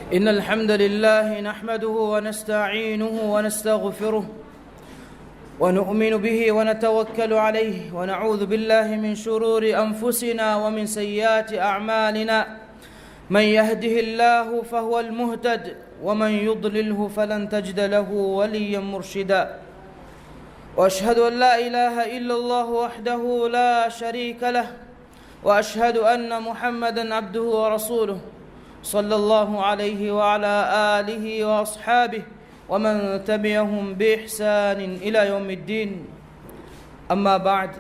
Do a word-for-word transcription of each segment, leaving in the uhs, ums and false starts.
إن الحمد لله نحمده ونستعينه ونستغفره ونؤمن به ونتوكل عليه ونعوذ بالله من شرور أنفسنا ومن سيئات أعمالنا. من يهده الله فهو المهتد ومن يضلله فلن تجد له وليا مرشدا. وأشهد أن لا إله إلا الله وحده لا شريك له وأشهد أن محمدا عبده ورسوله صلى الله عليه وعلى آله وأصحابه ومن تبعهم بإحسان إلى يوم الدين. أما بعد،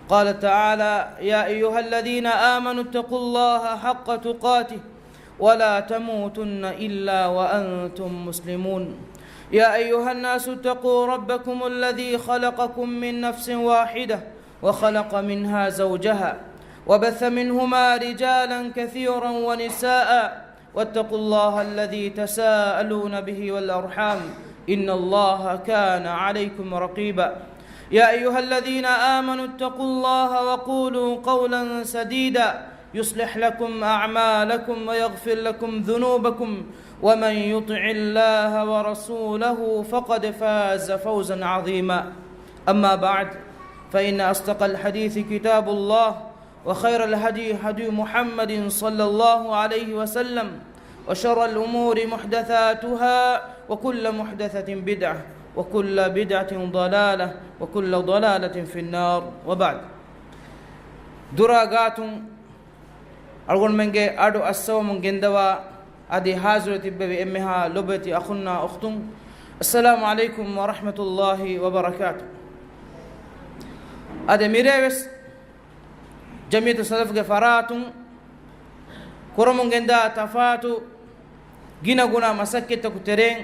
قال تعالى: يا أيها الذين آمنوا اتقوا الله حق تقاته ولا تموتن إلا وأنتم مسلمون. يا أيها الناس اتقوا ربكم الذي خلقكم من نفس واحدة وخلق منها زوجها وبث منهما رجالا كثيرا ونساء واتقوا الله الذي تساءلون به والأرحام إن الله كان عليكم رقيبا. يا أيها الذين آمنوا اتقوا الله وقولوا قولا سديدا يصلح لكم أعمالكم ويغفر لكم ذنوبكم ومن يطع الله ورسوله فقد فاز فوزا عظيما. أما بعد، فإن أصدق الحديث كتاب الله، وخير الهدي هدي محمد صلى الله عليه وسلم، وشر الأمور محدثاتها، وكل محدثة بدعة، وكل بدعة ضلالة، وكل ضلالة في النار، وبعد. ދުރާ ގާތުން އަޅުގަނޑުމެންގެ އަޑު އައްސަވަމުން ގެންދަވާ އަދި ހާޒިރު ތިއްބެވި އެންމެހާ ލޮބުވެތި އަޚުންނާ އުޚްތުން، السلام عليكم ورحمة الله وبركاته. އަދި މިރޭވެސް ޖަމިއްޔަތު ސަލަފްގެ ފަރާތުން ކުރަމުން ގެންދާ ތަފާތު ގިނަ ގުނަ މަސައްކަތްތަކު ތެރެއިން،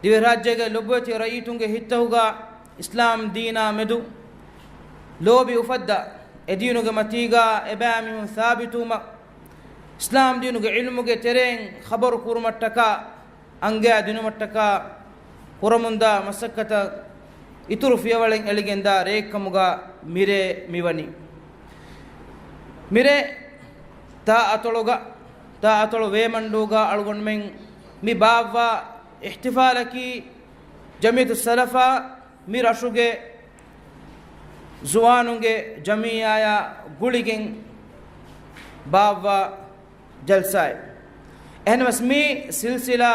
ދިވެހިރާއްޖޭގެ ލޮބުވެތި ރައްޔިތުންގެ ހިތްތަކުގަ އިސްލާމް ދީނާ މެދު ލޯބި އުފައްދާ، އެ ދީނުގެ މަތީގަ އެބައިމީހުން ސާބިތުވުމަށް، އިސްލާމް ދީނުގެ ޢިލްމުގެ ތެރެއިން ޚަބަރު ކުރުމަށްޓަކާ، އަންގަޔާ ދިނުމަށްޓަކާ ކުރަމުންދާ މަސައްކަތަށް އިތުރު ފިޔަވަޅެއް އެޅިގެންދާ ރެއެއްކަމުގަ މިރޭ މިވަނީ. މިރޭ ތާ އަތޮޅުގަ، ތާ އަތޮޅު ވޭމަންޑޫގަ އަޅުގަނޑުމެން މި ބާއްވާ އިޙްތިފާލަކީ، ޖަމިއްޔަތު ސަލަފާ މި ރަށުގެ ޒުވާނުންގެ ޖަމިއްޔާޔާ ގުޅިގެން ބާއްވާ ޖަލްސާއެއް. އެހެންވެސް މި ސިލްސިލާ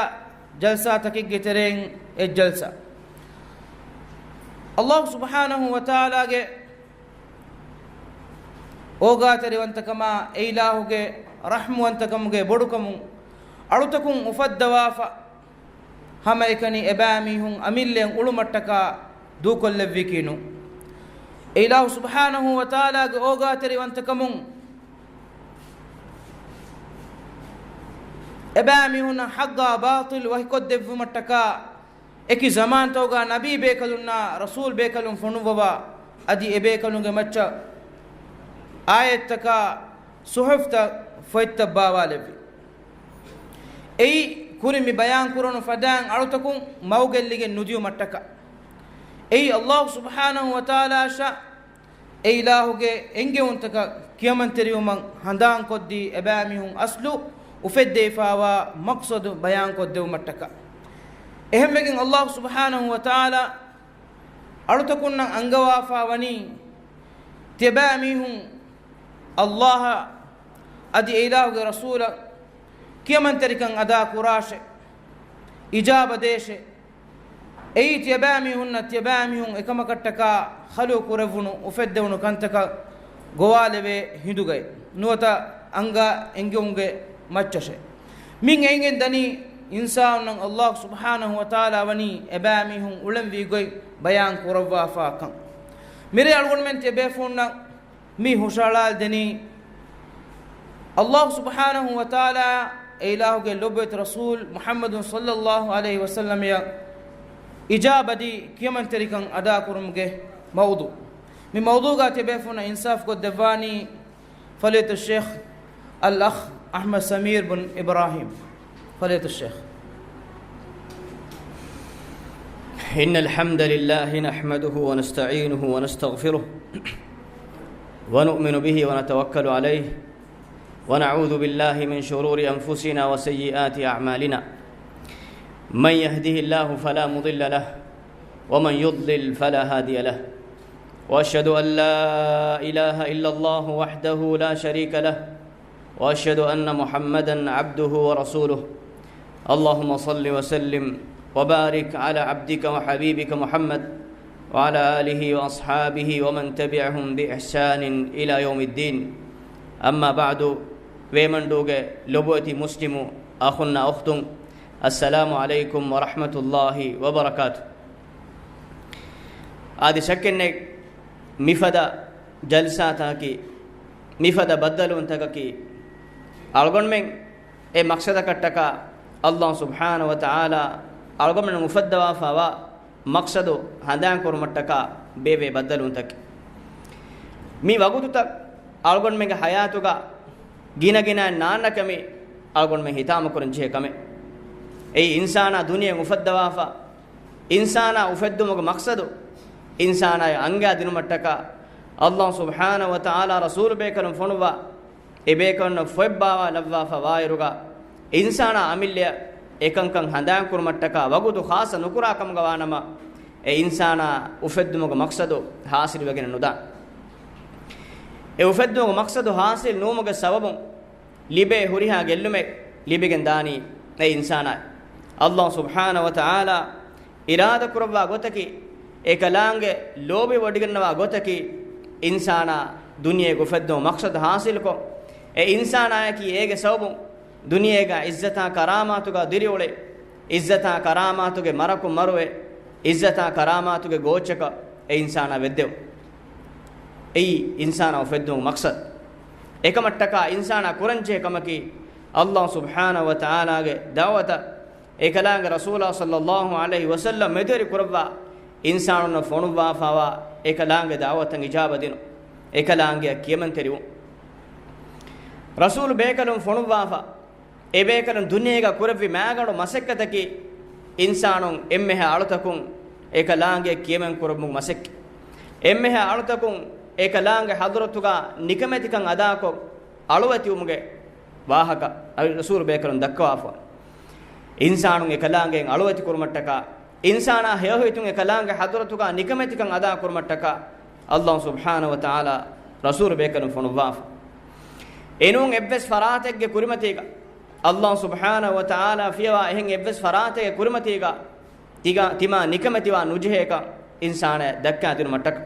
ޖަލްސާތަކެއްގެ ތެރެއިން އެއް ޖަލްސާ. އައްލާހު ސުބްޙާނަހު ވަތަޢާލާގެ އޯގާތެރިވަންތަކަމާ، އެއިލާހުގެ ރަޙްމުވަންތަކަމުގެ ބޮޑުކަމުން، އަޅުތަކުން އުފައްދަވާފަ، ހަމައެކަނި އެބައިމީހުން އަމިއްލައިން އުޅުމަށްޓަކާ ދޫކޮށްލެއްވީކީ ނޫން. އެއިލާހު ސުބްޙާނަހު ވަތަޢާލާގެ އޯގާތެރިވަންތަކަމުން އެބައިމީހުންނަށް ޙައްޤާ ބާޠިލް ވަކިކޮށްދެއްވުމަށްޓަކާ، އެކި ޒަމާންތަކުގަ ނަބީ ބޭކަލުންނާ ރަސޫލް ބޭކަލުން ފޮނުއްވަވާ، އަދި އެބޭކަލުންގެ މައްޗަށް އާޔަތްތަކާ ޞުޙުފްތައް ފޮތްތައް ބާވާލެއްވި. އެއީ ކުރިން މި ބަޔާން ކުރަނު ފަދައިން އަޅުތަކުން މަގުގެއްލިގެން ނުދިޔުމަށްޓަކާ. އެއީ އައްލާހު ސުބްޙާނަހު ވަތަޢާލާއަށް އެ އިލާހުގެ އެންގެވުންތަކަށް ކިޔަމަންތެރިވުމަށް ހަނދާންކޮށްދީ، އެބައިމީހުން އަސްލު އުފެއްދެވިފާވާ މަޤްޞަދު ބަޔާންކޮށްދެވުމަށްޓަކާ. އެހެންވެގެން އައްލާހު ސުބްޙާނަހު ވަތަޢާލާ އަޅުތަކުންނަށް އަންގަވާފާ ވަނީ، ތިޔަބައިމީހުން އައްލާހަށް އަދި އެ އިލާހުގެ ރަސޫލަށް ކިޔަމަންތެރިކަން އަދާ ކުރާށޭ، އިޖާބަ ދޭށޭ. އެއީ ތިޔަބައިމީހުންނަށް ތިޔަބައިމީހުން އެކަމަކަށްޓަކާ ޚަލްޤު ކުރެއްވުނު، އުފެއްދެވުނު ކަންތަކަށް ގޮވާލެވޭ ހިނދުގައި، ނުވަތަ އަންގާ އެންގެވުމުގެ މައްޗަށޭ. މިން އެނގެން ދަނީ އިންސާނުންނަށް އައްލާހު ސުބްޙާނަހު ވަތަޢާލާ ވަނީ އެބައިމީހުން އުޅެންވީ ގޮތް ބަޔާން ކުރައްވާފާ ކަން. މިރޭ އަޅުގަނޑުމެން ތިޔަބޭފުޅުންނަށް މި ހުށަހަޅާލަދެނީ، އައްލާހު ސުބްޙާނަހު ވަތަޢާލާ އެ އިލާހުގެ ލޮބުވެތި ރަސޫލް މުޙައްމަދު ޞައްލައްލާހު ޢަލައިހި ވަސައްލަމަޔަށް އިޖާބަދީ ކިޔަމަންތެރިކަން އަދާކުރުމުގެ މައުޟޫޢު. މި މައުޟޫޢުގަ ތިޔަބޭފުޅުންނަށް އިންސާފުކޮށް ދެއްވާނީ فضيلة الشيخ الأخ أحمد سمير بن إبراهيم. فضيلة الشيخ. إن الحمد لله نحمده ونستعينه ونستغفره ونؤمن به ونتوكل عليه ونعوذ بالله من شرور أنفسنا وسيئات أعمالنا. من يهده الله فلا مضل له، ومن يضلل فلا هادي له. وأشهد أن لا إله إلا الله وحده لا شريك له، وأشهد أن محمدا عبده ورسوله. اللهم صل وسلم وبارك على عبدك وحبيبك محمد وعلى آله وأصحابه ومن تبعهم بإحسان إلى يوم الدين. أما بعد، ވޭމަންޑޫގެ ލޮބުވެތި މުސްލިމު އަޚުންނާ އުޚްތުން، އައްސަލާމު ޢަލައިކުމް ވަރަޙްމަތުﷲި ވަބަރަކާތު. އާދެ، ޝައްކެއްނެތް، މިފަދަ ޖަލްސާތަކަކީ، މިފަދަ ބައްދަލުވުންތަކަކީ، އަޅުގަނޑުމެން އެ މަޤްޞަދަކަށްޓަކާ، ﷲ ސުބްޙާނަހޫ ވަތަޢާލާ އަޅުގަނޑުމެން އުފައްދަވާފައިވާ މަޤްޞަދު ހަނދާންކުރުމަށްޓަކާ ބޭއްވޭ ބައްދަލުވުންތަކެއް. މި ވަގުތުތައް އަޅުގަނޑުމެންގެ ޙަޔާތުގަ ގިނަގިނައިން ނާންނަ ކަމެއް އަޅުގަނޑުމެން ހިތާމަކުރަން ޖެހޭ ކަމެއް. އެއީ އިންސާނާ ދުނިޔެއަށް އުފައްދަވާފަ، އިންސާނާ އުފެއްދުމުގެ މަޤްޞަދު، އިންސާނާއަށް އަންގާ ދިނުމަށްޓަކާ، ﷲ ސުބްޙާނަހޫ ވަތަޢާލާ ރަސޫލު ބޭކަލުން ފޮނުއްވާ، އެ ބޭކަލުންނަށް ފޮތް ބާވާލައްވާފަ ވާއިރުގަ، އިންސާނާ އަމިއްލަޔަށް އެކަންކަން ހަނދާންކުރުމަށްޓަކާ ވަގުތު ޚާއްޞަ ނުކުރާ ކަމުގަ ވާނަމަ، އެ އިންސާނާ އުފެއްދުމުގެ މަޤްޞަދު ޙާޞިލުވެގެން ނުދާނެ. އެ އުފެއްދުމުގެ މަޤްޞަދު ޙާޞިލް ނުވުމުގެ ސަބަބުން ލިބޭ ހުރިހާ ގެއްލުމެއް ލިބިގެން ދާނީ އެ އިންސާނާއަށް. ﷲ ސުބްޙާނަހޫ ވަތަޢާލާ އިރާދަކުރައްވާ ގޮތަކީ، އެކަލާނގެ ލޯބިވޮޑިގަންނަވާ ގޮތަކީ، އިންސާނާ ދުނިޔޭގަ އުފެއްދުމުގެ މަޤްޞަދު ޙާޞިލްކޮށް، އެ އިންސާނާއަކީ އޭގެ ސަބަބުން ދުނިޔޭގަ ޢިއްޒަތާ ކަރާމާތުގަ ދިރިއުޅޭ، ޢިއްޒަތާ ކަރާމާތުގެ މަރަކުން މަރުވެ، ޢިއްޒަތާ ކަރާމާތުގެ ގޯއްޗަކަށް އެ އިންސާނާ ވެއްދެވުން. އެއީ އިންސާނާ އުފެއްދުމުގެ މަޤްޞަދު. އެކަމަށްޓަކާ އިންސާނާ ކުރަންޖެހޭ ކަމަކީ، ﷲ ސުބްޙާނަހޫ ވަތަޢާލާގެ ދަޢުވަތަށް އެކަލާނގެ ރަސޫލާ ޞައްލައްލާހު ޢަލައިހި ވަސައްލަމް މެދުވެރި ކުރައްވާ، އިންސާނުންނަށް ފޮނުއްވާފައިވާ އެކަލާނގެ ދަޢުވަތަށް އިޖާބަ ދިނުން، އެކަލާނގެއަށް ކިޔަމަންތެރިވުން. ރަސޫލު ބޭކަލުން ފޮނުއްވާފަ، އެބޭކަލުން ދުނިޔޭގަ ކުރެއްވި މާގަނޑު މަސައްކަތަކީ، އިންސާނުން އެންމެހާ އަޅުތަކުން އެކަލާނގެ ކިޔަމަން ކުރުމުގެ މަސައްކަތް. އެންމެހާ އަޅުތަކުން އެކަލާނގެ ޙަޟްރަތުގަ ނިކަމެތިކަން އަދާކޮށް، އަޅުވެތިވުމުގެ ވާހަކަ ރަސޫލު ބޭކަލުން ދައްކަވާފަ. އިންސާނުން އެކަލާނގެއަށް އަޅުވެތި ކުރުމަށްޓަކާ، އިންސާނާ ހެޔޮހިތުން އެކަލާނގެ ޙަޟްރަތުގަ ނިކަމެތިކަން އަދާކުރުމަށްޓަކާ، ﷲ ސުބްޙާނަހޫ ވަތަޢާލާ ރަސޫލު ބޭކަލުން ފޮނުއްވާފަ. އެނޫން އެއްވެސް ފަރާތެއްގެ ކުރިމަތީގަ، ﷲ ސުބްޙާނަހޫ ވަތަޢާލާ ފިޔަވާ އެހެން އެއްވެސް ފަރާތެއްގެ ކުރިމަތީގަ ތިގަ-، ތިމާ ނިކަމެތިވާ ނުޖެހޭކަން އިންސާނާއަށް ދައްކާދިނުމަށްޓަކާ.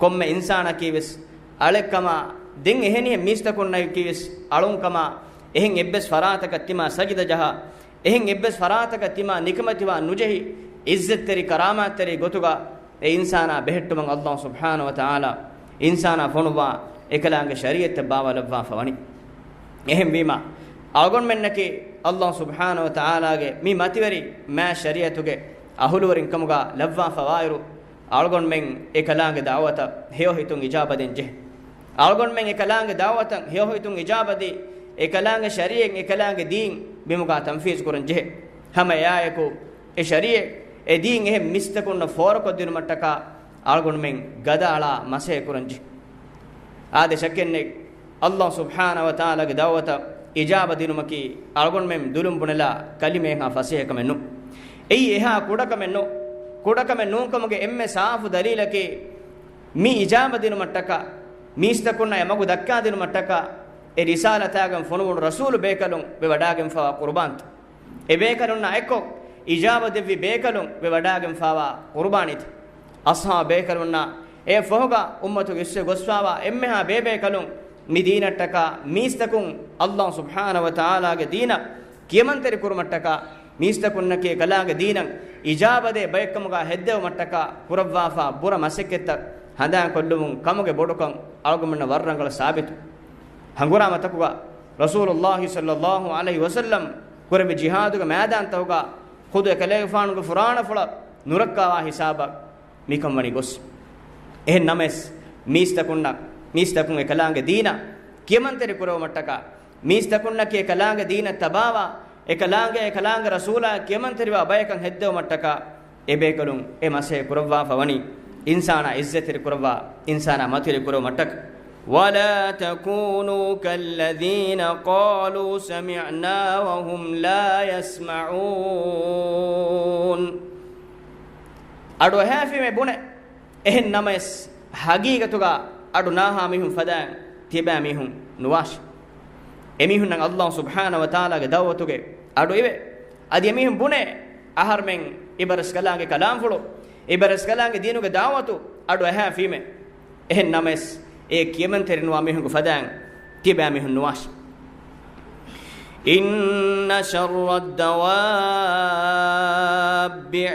ކޮންމެ އިންސާނަކީވެސް އަޅެއްކަމާ، ދެން އެހެނިހެން މީސްތަކުންނަކީވެސް އަޅުންކަމާ، އެހެން އެއްވެސް ފަރާތަކަށް ތިމާ ސަޖިދަ ޖަހާ، އެހެން އެއްވެސް ފަރާތަކަށް ތިމާ ނިކަމެތިވާ ނުޖެހި، ޢިއްޒަތްތެރި ކަރާމާތްތެރި ގޮތުގަ އެ އިންސާނާ ބެހެއްޓުމަށް ﷲ ސުބްޙާނަހޫ ވަތަޢާލާ އިންސާނާ ފޮނުއްވާ އެކަލާނގެ ޝަރީޢަތްތައް ބާވާލައްވާފަ ވަނީ. އެހެންވީމާ، އަޅުގަނޑުމެންނަކީ ﷲ ސުބްޙާނަހޫ ވަތަޢާލާގެ މި މަތިވެރި މާތް ޝަރީޢަތުގެ އަހުލުވެރިން ކަމުގަ ލައްވާފަ ވާއިރު، އަޅުގަނޑުމެން އެކަލާނގެ ދަޢުވަތަށް ހެޔޮހިތުން އިޖާބަ ދޭން ޖެހޭ. އަޅުގަނޑުމެން އެކަލާނގެ ދަޢުވަތަށް ހެޔޮހިތުން އިޖާބަ ދީ، އެކަލާނގެ ޝަރީޢަތް، އެކަލާނގެ ދީން ބިމުގަ ތަންފީޒު ކުރަން ޖެހޭ. ހަމަ އެއާއެކު، އެ ޝަރީޢަތް، އެ ދީން އެހެން މީސްތަކުންނަށް ފޯރުކޮށްދިނުމަށްޓަކާ އަޅުގަނޑުމެން ގަދައަޅާ މަސައްކަތް ކުރަން ޖެހޭ. އާދެ، ޝައްކެއްނެތް، ﷲ ސުބްޙާނަހޫ ވަތަޢާލާގެ ދަޢުވަތަށް އިޖާބަ ދިނުމަކީ އަޅުގަނޑުމެން ދުލުން ބުނެލާ ކަލިމައެއްހާ ފަސޭހަކަމެއް ނޫން. އެއީ އެހާ ކުޑަކަމެއް ނޫން. ކުޑަކަމެއް ނޫންކަމުގެ އެންމެ ސާފު ދަލީލަކީ، މި އިޖާބަ ދިނުމަށްޓަކާ، މީސްތަކުންނަށް އެ މަގު ދައްކާދިނުމަށްޓަކާ، އެ ރިސާލަތާގަން ފޮނުވުނު ރަސޫލު ބޭކަލުން ވެވަޑާގެންފަވާ ޤުރުބާންތައް. އެ ބޭކަލުންނާ އެއްކޮށް އިޖާބަ ދެއްވި ބޭކަލުން ވެވަޑާގެންފާވާ ޤުރުބާނީތައް. އަޞްޙާބު ބޭކަލުންނާ އެ ފަހުގަ އުއްމަތުގެ އިސްވެ ގޮސްފާވާ އެންމެހާ ބޭބޭކަލުން މި ދީނަށްޓަކާ މީސްތަކުން ﷲ ސުބްޙާނަހޫ ވަތަޢާލާގެ ދީނަށް ކިޔަމަންތެރި ކުރުމަށްޓަކާ މީސްތަކުންނަކީ އެކަލާނގެ ދީނަށް އިޖާބަދޭ ބައެއްކަމުގަ ހެއްދެވުމަށްޓަކާ ކުރައްވާފާ ބުރަ މަސައްކަތްތައް ހަނދާންކޮށްލުމުން ކަމުގެ ބޮޑުކަން އަޅުގަނޑުމެންނަށް ވަރަށް ރަނގަޅަށް ސާބިތު. ހަނގުރާމަތަކުގަ ރަސޫލުﷲ ޞައްލައްލާހު ޢަލައިހި ވަސައްލަމް ކުރެއްވި ޖިހާދުގެ މައިދާންތަކުގަ ޚުދު އެކަލޭގެފާނުގެ ފުރާނަފުޅަށް ނުރައްކާވާ ހިސާބަށް މިކަން ވަނީ ގޮސް. އެހެން ނަމަވެސް، މީސްތަކުންނަށް، މީސްތަކުން އެކަލާނގެ ދީނަށް ކިޔަމަންތެރި ކުރެވުމަށްޓަކާ، މީސްތަކުންނަކީ އެކަލާނގެ ދީނަށް ތަބާވާ، އެކަލާނގެ، އެކަލާނގެ ރަސޫލާ ކިޔަމަންތެރިވާ ބަޔަކަށް ހެއްދެވުމަށްޓަކާ، އެބޭކަލުން އެ މަސައްކަތް ކުރައްވާފަ ވަނީ، އިންސާނާ ޢިއްޒަތްތެރި ކުރައްވާ، އިންސާނާ މަތިވެރި ކުރެވުމަށްޓަކާ. ولا تكونوا كالذين قالوا سمعنا وهم لا يسمعون. އަޑު އެހާފީމޭ ބުނެ. އެހެން ނަމަވެސް، ހަގީގަތުގަ އަޑު ނާހާ މީހުން ފަދައިން ތިބާ މީހުން ނުވާށި. އެމީހުންނަށް ﷲ ސުބްޙާނަހޫ ވަތަޢާލާގެ ދަޢުވަތުގެ އަޑު އިވޭ. އަދި އެމީހުން ބުނޭ، އަހަރުމެން އިބަރަސްކަލާނގެ ކަލާމްފުޅު، އިބަރަސްކަލާނގެ ދީނުގެ ދަޢުވަތު އަޑު އެހާފީމޭ. އެހެން ނަމަވެސް، އެ ކިޔަމަންތެރިނުވާ މީހުންގެ ފަދައިން ތިބާ މީހުން ނުވާށި. إن شر الدواب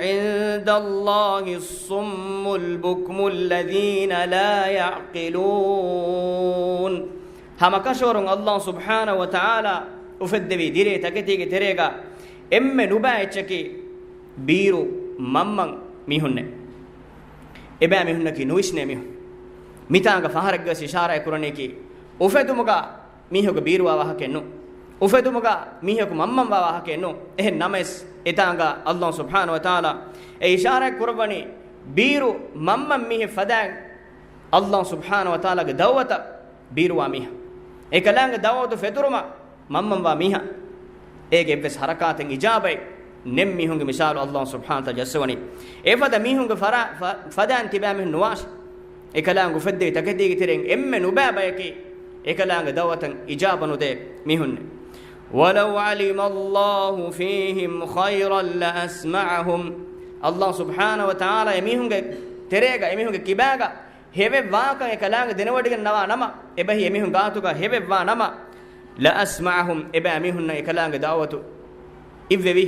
عند الله الصم البكم الذين لا يعقلون. ހަމަކަށަވަރުން ﷲ ސުބްޙާނަހޫ ވަތަޢާލާ އުފެއްދެވި ދިރޭ ތަކެތީގެ ތެރޭގަ އެންމެ ނުބައި އެއްޗަކީ ބީރު މަންމަން މީހުންނޭ. އެބައިމީހުންނަކީ ނުވިސްނޭ މީހުން. މިތާނގަ ފަހަރެއްގަސް އިޝާރާތް ކުރަނީކީ، އުފެދުމުގަ މީހަކު ބީރުވާ ވާހަކައެއް ނޫން. އުފެދުމުގަ މީހަކު މަންމަންވާ ވާހަކައެއް ނޫން. އެހެން ނަމަވެސް، އެތާނގަ ﷲ ސުބްޙާނަހޫ ވަތަޢާލާ އެ އިޝާރާތް ކުރައްވަނީ، ބީރު މަންމަން މީހެއް ފަދައިން ﷲ ސުބްޙާނަހޫ ވަތަޢާލާގެ ދަޢުވަތަށް ބީރުވާ މީހާ. އެކަލާނގެ ދަޢުވަތު ފެތުރުމަށް މަންމަންވާ މީހާ. އޭގެ އެއްވެސް ހަރަކާތެއް އިޖާބައެއް ނެތް މީހުންގެ މިސާލު ﷲ ސުބްޙާނަހޫ ވަތަޢާލާ ޖައްސަވަނީ. އެފަދަ މީހުންގެ ފަރާ-، ފަ-، ފަދައިން ތިބާމީހުން ނުވާށި. އެކަލާނގެ އުފެއްދެވި ތަކެތީގެ ތެރެއިން އެންމެ ނުބައި ބަޔަކީ އެކަލާނގެ ދަޢުވަތަށް އިޖާބަ ނުދޭ މީހުންނޭ. ولو علم الله فيهم خيرا لأسمعهم. ﷲ ސުބްޙާނަހޫ ވަތަޢާލާ އެމީހުންގެ ތެރޭގަ، އެމީހުންގެ ކިބާގަ ހެވެއްވާކަން އެކަލާނގެ ދެނެވޮޑިގަންނަވާ ނަމަ، އެބަހީ އެމީހުން ގާތުގަ ހެވެއްވާ ނަމަ، لأسمعهم، އެބައިމީހުންނަށް އެކަލާނގެ ދަޢުވަތު އިއްވެވި.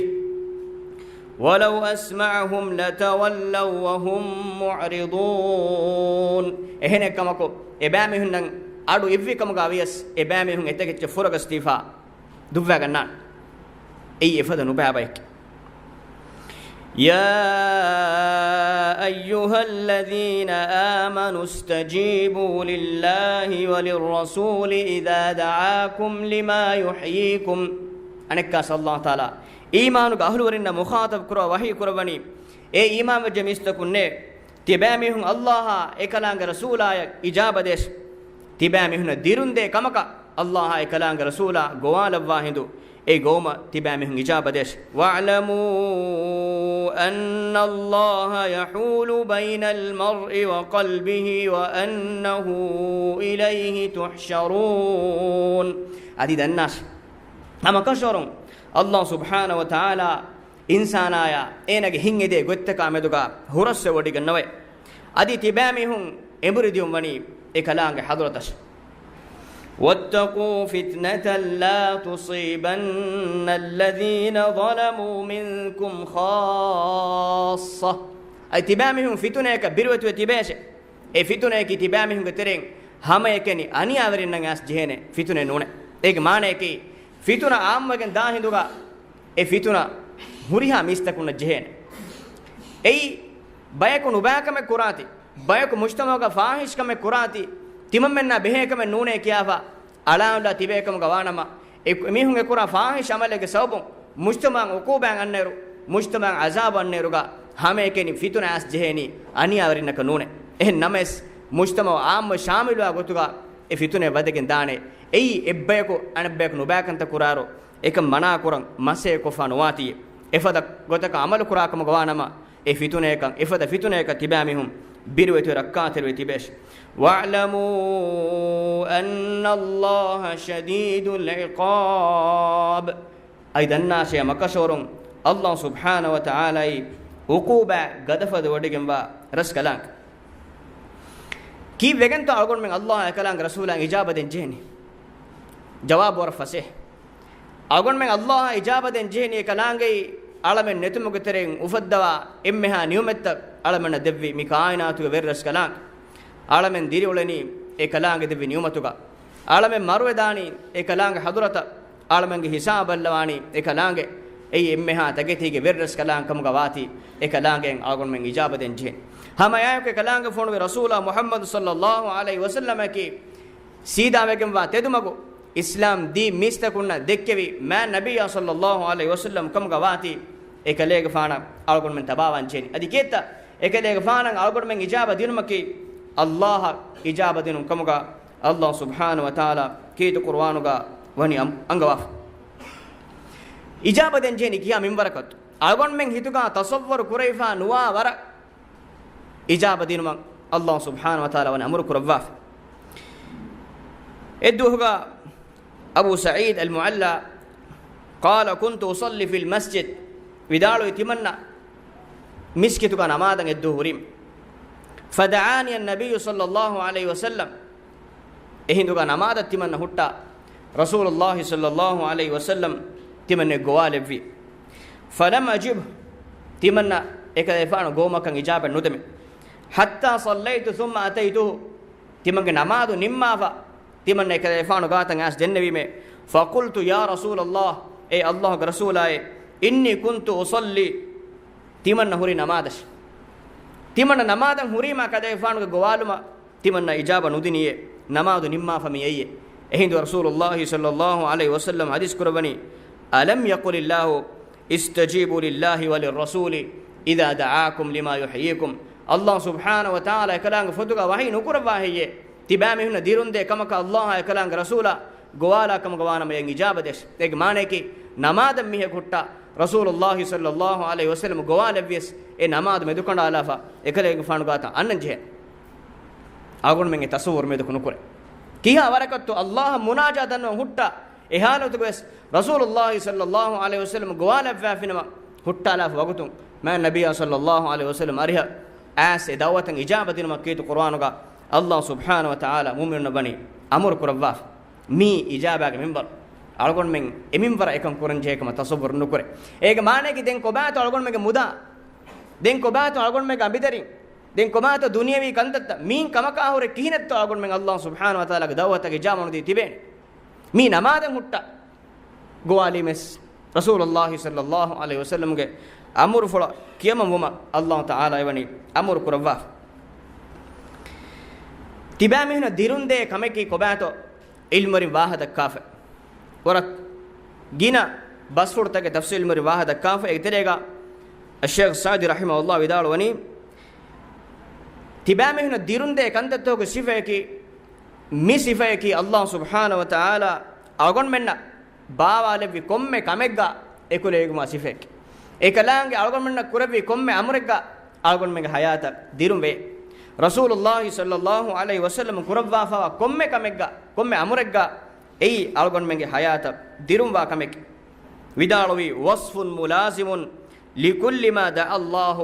ولو أسمعهم لتولوا وهم معرضون. އެހެނެއްކަމަކު، އެބައިމީހުންނަށް އަޑު އިއްވި ކަމުގަ ވިޔަސް، އެބައިމީހުން އެތަކެއްޗަށް ފުރަގަސްދީފާ ދުއްވާގަންނާނެ. އެއީ އެފަދަ ނުބައި ބަޔެކޭ. يا أيها الذين آمنوا استجيبوا لله وللرسول إذا دعاكم لما يحييكم. އަނެއްކާސް ﷲ ތަޢާލާ އީމާނުގެ އަހުލުވެރިންނަށް މުޚާޠަބު ކުރައްވާ ވަޙީ ކުރައްވަނީ، އޭ އީމާންވެއްޖެ މީސްތަކުންނޭ! ތިބާމީހުން ﷲއާ އެކަލާނގެ ރަސޫލާޔަށް އިޖާބަ ދޭށި. ތިބާމީހުންނަށް ދިރުންދޭ ކަމަކަށް ﷲއާ އެކަލާނގެ ރަސޫލާ ގޮވާލައްވާ ހިނދު، އެ ގޮވުމަށް ތިބާމީހުން އިޖާބަ ދޭށި. واعلموا أن الله يحول بين المرء وقلبه وأنه إليه تحشرون. އަދި ދަންނާށި، ހަމަކަށަވަރުން ﷲ ސުބްޙާނަހޫ ވަތަޢާލާ އިންސާނާޔާ އޭނާގެ ހިތް އެދޭ ގޮތްތަކާ މެދުގަ ހުރަސްވެވޮޑިގަންނަވައި. އަދި ތިބާމީހުން އެނބުރި ދިޔުން ވަނީ އެކަލާނގެ ޙަޟްރަތަށް. واتقوا فتنة لا تصيبن الذين ظلموا منكم خاصة. އަދި ތިބާމީހުން ފިތުނަޔަކަށް ބިރުވެތިވެ ތިބޭށެ. އެ ފިތުނަޔަކީ ތިބާމީހުންގެ ތެރެއިން ހަމައެކަނި އަނިޔާވެރިންނަށް އައިސް ޖެހޭނެ ފިތުނައެއް ނޫނޭ. އޭގެ މާނަޔަކީ، ފިތުނަ އާއްމުވެގެން ދާ ހިނދުގަ އެ ފިތުނަ ހުރިހާ މީސްތަކުންނަށް ޖެހޭނެ. އެއީ، ބަޔަކު ނުބައިކަމެއް ކުރާތި، ބަޔަކު މުޖްތަމަޢުގަ ފާޙިޝްކަމެއް ކުރާތި، ތިމަންމެންނާ ބެހޭކަމެއް ނޫނޭ ކިޔާފަ އަޅާނުލާ ތިބޭކަމުގަ ވާނަމަ، އެ މީހުން އެކުރާ ފާޙިޝް ޢަމަލެއްގެ ސަބަބުން މުޖްތަމަޢަށް ޢުޤޫބާތް އަންނައިރު، މުޖްތަމަޢަށް ޢަޒާބު އަންނައިރުގަ ހަމައެކަނި ފިތުނަ އައިސް ޖެހޭނީ އަނިޔާވެރިންނަކަށް ނޫނޭ. އެހެން ނަމަވެސް، މުޖްތަމަޢު ޢާއްމު ޝާމިލުވާ ގޮތުގަ އެ ފިތުނައެއް ވަދެގެން ދާނެ. އެއީ، އެއްބަޔަކު އަނެއްބަޔަކު ނުބައިކަންތައް ކުރާއިރު، އެކަން މަނާކުރަން މަސައްކަތް ކޮށްފަ ނުވާތީ، އެފަދަ ގޮތަކަށް ޢަމަލު ކުރާކަމުގަ ވާނަމަ، އެ ފިތުނަޔަކަށް، އެފަދަ ފިތުނަޔަކަށް ތިބާމީހުން ބިރުވެތިވެ ރައްކާތެރިވެ ތިބޭށި. واعلموا أن الله شديد العقاب. އަދި ދަންނާށޭ ހަމަކަށަވަރުން ﷲ ސުބްޙާނަހޫ ވަތަޢާލާއީ ޢުޤޫބާތް ގަދަފަދަ ވޮޑިގެންވާ ރަސްކަލާނގެ. ކީއްވެގެންތޯ އަޅުގަނޑުމެން ﷲއާ އެކަލާނގެ ރަސޫލާއަށް އިޖާބަ ދޭން ޖެހެނީ؟ ޖަވާބު ވަރަށް ފަސޭހަ. އަޅުގަނޑުމެން ﷲއާ އިޖާބަ ދޭން ޖެހެނީ އެކަލާނގެއީ އަޅަމެން ނެތުމުގެ ތެރެއިން އުފައްދަވާ އެންމެހާ ނިޢުމަތްތައް އަޅަމެންނަށް ދެއްވި މި ކާއިނާތުގެ ވެރިރަސްކަލާނގެ. އަޅަމެން ދިރިއުޅެނީ އެކަލާނގެ ދެއްވި ނިޢުމަތުގަ. އަޅަމެން މަރުވެދާނީ އެކަލާނގެ ޙަޟްރަތަށް. އަޅަމެންގެ ހިސާބު ބައްލަވާނީ އެކަލާނގެ. އެއީ އެންމެހާ ތަކެތީގެ ވެރިރަސްކަލާނގެ ކަމުގަ ވާތީ، އެކަލާނގެއަށް އަޅުގަނޑުމެން އިޖާބަ ދޭން ޖެހެނީ. ހަމައެއާއެކު އެކަލާނގެ ފޮނުވި ރަސޫލާ މުޙައްމަދު ޞައްލައްލާހު ޢަލައިހި ވަސައްލަމަކީ ސީދާވެގެންވާ ތެދުމަގު އިސްލާމް ދީން މީސްތަކުންނަށް ދެއްކެވި މާތް ނަބިއްޔާ ޞައްލައްލާހު ޢަލައިހި ވަސައްލަމް ކަމުގަ ވާތީ، އެކަލޭގެފާނަށް އަޅުގަނޑުމެން ތަބާވާން ޖެހެނީ. އަދި ކިއެއްތަ؟ އެކަލޭގެފާނަށް އަޅުގަނޑުމެން އިޖާބަ ދިނުމަކީ، ﷲއަށް އިޖާބަ ދިނުން ކަމުގަ ﷲ ސުބްޙާނަހޫ ވަތަޢާލާ ކީރިތި ޤުރުއާނުގަ ވަނީ އަން-، އަންގަވާފަ. އިޖާބަ ދޭން ޖެހެނީ ކިހާ މިންވަރަކަށް؟ އަޅުގަނޑުމެން ހިތުގަ ތަޞައްވަރު ކުރެވިފަ ނުވާ ވަރަށް އިޖާބަ ދިނުމަށް ﷲ ސުބްޙާނަހޫ ވަތަޢާލާ ވަނީ އަމުރު ކުރައްވާފަ. އެއްދުވަހުގަ އަބޫ ސަޢީދް އަލްމުޢައްލާ، قال كنت أصلي في المسجد، ވިދާޅުވި ތިމަންނަ މިސްކިތުގަ ނަމާދަށް އެއްދުވަހު ހުރީމަ. فدعاني النبي صلى الله عليه وسلم، އެހިނދުގަ ނަމާދަށް ތިމަންނަ ހުއްޓާ، ރަސޫލުﷲ ޞައްލަﷲ ޢަލައިހި ވަސައްލަމް ތިމަންނަ ގޮވާލެއްވި. فلم أجبه، ތިމަންނަ އެކަލޭފާނު ގޮވުމަކަށް އިޖާބަ ނުދެމެ. حتى صليت ثم أتيته، ތިމަންގެ ނަމާދު ނިންމާފަ، ތިމަންނަ އެކަލޭފާނު ގާތަށް އައިސް ދެންނެވީމޭ. فقلت يا رسول الله، އޭ ﷲގެ ރަސޫލާއޭ، إني كنت أصلي، ތިމަންނަ ހުރީ ނަމާދަށް. ތިމަންނަ ނަމާދަށް ހުރީމާ ކަލޭފާނުގެ ގޮވާލުމަށް ތިމަންނަ އިޖާބަ ނުދިނިއޭ، ނަމާދު ނިންމާފަ މި އައީއޭ. އެހިނދު ރަސޫލުﷲ ޞައްލަﷲ ޢަލައިހި ވަސައްލަމް ޙަދީޘް ކުރައްވަނީ، ألم يقل الله استجيبوا لله وللرسول إذا دعاكم لما يحييكم. ﷲ ސުބްޙާނަހޫ ވަތަޢާލާ އެކަލާނގެ ފޮތުގަ ވަޙީ ނުކުރައްވާ ހެއްޔޭ؟ ތިބާމީހުންނަށް ދިރުންދޭ ކަމަކަށް ﷲއާ އެކަލާނގެ ރަސޫލާ ގޮވާލާ ކަމަށް ވާނަމަ އެއަށް އިޖާބަ ދޭށޭ. އޭގެ މާނަޔަކީ، ނަމާދަށް މީހަކު ހުއްޓާ، ރަސޫލުﷲ ޞައްލަﷲ ޢަލައިހި ވަސައްލަމް ގޮވާލެއްވިޔަސް އެ ނަމާދު މެދުކަނޑާލާފަ އެކަލޭގެފާނު ގާތަށް އަންނަން ޖެހޭ. އަޅުގަނޑުމެން އެ ތަޞައްވުރު މެދުކު ނުކުރޭ. ކިހާ ވަރަކަށްތޯ ﷲއަށް މުނާޖާ ދަންނަވަން ހުއްޓާ، އެ ޙާލަތުގަވެސް ރަސޫލުﷲ ޞައްލަﷲ ޢަލައިހި ވަސައްލަމް ގޮވާލައްވާފިނަމަ ހުއްޓާލާފަ ވަގުތުން، މާތް ނަބިއްޔާ ޞައްލަﷲ ޢަލައިހި ވަސައްލަމް އަރިހަށް އައިސް އެ ދަޢުވަތަށް އިޖާބަ ދިނުމަށް ކީރިތި ޤުރުއާނުގަ ﷲ ސުބްޙާނަހޫ ވަތަޢާލާ މުއުމިނުންނަށް ވަނީ އަމުރު ކުރައްވާފަ. މީ އިޖާބާގެ މިންވަރު. އަޅުގަނޑުމެން އެ މިންވަރަށް އެކަން ކުރަން ޖެހޭ ކަމަށް ތަޞައްވުރު ނުކުރޭ. އޭގެ މާނަޔަކީ ދެން ކޮބާތޯ އަޅުގަނޑުމެންގެ މުދާ؟ ދެން ކޮބާތޯ އަޅުގަނޑުމެންގެ އަނބިދަރިން؟ ދެން ކޮބާތޯ ދުނިޔަވީ ކަންތައްތައް؟ މީން ކަމަކާ ހުރެ ކިހިނެއްތޯ އަޅުގަނޑުމެން ﷲ ސުބްޙާނަހޫ ވަތަޢާލާގެ ދަޢުވަތަށް އިޖާބަ ނުދީ ތިބޭނެ؟ މީ ނަމާދަށް ހުއްޓާ ގޮވާލީމެސް ރަސޫލުﷲ ޞައްލަﷲ ޢަލައިހި ވަސައްލަމްގެ އަމުރުފުޅަށް ކިޔަމަންވުމަށް ﷲ ތަޢާލާ އެވަނީ އަމުރު ކުރައްވާފަ. ތިބާމީހުންނަށް ދިރުންދޭ ކަމަކީ ކޮބާތޯ؟ ޢިލްމުވެރިން ވާހަކަ ދައްކާފަ. ވަރަށް ގިނަ ބަސްފުޅުތަކެއް ތަފްސީލުވެރިން ވާހަކަ ދައްކާފަ. އޭގެ ތެރޭގަ އައްޝައިޚް ސަޢުދީ ރަޙިމަހުﷲ ވިދާޅުވަނީ، ތިބާމީހުންނަށް ދިރުންދޭ ކަންތައްތަކުގެ ސިފަޔަކީ، މި ސިފަޔަކީ ﷲ ސުބްޙާނަހޫ ވަތަޢާލާ އަޅުގަނޑުމެންނަށް ބާވާލެއްވި ކޮންމެ ކަމެއްގަ އެކުލެވިގެންވާ ސިފައެކޭ. އެކަލާނގެ އަޅުގަނޑުމެންނަށް ކުރެއްވި ކޮންމެ އަމުރެއްގަ އަޅުގަނޑުމެންގެ ޙަޔާތަށް ދިރުންވޭ. ރަސޫލުﷲ ޞައްލަﷲ ޢަލައިހި ވަސައްލަމް ކުރައްވާފައިވާ ކޮންމެ ކަމެއްގަ، ކޮންމެ އަމުރެއްގަ އެއީ އަޅުގަނޑުމެންގެ ޙަޔާތަށް ދިރުންވާ ކަމެކޭ. ވިދާޅުވީ، وصف ملازم لكل ما دعا الله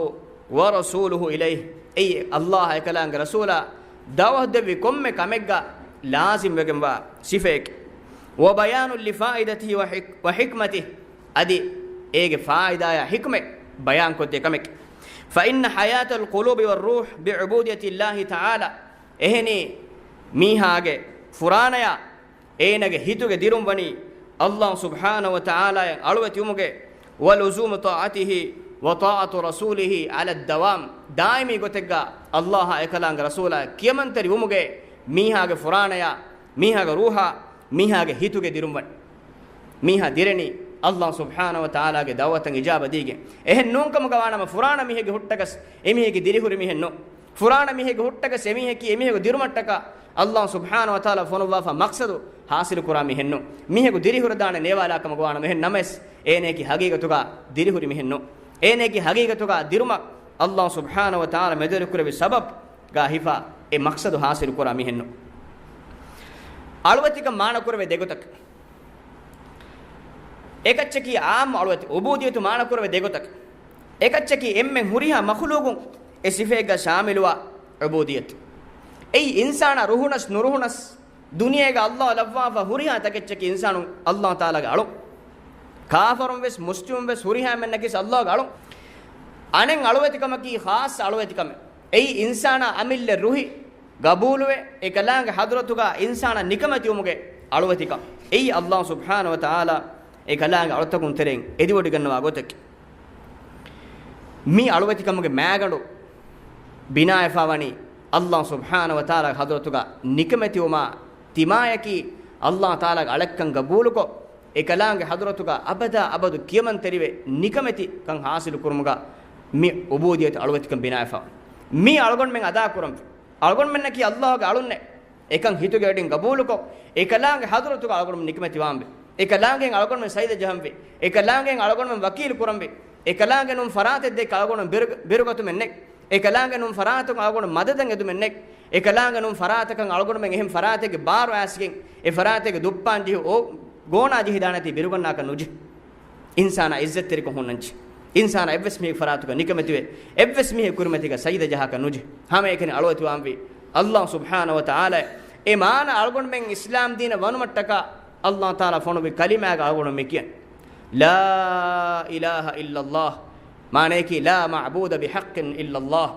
ورسوله إليه. އެއީ ﷲ އާ އެކަލާނގެ ރަސޫލާ ދަޢުވަތު ދެއްވި ކޮންމެ ކަމެއްގަ ލާޒިމް ވެގެންވާ ސިފައެކޭ. وبيان لفائدته وحك-، وحكمته. އަދި އޭގެ ފާއިދާއާ ޙިކްމަތް ބަޔާންކޮށްދޭ ކަމެކޭ. فإن حياة القلوب والروح بعبودية الله تعالى. އެހެނީ މީހާގެ ފުރާނަޔާ އޭނާގެ ހިތުގެ ދިރުން ވަނީ ﷲ ސުބްޙާނަހޫ ވަތަޢާލާއަށް އަޅުވެތިވުމުގެ، ولزوم طاعته وطاعة رسوله على الدوام، ދާއިމީ ގޮތެއްގަ ﷲ އާ އެކަލާނގެ ރަސޫލާ ކިޔަމަންތެރިވުމުގެ، މީހާގެ ފުރާނަޔާ، މީހާގެ ރޫޙާ، މީހާގެ ހިތުގެ ދިރުން ވަނީ. މީހާ ދިރެނީ ﷲ ސުބްޙާނަހޫ ވަތަޢާލާގެ ދަޢުވަތަށް އިޖާބަ ދީގެން. އެހެން ނޫންކަމުގަ ވާނަމަ ފުރާނަ މީހެއްގެ ހުއްޓަކަސް އެމީހެއްގެ ދިރިހުރި މީހެއް ނޫން. ފުރާނަ މީހެއްގެ ހުއްޓަކަސް އެމީހަކީ އެމީހެއްގެ ދިރުމަށްޓަކާ ﷲ ސުބްޙާނަހޫ ވަތަޢާލާ ފޮނުއްވާފަ މަޤްޞަދު ޙާޞިލު ކުރާ މީހެއް ނޫން. މީހަކު ދިރިހުރެދާނެ ނޭވާލާ ކަމަކަށް ވާނަމަ އެހެން ނަމަވެސް، އޭނައަކީ ޙަޤީޤަތުގަ ދިރިހުރި މީހެއް ނޫން. އޭނައަކީ ޙަޤީޤަތުގަ ދިރުމަށް ﷲ ސުބްޙާނަހޫ ވަތަޢާލާ މެދުވެރިކުރެއްވި ސަބަބުގަ ހިފާ އެ މަޤްޞަދު ޙާޞިލު ކުރާ މީހެއް ނޫން. އަޅުވެތިކަން މާނަކުރެވޭ ދެގޮތަކަށް. އެކައްޗަކީ ޢާއްމު އަޅުވެތި، ޢުބޫދިއްޔަތު މާނަކުރެވޭ ދެގޮތަކަށް. އެކައްޗަކީ އެންމެން ހުރިހާ މަޚުލޫޤުން އެ ސިފައެއްގަ ޝާމިލުވާ ޢުބޫދިއްޔަތު. އެއީ އިންސާނާ ރުހުނަސް ނުރުހުނަސް، ދުނިޔޭގަ ﷲ އާ ލައްވާފަ ހުރިހާ ތަކެއްޗަކީ އިންސާނުން ﷲ ތަޢާލާގެ އަޅުން. ކާފަރުން ވެސް މުސްލިމުން ވެސް ހުރިހާ އެންމެންނަކީ ﷲ ގެ އަޅުން. އަނެއް އަޅުވެތިކަމަކީ ޚާއްޞަ އަޅުވެތިކަމެއް. އެއީ އިންސާނާ އަމިއްލަ ރުހި ގަބޫލުވެ، އެކަލާނގެ ޙަޟްރަތުގަ އިންސާނާ ނިކަމެތިވުމުގެ އަޅުވެތިކަން. އެއީ ﷲ ސުބްޙާނަހޫ ވަތަޢާލާ އެކަލާނގެ އަޅުތަކުން ތެރެއިން އެދިވޮޑިގަންނަވާ ގޮތަކީ. މި އަޅުވެތިކަމުގެ މައިގަނޑު ބިނާވެފަ ވަނީ ﷲ ސުބްޙާނަހޫ ވަތަޢާލާގެ ޙަޟްރަތުގަ ނިކަމެތިވުމާ ތިމާޔަކީ، ﷲ ތަޢާލާގެ އަޅެއްކަން ގަބޫލުކޮށް، އެކަލާނގެ ޙަޟްރަތުގަ އަބަދާ އަބަދު ކިޔަމަންތެރިވެ ނިކަމެތިކަން ޙާޞިލު ކުރުމުގަ މި ޢުބޫދިއްޔަތު އަޅުވެތިކަން ބިނާވެފަ. މި އަޅުގަނޑުމެން އަދާކުރަން، އަޅުގަނޑުމެންނަކީ ﷲ ގެ އަޅުންނޭ. އެކަން ހިތުގެ އަޑިން ގަބޫލުކޮށް، އެކަލާނގެ ޙަޟްރަތުގަ އަޅުގަނޑުމެން ނިކަމެތިވާންވީ. އެކަލާނގެއިން އަޅުގަނޑުމެން ސަޖިދަ ޖަހަންވީ. އެކަލާނގެއިން އަޅުގަނޑުމެން ވަކީލު ކުރަންވީ. އެކަލާނގެ ނޫން ފަރާތެއް ދެއްކި އަޅުގަނޑުމެން ބިރު-، ބިރުގަތުމެއް ނެތް. އެކަލާނގެ ނޫން ފަރާތަކުން އަޅުގަނޑު މަދަދަށް އެދުމެއް ނެތް. އެކަލާނގެ ނޫން ފަރާތަކަށް އަޅުގަނޑުމެން އެހެން ފަރާތެއްގެ ބާރު އައިސްގެން، އެ ފަރާތެއްގެ ދުއްޕާން ޖެހި އޯ-، ގޯނާ ޖެހިދާނެތީ ބިރުގަންނާކަށް ނުޖެހޭ. އިންސާނާ އިއްޒަތްތެރިކޮށް ހުންނަންޖެހޭ. އިންސާނާ އެއްވެސް މީހެއްގެ ފަރާތުގަ ނިކަމެތިވެ، އެއްވެސް މީހެއްގެ ކުރިމަތީގަ ސަޖިދަ ޖަހާކަށް ނުޖެހޭ. ހަމައެކަނި އަޅުވެތިވާންވީ ﷲ ސުބްޙާނަހޫ ވަތަޢާލާ. އެ މާނަ އަޅުގަނޑުމެން އިސްލާމް ދީނަށް ވަނުމަށްޓަކާ ﷲ ތަޢާލާ ފޮނުއްވި ކަލިމާގަ އަޅުގަނޑު މި ކިޔަން، لا إله إلا الله، މާނަޔަކީ لا معبود بحق إلا الله.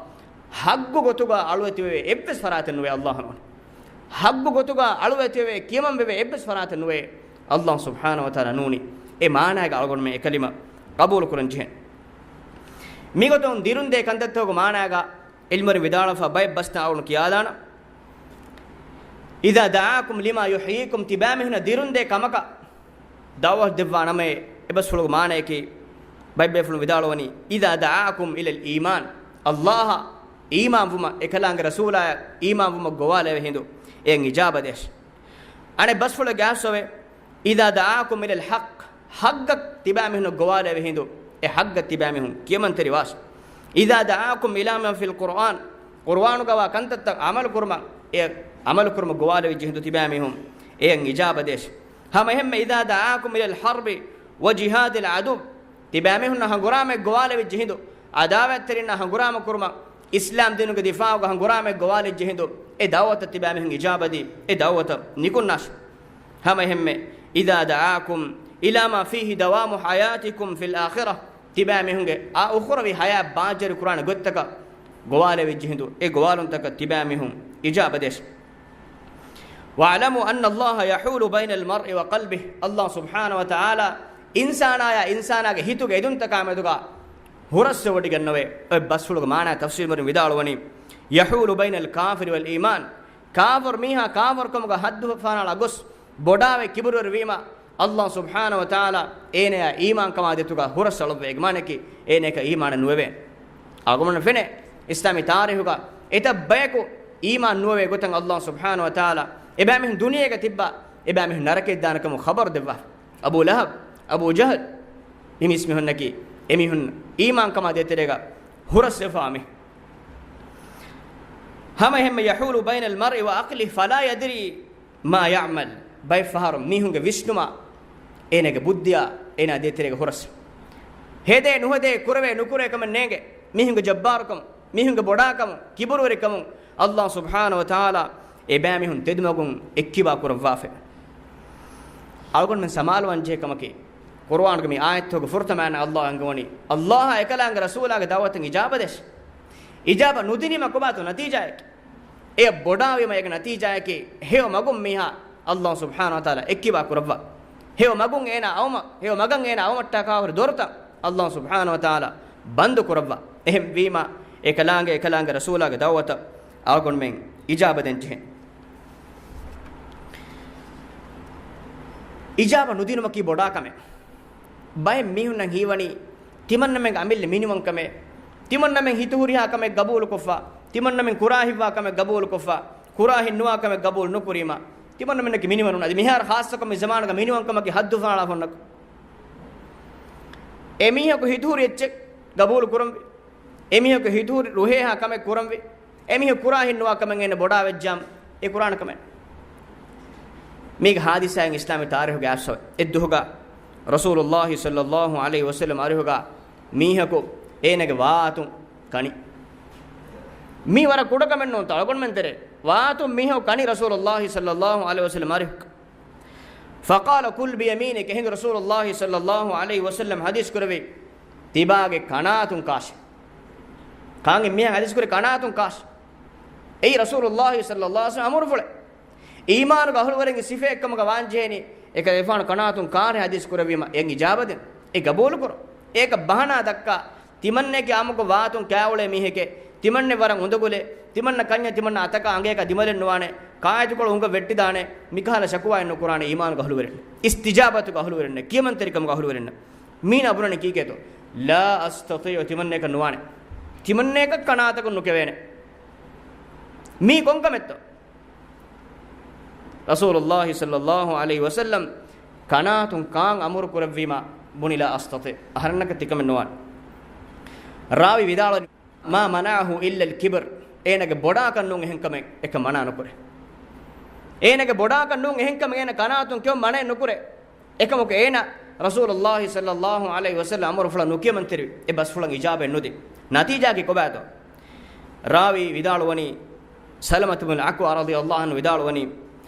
ޙައްޤު ގޮތުގަ އަޅުވެތިވެވޭ އެއްވެސް ފަރާތެއް ނުވޭ ﷲ ނޫނީ. ޙައްޤު ގޮތުގަ އަޅުވެތިވެވޭ ކިޔަމަންވެވޭ އެއްވެސް ފަރާތެއް ނުވޭ ﷲ ސުބްޙާނަހޫ ވަތަޢާލާ ނޫނީ. އެ މާނައިގަ އަޅުގަނޑުމެން އެ ކަލިމަ ޤަބޫލު ކުރަން ޖެހޭނެ. މިގޮތުން ދިރުންދޭ ކަންތައްތަކުގެ މާނައިގަ ޢިލްމުވެރިން ވިދާޅުވެފަ ބައެއް ބަސްތައް އަޅުން ކިޔާލާނަން. إذا دعاكم لما يحييكم، ތިބާމީހުންނަށް ދިރުންދޭ ކަމަކަށް ދަޢުވަތު ދެއްވާ ނަމަ، އެ ބަސްފުޅުގެ މާނަޔަކީ، ބައެއް ބޭފުޅުން ވިދާޅުވަނީ، إذا دعاكم إلى الإيمان، ﷲ އަށް އީމާންވުމަށް، އެކަލާނގެ ރަސޫލާއަށް އީމާންވުމަށް ގޮވާލެވޭ ހިނދު، އެއަށް އިޖާބަ ދޭށޭ. އަނެއް ބަސްފުޅެއްގެ ގާތްސޮވެ، إذا دعاكم إلى الحق، ޙައްޤަށް ތިބާމީހުންނަށް ގޮވާލެވޭ ހިނދު، އެ ޙައްޤަށް ތިބާމީހުން ކިޔަމަންތެރިވާށޭ. إذا دعاكم إلى ما في القرآن، ޤުރުއާނުގަވާ ކަންތައްތައް ޢަމަލު ކުރުމަށް، އެ ޢަމަލު ކުރުމަށް ގޮވާލެވިއްޖެ ހިނދު ތިބާމީހުން އެއަށް އިޖާބަ ދޭށޭ. ހަމައެހެންމެ، إذا دعاكم إلى الحرب وجهاد العدو، ތިބާމީހުންނަށް ހަނގުރާމައަށް ގޮވާލެވިއްޖެ ހިނދު، ޢަދާވާތްތެރިންނާ ހަނގުރާމަ ކުރުމަށް، އިސްލާމް ދީނުގެ ދިފާޢުގަ ހަނގުރާމައަށް ގޮވާލިއްޖެ ހިނދު، އެ ދަޢުވަތަށް ތިބާމީހުން އިޖާބަދީ، އެ ދަޢުވަތަށް ނިކުންނާށޭ. ހަމައެހެންމެ، إذا دعاكم إلى ما فيه دوام حياتكم في الآخرة، ތިބާމީހުންގެ އާ އުޚުރަވީ ޙަޔާތް ބާއްޖަވެރި ކުރާނެ ގޮތްތަކަށް ގޮވާލެވިއްޖެ ހިނދު، އެ ގޮވާލުންތަކަށް ތިބާމީހުން އިޖާބަ ދޭށޭ. واعلموا أن الله يحول بين المرء وقلبه، ﷲ ސުބްޙާނަހޫ ވަތަޢާލާ އިންސާނާޔާ އިންސާނާގެ ހިތުގެ އެދުންތަކާ މެދުގަ ހުރަސްވެވޮޑިގަންނަވައި، އޮތް ބަސްފުޅުގެ މާނަ ތަފްސީރުވެރިން ވިދާޅުވަނީ، يحول بين الكافر والإيمان، ކާފަރު މީހާ ކާފަރުކަމުގަ ޙައްދު ފަނާޅާ ގޮސް، ބޮޑާވެ ކިބުރުވެރިވީމަ، ﷲ ސުބްޙާނަހޫ ވަތަޢާލާ އޭނަޔާ އީމާންކަމާ ދެތުގަ ހުރަސް އަޅުއްވޭ. އޭގެ މާނައަކީ އޭނަޔަކަށް އީމާނެއް ނުވެވޭނެ. އަޅުގަނޑުމެންނަށް ފެނޭ އިސްލާމީ ތާރީޚުގަ އެތައް ބަޔަކު އީމާން ނުވެވޭ ގޮތަށް ﷲ ސުބްޙާނަހޫ ވަތަޢާލާ އެބައިމީހުން ދުނިޔޭގަ ތިއްބާ އެބައިމީހުން ނަރަކަޔަށް ދާނެ ކަމަށް ޚަބަރު ދެއްވާ. އަބޫ ލަހަބް، އަބޫ ޖަހަލް، އެ މީސްމީހުންނަކީ އެމީހުން އީމާންކަމާ ދޭތެރޭގަ ހުރަސްވެފާ މީހުން. ހަމައެހެންމެ، يحول بين المرء وعقله فلا يدري ما يعمل. ބައެއް ފަހަރު މީހުންގެ ވިސްނުމާ، އޭނަގެ ބުއްދިއާ، އޭނާ ދޭތެރޭގަ ހުރަސް ހެދޭ ނުހެދޭ، ކުރެވޭ ނުކުރޭ ކަމެއް ނޭނގެ. މީހުންގެ ޖައްބާރުކަމުން، މީހުންގެ ބޮޑާކަމުން، ކިބުރުވެރިކަމުން ﷲ ސުބްޙާނަހޫ ވަތަޢާލާ އެބައިމީހުން ތެދުމަގުން އެއްކިބާ ކުރައްވާފަ. އަޅުގަނޑުމެން ސަމާލުވާންޖެހޭ ކަމަކީ، ޤުރުއާނުގެ މި އާޔަތްތަކުގެ ފުރަތަމަ އަންނަ ﷲ އަންގަވަނީ، ﷲ އާ އެކަލާނގެ ރަސޫލާގެ ދަޢުވަތަށް އިޖާބަ ދޭށޭ. އިޖާބަ ނުދިނީމަ ކޮބާތޯ ނަތީޖާއަކީ؟ އެ ބޮޑާވީމަ އޭގެ ނަތީޖާއަކީ، ހެޔޮ މަގުން މީހާ ﷲ ސުބްޙާނަހޫ ވަތަޢާލާ އެއްކިބާ ކުރައްވާ. ހެޔޮ މަގުން އޭނާ އައުމަށް، ހެޔޮ މަގަށް އޭނާ އައުމަށްޓަކާ ހުރި ދޮރުތައް ﷲ ސުބްޙާނަހޫ ވަތަޢާލާ ބަންދު ކުރައްވާ. އެހެންވީމަ، އެކަލާނގެ، އެކަލާނގެ ރަސޫލާގެ ދަޢުވަތަށް އަޅުގަނޑުމެން އިޖާބަ ދޭންޖެހޭ. އިޖާބަ ނުދިނުމަކީ ބޮޑާ ކަމެއް. ބައެއް މީހުންނަށް ހީވަނީ، ތިމަންނަމެންގެ އަމިއްލަ މިނިވަންކަމެއް، ތިމަންނަމެން ހިތުހުރިހާ ކަމެއް ގަބޫލުކޮށްފަ، ތިމަންނަމެން ކުރާހިތްވާ ކަމެއް ގަބޫލުކޮށްފަ، ކުރާހިތްނުވާ ކަމެއް ގަބޫލު ނުކުރީމަ، ތިމަންނަމެންނަކީ މިނިވަނުން. އަދި މިހާރު ޚާއްޞަކޮށް މި ޒަމާނުގަ މިނިވަންކަމަކީ ޙައްދު ފަނާޅާ ފޮންނަކު. އެމީހަކު ހިތުހުރި އެއްޗެއް ގަބޫލު ކުރަންވީ. އެމީހަކު ހިތުހުރި ރުހޭހާ ކަމެއް ކުރަންވީ. އެމީހަކު ކުރާހިތްނުވާ ކަމެއް އޭނަ ބޮޑާވެއްޖާމަ، އެ ކުރާނެ ކަމެއް. މީގެ ހާދިސާއެއް އިސްލާމީ ތާރީޚުގެ އަސްލު އެއްދުހުގަ ރަސޫލުﷲ ޞައްލަﷲ ޢަލައިހި ވަސައްލަމް އަރިހުގަ މީހަކު އޭނަގެ ވާތުން ކަނި. މީ ވަރަށް ކުޑަ ކަމެއް ނޫންތަ އަޅުގަނޑުމެން ތެރޭ. ވާތުން މީހަކު ކަނި ރަސޫލުﷲ ޞައްލަﷲ ޢަލައިހި ވަސައްލަމް އަރިހުގަ. فقال كل بيمينك، އެހިނދު ރަސޫލުﷲ ޞައްލަﷲ ޢަލައިހި ވަސައްލަމް ޙަދީޘް ކުރެއްވި، ތިބާގެ ކަނާތުން ކާށޭ. ކާން މީހާ ޙަދީޘް ކުރި ކަނާތުން ކާށޭ. އެއީ ރަސޫލުﷲ ޞައްލަﷲ ޢަލައިހި ވަސައްލަމް އަމުރުފުޅެއް. އީމާނުގެ އަހުލުވެރިންގެ ސިފައެއްކަމުގަ ވާންޖެހޭނީ، އެކަލޭގެފާނު ކަނާތުން ކާށޭ ޙަދީޘް ކުރެއްވީމަ، އެއަށް އިޖާބަ ދޭން. އެ ގަބޫލު ކުރުން. އޭކަށް ބަހަނާ ދައްކާ، ތިމަންނައަކީ އާއްމުކޮށް ވާތުން ކާއުޅޭ މީހެކޭ، ތިމަންނެ ވަރަށް އުނދަގުލޭ، ތިމަންނަ ކަންޏަށް ތިމަންނަ އަތަކާ އަނގަޔަކާ ދިމަލެއް ނުވާނެ، ކާއެތުކޮޅު އުނގަ ވެއްޓިދާނެ، މިކަހަލަ ޝަކުވާއެއް ނުކުރާނެ އީމާނުގެ އަހުލުވެރިން. އިސްތިޖާބަތުގެ އަހުލުވެރިންނެއް، ކިޔަމަންތެރިކަމުގެ އަހުލުވެރިންނެއް. މީނަ ބުނަނީ ކީކޭތޯ؟ لا أستطيع، ތިމަންނައަކަށް ނުވާނެ. ތިމަންނައަކަށް ކަނާތަކުން ނުކެވޭނެ. މީ ކޮންކަމެއްތޯ؟ ރަސޫލުﷲ ޞައްލަﷲ ޢަލައިހި ވަސައްލަމް ކަނާތުން ކާން އަމުރު ކުރެއްވީމާ ބުނި، "لا أستطيع." އަހަރެންނަކަށް ތިކަމެއް ނުވާނެ. ރާވީ ވިދާޅުވަނީ، "ما منعه إلا الكبر." އޭނަގެ ބޮޑާކަށް ނޫން އެހެންކަމެއް އެކަން މަނާ ނުކުރޭ. އޭނަގެ ބޮޑާކަށް ނޫން އެހެންކަމެއް އޭނަ ކަނާތުން ކެއުން މަނައެއް ނުކުރޭ. އެކަމަކު އޭނަ ރަސޫލުﷲ ޞައްލަﷲ ޢަލައިހި ވަސައްލަމް އަމުރުފުޅަށް ނުކިޔަމަންތެރިވި، އެ ބަސްފުޅަށް އިޖާބައެއް ނުދި. ނަތީޖާއަކީ ކޮބާތޯ؟ ރާވީ ވިދާޅުވަނީ، ސަލަމަތު ބިން އަކްވަޢު ރަޟިޔަﷲ ޢަންހު ވިދާޅުވަނީ،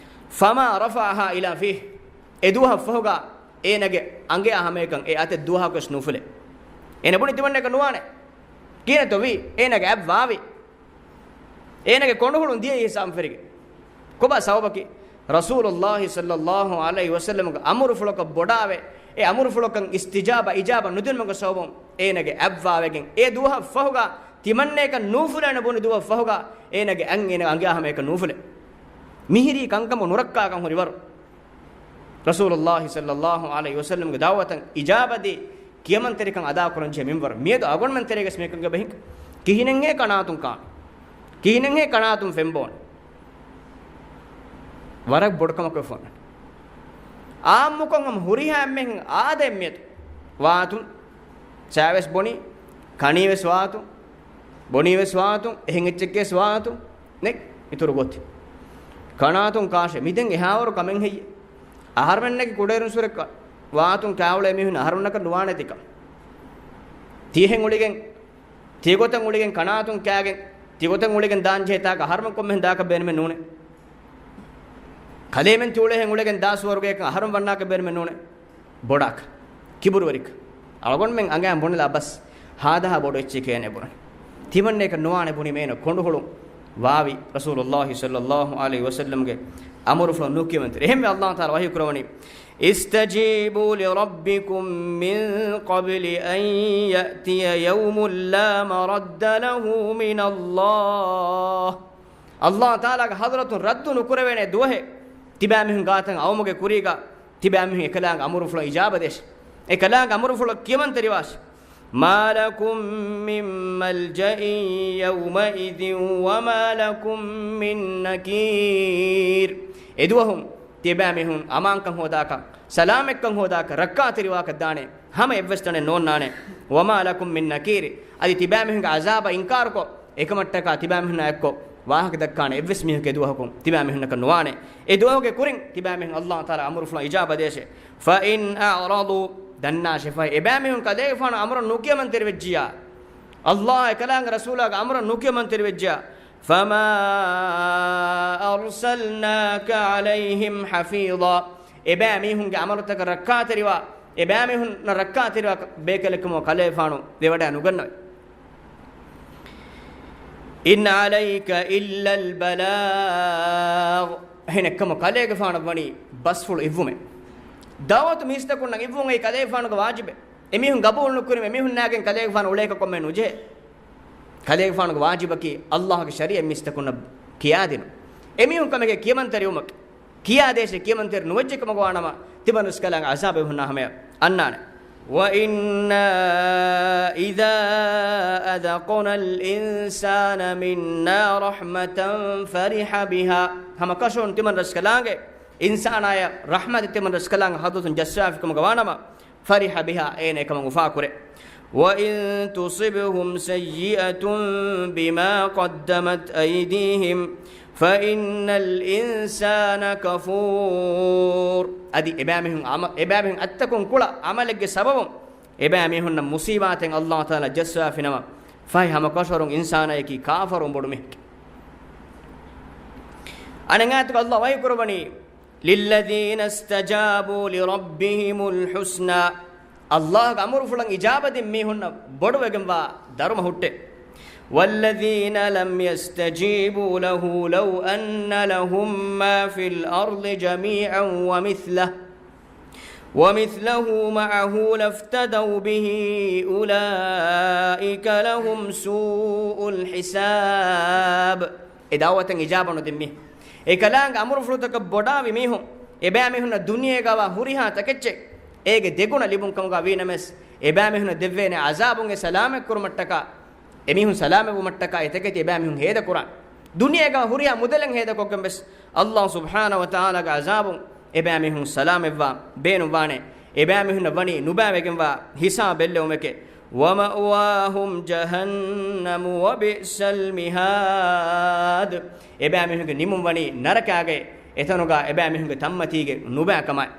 "فما رفعها إلى فيه." އެ ދުވަހަށް ފަހުގަ އޭނަގެ އަނގަޔާ ހަމަޔަކަށް އެ އަތެއް ދުވަހަކުވެސް ނޫފުލޭ. އޭނަ ބުނި ތިމަންނައަކަށް ނުވާނެ. ކިހިނެއްތޯ ވީ؟ އޭނަގެ އަތް ވާވި. އޭނަގެ ކޮނޑުހުޅުން ދިޔައީ ހިސާބުން ފެށިގެން. ކޮބާ ސަބަބަކީ؟ ރަސޫލުﷲ ޞައްލަﷲ ޢަލައިހި ވަސައްލަމްގެ އަމުރުފުޅަކަށް ބޮޑާވެ، އެ އަމުރުފުޅަކަށް އިސްތިޖާބަ، އިޖާބަ ނުދިނުމުގެ ސަބަބުން އޭނަގެ އަތް ވާވެގެން އެ ދުވަހަށް ފަހުގަ ތިމަންނައަކަށް ނޫފުލޭނެ ބުނި ދުވަހަށް ފަހުގަ އޭނަގެ އަތް އޭނަގެ އަނގަޔާ ހަމަޔަކަށް ނޫފުލޭ. މިހިރީ ކަންކަމުގެ ނުރައްކާކަން ހުރި ވަރު. ރަސޫލުﷲ ޞައްލަﷲ ޢަލައިހި ވަސައްލަމްގެ ދަޢުވަތަށް އިޖާބަދީ، ކިޔަމަންތެރިކަން އަދާކުރަންޖެހޭ މިންވަރު. މިއަދު އަޅުގަނޑުމެން ތެރޭގަސް މިކަން ބެހިން. ކިހިނެއްހޭ ކަނާތުން ކާން؟ ކިހިނެއްހޭ ކަނާތުން ފެންބޯން؟ ވަރަށް ބޮޑު ކަމަކަށް ފޯން. އާއްމުކޮށް ހަމަ ހުރިހާ އެންމެހެން އާދައެއް މިއަދު. ވާތުން ޗާވެސް ބޮނީ، ކަނީވެސް ވާތުން، ބޮނީވެސް ވާތުން، އެހެން އެއްޗެއްގެސް ވާތުން. ނެ، އިތުރު ގޮތެއް. ކަނާތުން ކާށޭ. މިދެން އެހާވަރު ކަމެއް ހެއްޔޭ؟ އަހަރުމެންނަކީ ކުޑައިރުންސުރެ ވާތުން ކާއުޅޭ މީހުން އަހަރުމެންނަކަށް ނުވާނެ ތިކަން. ތިޔަހެން އުޅިގެން، ތިޔަގޮތަށް އުޅިގެން ކަނާތުން ކާގެން، ތިޔަގޮތަށް އުޅިގެން ދާންޖެހޭ ތާކަށް އަހަރުމެން ކޮންމެހެން ދާކަށް ބޭނުމެއް ނޫނޭ. ކަލޭމެން ތިއުޅޭހެން އުޅެގެން ދާ ސުވަރުގޭކަށް އަހަރުން ވަންނާކަށް ބޭނުމެއް ނޫނޭ. ބޮޑާކަށް، ކިބުރުވެރިކަން. އަޅުގަނޑުމެން އަނގަޔަށް ބުނެލާ ބަސް ހާދަހާ ބޮޑު އެއްޗެކޭ އޭނަ ބުނަނީ. ތިމަންނައަކަށް ނުވާނެ ބުނީމޭ އޭނަ ކޮނޑުހުޅުން ވާވި ރަސޫލުﷲ ޞައްލަﷲ ޢަލައިހި ވަސައްލަމްގެ އަމުރުފުޅަށް ނުކިޔަމަންތެރި. އެހެންވެ ﷲ ތަޢާލާ ވަޙީ ކުރަވަނީ، "اسْتَجِيبُوا لِرَبِّكُمْ مِنْ قَبْلِ أَنْ يَأْتِيَ يَوْمٌ لَا مَرَدَّ لَهُ مِنَ اللَّهِ." ﷲ ތަޢާލާގެ ޙަޟްރަތުން ރައްދު ނުކުރެވޭނެ ދުވަހެއް ތިބާމީހުން ގާތަށް އައުމުގެ ކުރީގަ ތިބާމީހުން އެކަލާނގެ އަމުރުފުޅަށް އިޖާބަ ދޭށޭ. އެކަލާނގެ އަމުރުފުޅަށް ކިޔަމަންތެރިވާށޭ. مَا لَكُمْ مِنْ مَلْجَإٍ يَوْمَئِذٍ وَمَا لَكُمْ مِنْ نَكِيرٍ. އެދުވަހުން ތިބާމީހުން އަމާންކަން ހޯދާކަށް، ސަލާމަތްކަން ހޯދާކަށް، ރައްކާތެރިވާކަށް ދާނެ ހަމަ އެއްވެސް ތަނެއް ނޯންނާނެ. وَمَا لَكُمْ مِنْ نَكِيرٍ. އަދި ތިބާމީހުންގެ ޢަޒާބަށް އިންކާރުކޮށް، އެކަމަށްޓަކާ ތިބާމީހުންނާ އެއްކޮށް ވާހަކަ ދައްކާނެ އެއްވެސް މީހަކު އެދުވަހަކުން ތިބާމީހުންނަކަށް ނުވާނެ. އެ ދުވަހުގެ ކުރިން ތިބާމީހުން ﷲ ތަޢާލާ އަމުރުފުޅަށް އިޖާބަ ދޭށޭ. فَإِنْ أَعْرَضُوا، ދަންނާށެފަ، އެބާމީހުން ކަލޭގެފާނު އަމުރަށް ނުކިޔަމަންތެރިވެއްޖިޔާ، ﷲ އެކަލާނގެ ރަސޫލާގެ އަމުރަށް ނުކިޔަމަންތެރިވެއްޖިޔާ، فَمَا أَرْسَلْنَاكَ عَلَيْهِمْ حَفِيظًا. އެބާމީހުންގެ ޢަމަލުތަކަށް ރައްކާތެރިވާ، އެބާމީހުންނަށް ރައްކާތެރިވާ ބޭކަލެއްކަމަށް ކަލޭގެފާނު ވެވަޑައެއް ނުގަންނަވައި. إِنْ عَلَيْكَ إِلَّا الْبَلَاغُ. އެހެނެއްކަމަށް ކަލޭގެފާނަށް ވަނީ ބަސްފުޅު އިއްވުމޭ. ދަޢުވަތު މީސްތަކުންނަށް އިއްވުން އެއީ ކަލޭގެފާނުގެ ވާޖިބެއް. އެމީހުން ގަބޫލު ނުކުރި، އެމީހުންނާގެން ކަލޭގެފާނު އުޅޭކަށް ކޮންމެ ނުޖެހޭ. ކަލޭގެފާނުގެ ވާޖިބަކީ ﷲގެ ޝަރީޢަތް މީސްތަކުންނަށް ކިޔާދިނުން. އެމީހުން ކަމެއްގެ ކިޔަމަންތެރިވުމަކީ. ކިޔާދޭށޭ، ކިޔަމަންތެރި ނުވެއްޖެ ކަމަކަށް ވާނަމަ، ތިމަން ރަސްކަލާނގެ ޢަޒާބެއް ހުންނާ ހަމަޔަށް އަންނާނެ. وَإِنَّا إِذَا أَذَقْنَا الْإِنْسَانَ مِنَّا رَحْمَةً فَرِحَ بِهَا. ހަމަކަށަވަރުން ތިމަން ރަސްކަލާނގެ އިންސާނާޔަށް ރަޙްމަތެއް ތިމަން ރަސްކަލާނގެ ޙަޟްރަތުން ޖައްސާފި ކަމަކަށް ވާނަމަ، فَرِحَ بِهَا، އޭނަ އެކަމަށް އުފާކުރޭ. وَإِنْ تُصِبْهُمْ سَيِّئَةٌ بِمَا قَدَّمَتْ أَيْدِيهِمْ فَإِنَّ الْإِنْسَانَ كَفُورٌ. އަދި އެބައިމީހުން އަމަ-، އެބައިމީހުން އަތްތަކުން ކުޅަ ޢަމަލެއްގެ ސަބަބުން އެބައިމީހުންނަށް މުޞީބާތެއް ﷲ ތަޢާލާ ޖައްސާފިނަމަ، ފަހެ ހަމަކަށަވަރުން އިންސާނާޔަކީ ކާފަރު ބޮޑު މީހެކޭ. އަނެއް އާޔަތުގަ ﷲ ވަޙީ ކުރައްވަނީ، لِلَّذِينَ اسْتَجَابُوا لِرَبِّهِمُ الْحُسْنَى. ﷲގެ އަމުރުފުޅަށް އިޖާބަދިން މީހުންނަށް ބޮޑުވެގެންވާ ދަރުމަ ހުއްޓޭ. وَالَّذِينَ لَمْ يَسْتَجِيبُوا لَهُ لَوْ أَنَّ لَهُم مَّا فِي الْأَرْضِ جَمِيعًا وَمِثْلَهُ، وَمِثْلَهُ مَعَهُ لَافْتَدَوْا بِهِ أُولَٰئِكَ لَهُمْ سُوءُ الْحِسَابِ. އެ ދަޢުވަތަށް އިޖާބަ ނުދިން މީހުން، އެކަލާނގެ އަމުރުފުޅުތަކަށް ބޮޑާވި މީހުން، އެބައިމީހުންނަށް ދުނިޔޭގަވާ ހުރިހާ ތަކެއްޗެއް އޭގެ ދެގުނަ ލިބުން ކަމުގަ ވީނަމަވެސް، އެބައިމީހުންނަށް ދެއްވޭނެ ޢަޒާބުން އެ ސަލާމަތްކުރުމަށްޓަކާ، އެމީހުން ސަލާމަތްވުމަށްޓަކާ އެތަކެތި އެބައިމީހުން ހޭދަކުރާނެ. ދުނިޔޭގަ ހުރިހާ މުދަލެއް ހޭދަކޮށްގެން ވެސް ﷲ ސުބްޙާނަހޫ ވަތަޢާލާގެ ޢަޒާބުން އެބައިމީހުން ސަލާމަތްވާ ބޭނުންވާނެ. އެބައިމީހުންނަށް ވަނީ ނުބައިވެގެންވާ ހިސާބު ބެއްލެވުމެކޭ. وَمَأْوَاهُمْ جَهَنَّمُ وَبِئْسَ الْمِهَادُ. އެބައިމީހުންގެ ނިމުން ވަނީ ނަރަކާގައި، އެތަނުގަ އެބައިމީހުންގެ ތަންމަތީގެ ނުބައިކަމާއި.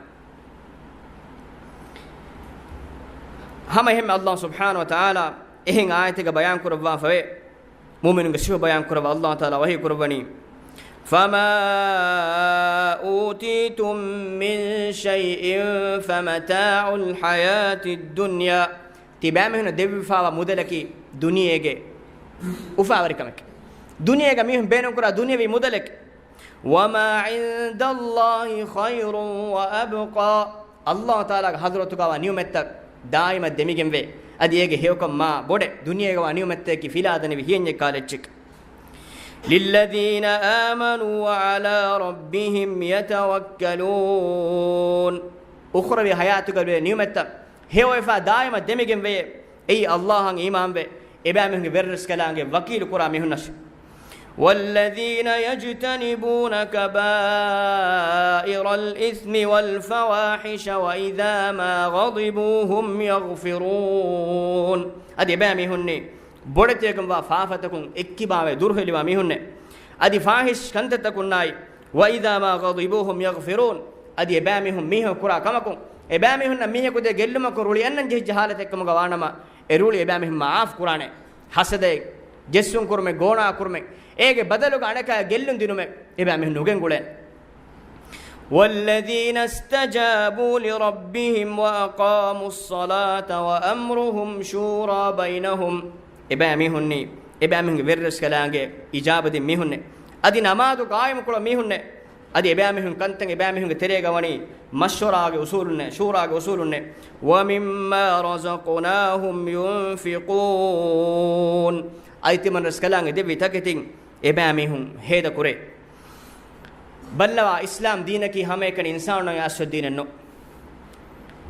ހަމަ އެހެންމެ ﷲ ސުބްޙާނަހޫ ވަތަޢާލާ އެހެން އާޔަތެއްގަ ބަޔާންކުރައްވާފަވޭ. މުއުމިނުންގެ ސިފަ ބަޔާންކުރައްވާ ﷲ ތަޢާލާ ވަޙީ ކުރައްވަނީ، فَمَا أُوتِيتُم مِّن شَيْءٍ فَمَتَاعُ الْحَيَاةِ الدُّنْيَا. ތިބާމީހުންނަށް ދެއްވިފާވާ މުދަލަކީ ދުނިޔޭގެ އުފާވެރިކަމެކޭ. ދުނިޔޭގަ މީހުން ބޭނުންކުރާ ދުނިޔަވީ މުދަލެކޭ. وَمَا عِندَ اللَّهِ خَيْرٌ وَأَبْقَىٰ. ﷲ ތަޢާލާގެ ޙަޟްރަތުގަވާ ނިޢުމަތްތައް ދާއިމަށް ދެމިގެންވޭ. އަދި އޭގެ ހެޔޮކަން މާ ބޮޑޭ. ދުނިޔޭގަވާ ނިޢުމަތްތަކަކީ ފިލާދެނިވި ހިޔެއް ކާލެއްޗެކޭ. لِلَّذِينَ آمَنُوا وَعَلَىٰ رَبِّهِمْ يَتَوَكَّلُونَ. އުޚްރަވީ ޙަޔާތުގަ ލިބޭ ނިޢުމަތްތައް ހެޔޮވެފަ ދާއިމަށް ދެމިގެންވޭ. އެއީ ﷲ އަށް އީމާންވެ، އެބައިމީހުންގެ ވެރިރަސްކަލާނގެ ވަކީލު ކުރާ މީހުންނަށް. وَالَّذِينَ يَجْتَنِبُونَ كَبَائِرَ الْإِثْمِ وَالْفَوَاحِشَ وَإِذَا مَا غَضِبُوا هُمْ يَغْفِرُونَ. އަދި އެބައިމީހުންނީ ބޮޑެތިވެގެންވާ ފާފަތަކުން އެއްކިބާވެ ދުރުހެލިވާ މީހުންނޭ. އަދި ފާޙިޝް ކަންތައްތަކުންނާއި، وَإِذَا مَا غَضِبُوا هُمْ يَغْفِرُونَ. އަދި އެބައިމީހުން މީހަކު ކުރާ ކަމަކުން، އެބައިމީހުންނަށް މީހަކު ދޭ ގެއްލުމަކުން ރުޅި އަންނަން ޖެހިއްޖެ ޙާލަތެއްކަމުގަ ވާނަމަ، އެ ރުޅި އެބައިމީހުން މަޢާފް ކުރާނެ. ޙަސަދައެއް، ޖެއްސުން ކުރުމެއް، ގޯނާ ކުރުމެއް، އޭގެ ބަދަލުގަ އަނެކާއަށް ގެއްލުން ދިނުމެއް އެބައިމީހުން ނުގެންގުޅޭނެ. وَالَّذِينَ اسْتَجَابُوا لِرَبِّهِمْ وَأَقَامُوا الصَّلَاةَ وَأَمْرُهُمْ شُورَىٰ بَيْنَهُمْ. އެބައިމީހުންނީ، އެބައިމީހުންގެ ވެރިރަސްކަލާނގެ އިޖާބަދިން މީހުންނޭ. އަދި ނަމާދު ޤާއިމުކުޅަ މީހުންނޭ. އަދި އެބައިމީހުން ކަންތައް އެބައިމީހުންގެ ތެރޭގަ ވަނީ މަޝްވަރާގެ އުޞޫލުންނޭ، ޝޫރާގެ އުޞޫލުންނޭ. وَمِمَّا رَزَقْنَاهُمْ يُنفِقُونَ. އަދި ތިމަން ރަސްކަލާނގެ ދެއްވި ތަކެތިން އެބައިމީހުން ހޭދަކުރޭ. ބައްލަވާ، އިސްލާމް ދީނަކީ ހަމައެކަނި އިންސާނުންނަށް އައިސްފަ ދީނެއް ނޫން.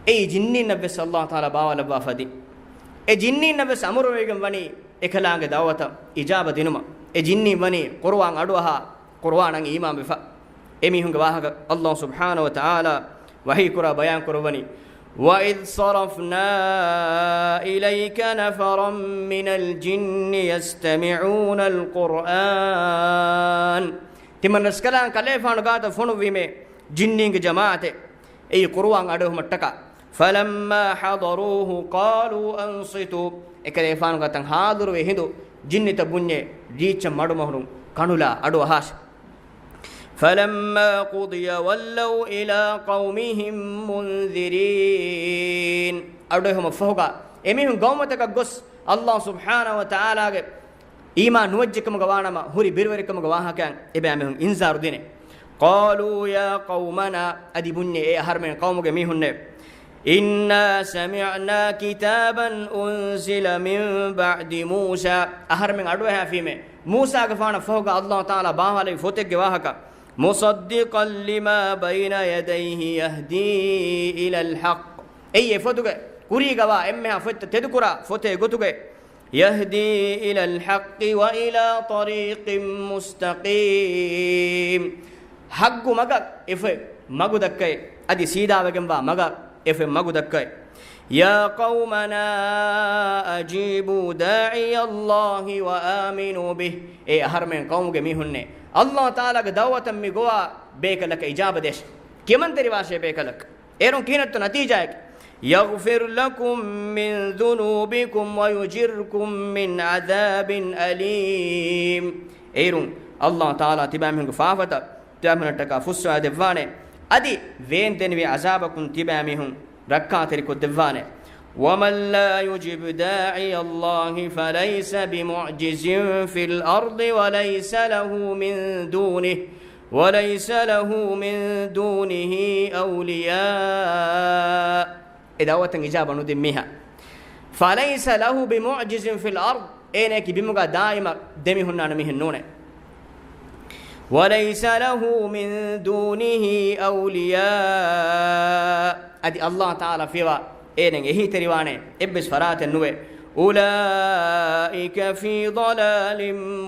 އެއީ ޖިންނީންނަށްވެސް ﷲ ތަޢާލާ ބާވާލައްވާފަ ދީން. އެ ޖިންނީންނަށްވެސް އަމުރުވެގެން ވަނީ އެކަލާނގެ ދަޢުވަތަށް އިޖާބަ ދިނުމަށް. އެ ޖިންނީން ވަނީ ޤުރުއާން އަޑުއަހާ، ޤުރުއާނަށް އީމާންވެފަ. އެމީހުންގެ ވާހަކަ ﷲ ސުބްޙާނަހޫ ވަތަޢާލާ ވަޙީކުރާ ބަޔާންކުރައްވަނީ، وَإِذْ صَرَفْنَا إِلَيْكَ نَفَرًا مِّنَ الْجِنِّ يَسْتَمِعُونَ الْقُرْآنَ. ތިމަން ރަސްކަލާނގެ ކަލޭފާނު ގާތަށް ފޮނުއްވީމޭ ޖިންނީންގެ ޖަމާޢަތެއް، އެއީ ޤުރުއާން އަޑުއެހުމަށްޓަކާ. فَلَمَّا حَضَرُوهُ قَالُوا أَنصِتُوا. އެކަލޭފާނުގެ އަތަށް ޙާޟިރުވި ހިނދު ޖިންނިތައް ބުންޏޭ، ރީއްޗަށް މަޑުމޮހުރުން، ކަނުލާ އަޑުއަހާށި. فَلَمَّا قُضِيَ وَلَّوْا إِلَىٰ قَوْمِهِم مُّنذِرِينَ. އަޑުއެހުމަށްފަހުގަ އެމީހުން ޤައުމުތަކަށް ގޮސް، ﷲ ސުބްޙާނަހޫ ވަތަޢާލާގެ އީމާން ނުވެއްޖެކަމުގަ ވާނަމަ، ހުރި ބިރުވެރިކަމުގެ ވާހަކައިން އެބައިމީހުން އިންޒާރު ދިނޭ. قَالُوا يَا قَوْمَنَا، އަދި ބުންޏޭ އޭ އަހަރުމެން ޤައުމުގެ މީހުންނޭ، إِنَّا سَمِعْنَا كِتَابًا أُنزِلَ مِن بَعْدِ مُوسَىٰ. އަހަރުމެން އަޑުއަހާފީމޭ، މޫސާގެފާނަށް ފަހުގަ ﷲ ތަޢާލާ ބާވާލެއްވި ފޮތެއްގެ ވާހަކަ. مُصَدِّقًا لِّمَا بَيْنَ يَدَيْهِ يَهْدِي إِلَى الْحَقِّ. އެއީ އެ ފޮތުގެ ކުރީގަވާ އެންމެހާ ފޮތްތައް ތެދުކުރާ ފޮތެއް ގޮތުގައި. يَهْدِي إِلَى الْحَقِّ وَإِلَىٰ طَرِيقٍ مُّسْتَقِيمٍ. ޙައްޤު މަގަށް އެފޮތް މަގު ދައްކައި، އަދި ސީދާވެގެންވާ މަގަށް އެފޮތް މަގު ދައްކައި. يَا قَوْمَنَا أَجِيبُوا دَاعِيَ اللَّهِ وَآمِنُوا بِهِ. އޭ އަހަރުމެން ޤައުމުގެ މީހުންނޭ، ﷲ ތަޢާލާގެ ދަޢުވަތަށް މި ގޮވާ ބޭކަލަކަށް އިޖާބަ ދޭށި. ކިޔަމަންތެރިވާށޭ ބޭކަލަކަށް. އޭރުން ކިހިނެއްތޯ ނަތީޖާއަކީ؟ يَغْفِرْ لَكُم مِّن ذُنُوبِكُمْ وَيُجِرْكُم مِّنْ عَذَابٍ أَلِيمٍ. އޭރުން ﷲ ތަޢާލާ ތިބާމީހުންގެ ފާފަތައް ތިބާމީހުންނަށްޓަކާ ފުއްސަވާ ދެއްވާނެ. އަދި ވޭންދެނިވި ޢަޒާބަކުން ތިބާމީހުން ރައްކާތެރިކޮށްދެއްވާނެ. وَمَن لَّا يُجِبْ دَاعِيَ اللَّهِ فَلَيْسَ بِمُعْجِزٍ فِي الْأَرْضِ وَلَيْسَ لَهُ مِن دُونِهِ، وَلَيْسَ لَهُ مِن دُونِهِ أَوْلِيَاءُ. އެ ދަޢުވަތަށް އިޖާބަ ނުދިން މީހާ. فَلَيْسَ لَهُ بِمُعْجِزٍ فِي الْأَرْضِ. އޭނައަކީ ބިމުގަ ދާއިމަށް ދެމިހުންނާނެ މީހެއް ނޫނޭ. وَلَيْسَ لَهُ مِن دُونِهِ أَوْلِيَاءُ. އަދި ﷲ ތަޢާލާ ފިޔަވާ އޭނައަށް އެހީތެރިވާނެ އެއްވެސް ފަރާތެއް ނުވޭ. أولئك في ضلال